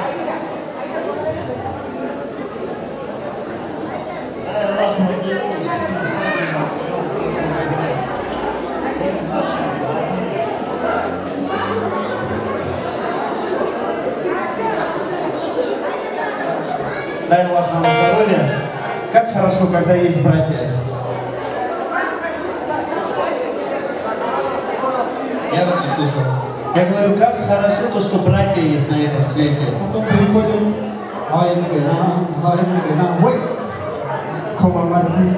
Дай Аллах нам здоровья. Как хорошо, когда есть братья. Я вас услышал. Я говорю, как хорошо то, что братья есть на этом свете. Потом переходим. Hayırlı gelen, hayırlı gelen. Wait. Come on, Martin.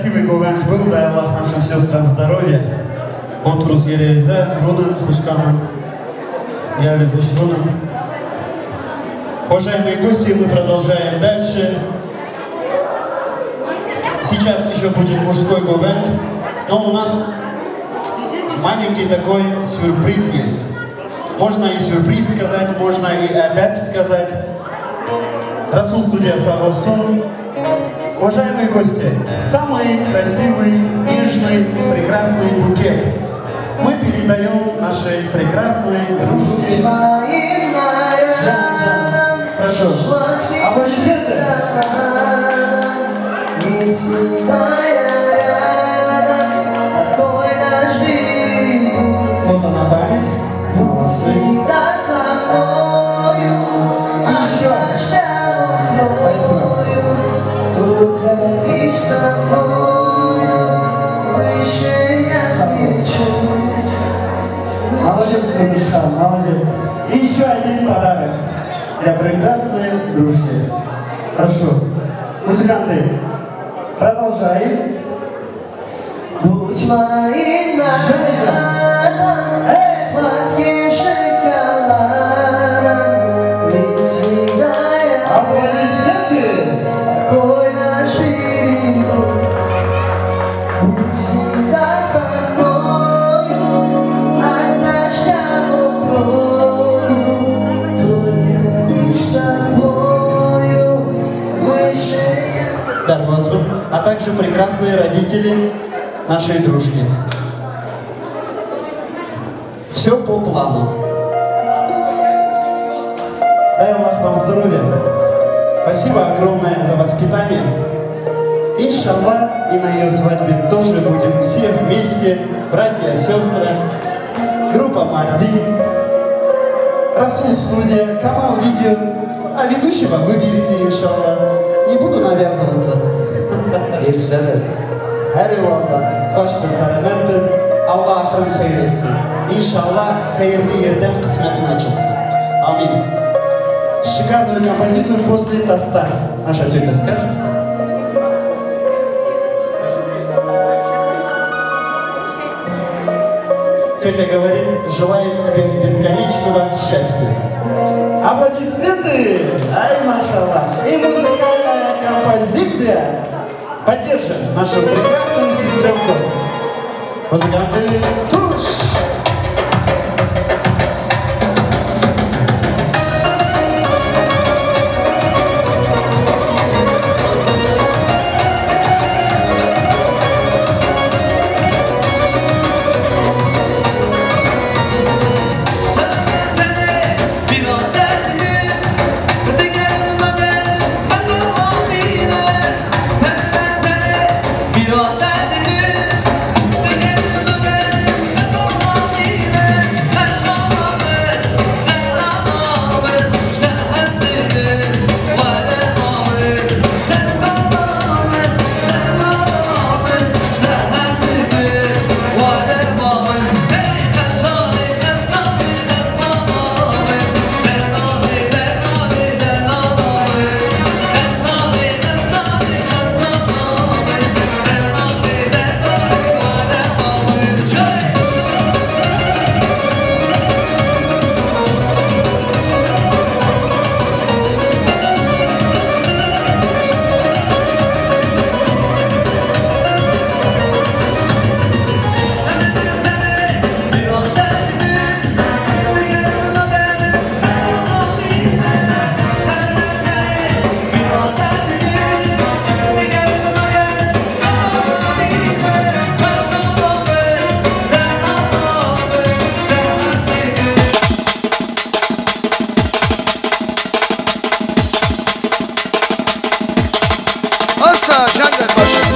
Govend bû, day Allah našim sestrem zdorowî. Oturun yerinize, rûnin xwişka min. Gelin xweş rûnin. Уважаемые гости, мы продолжаем дальше. Сейчас еще будет мужской govend, но у нас маленький такой сюрприз есть. Можно и сюрприз сказать, можно и адет сказать. Расул студия, sağ olsun. Уважаемые гости, самый красивый, нежный, прекрасный букет мы передаём нашей прекрасной дружке. Жанна, прошу. Аплодисменты. Фото на память. Спасибо. Молодец, Кумышхан, молодец. И ещё один подарок для прекрасной дружки. Хорошо. Музыканты, продолжаем. Аплодисменты. Derbas bin, а также прекрасные родители нашей дружки. Все по плану. Дай Аллах вам здоровья. Спасибо огромное за воспитание. Иншаллах, и на ее свадьбе тоже будем все вместе, братья, сестры, группа Марди, Расул студия, Камал видео. А ведущего выберите, иншаллах. Не буду навязываться. Her eyvallah. Hoş bin, selamet bin. Allah ahirin hayır etsin. İnşallah hayırlı yerden kısmetin açılsın. Amin. Шикарную композицию после тоста. Наша тетя скажет. Тетя говорит, желает тебе бесконечного счастья. Аплодисменты! Ай, машаллах! И музыкальная композиция. Поддержим нашу прекрасную сестренку. Музыканты, туш! Asa Cender Paşa.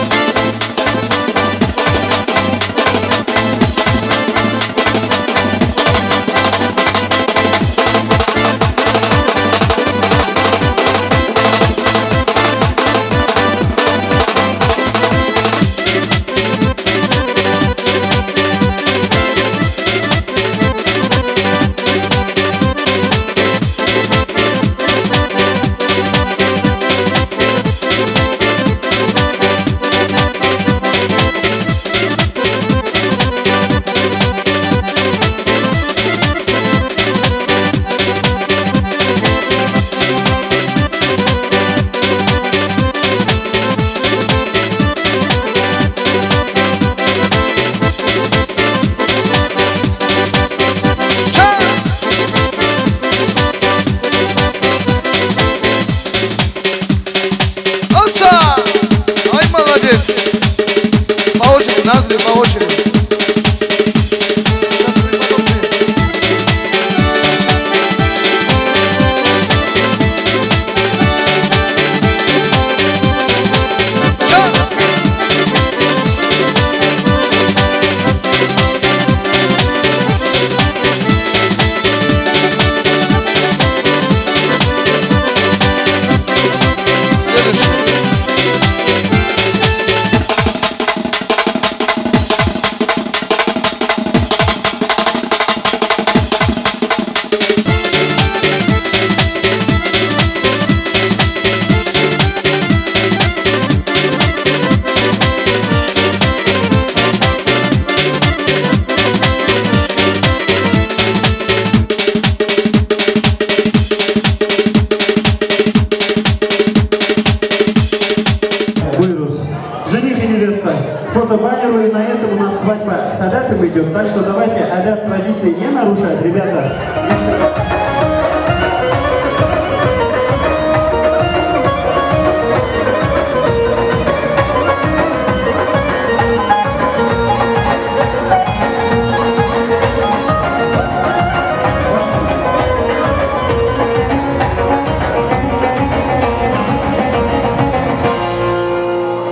Так что давайте адет, традиции не нарушать, ребята.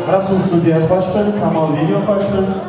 Resul Studio xweş bin, Kemal Video xweş bin.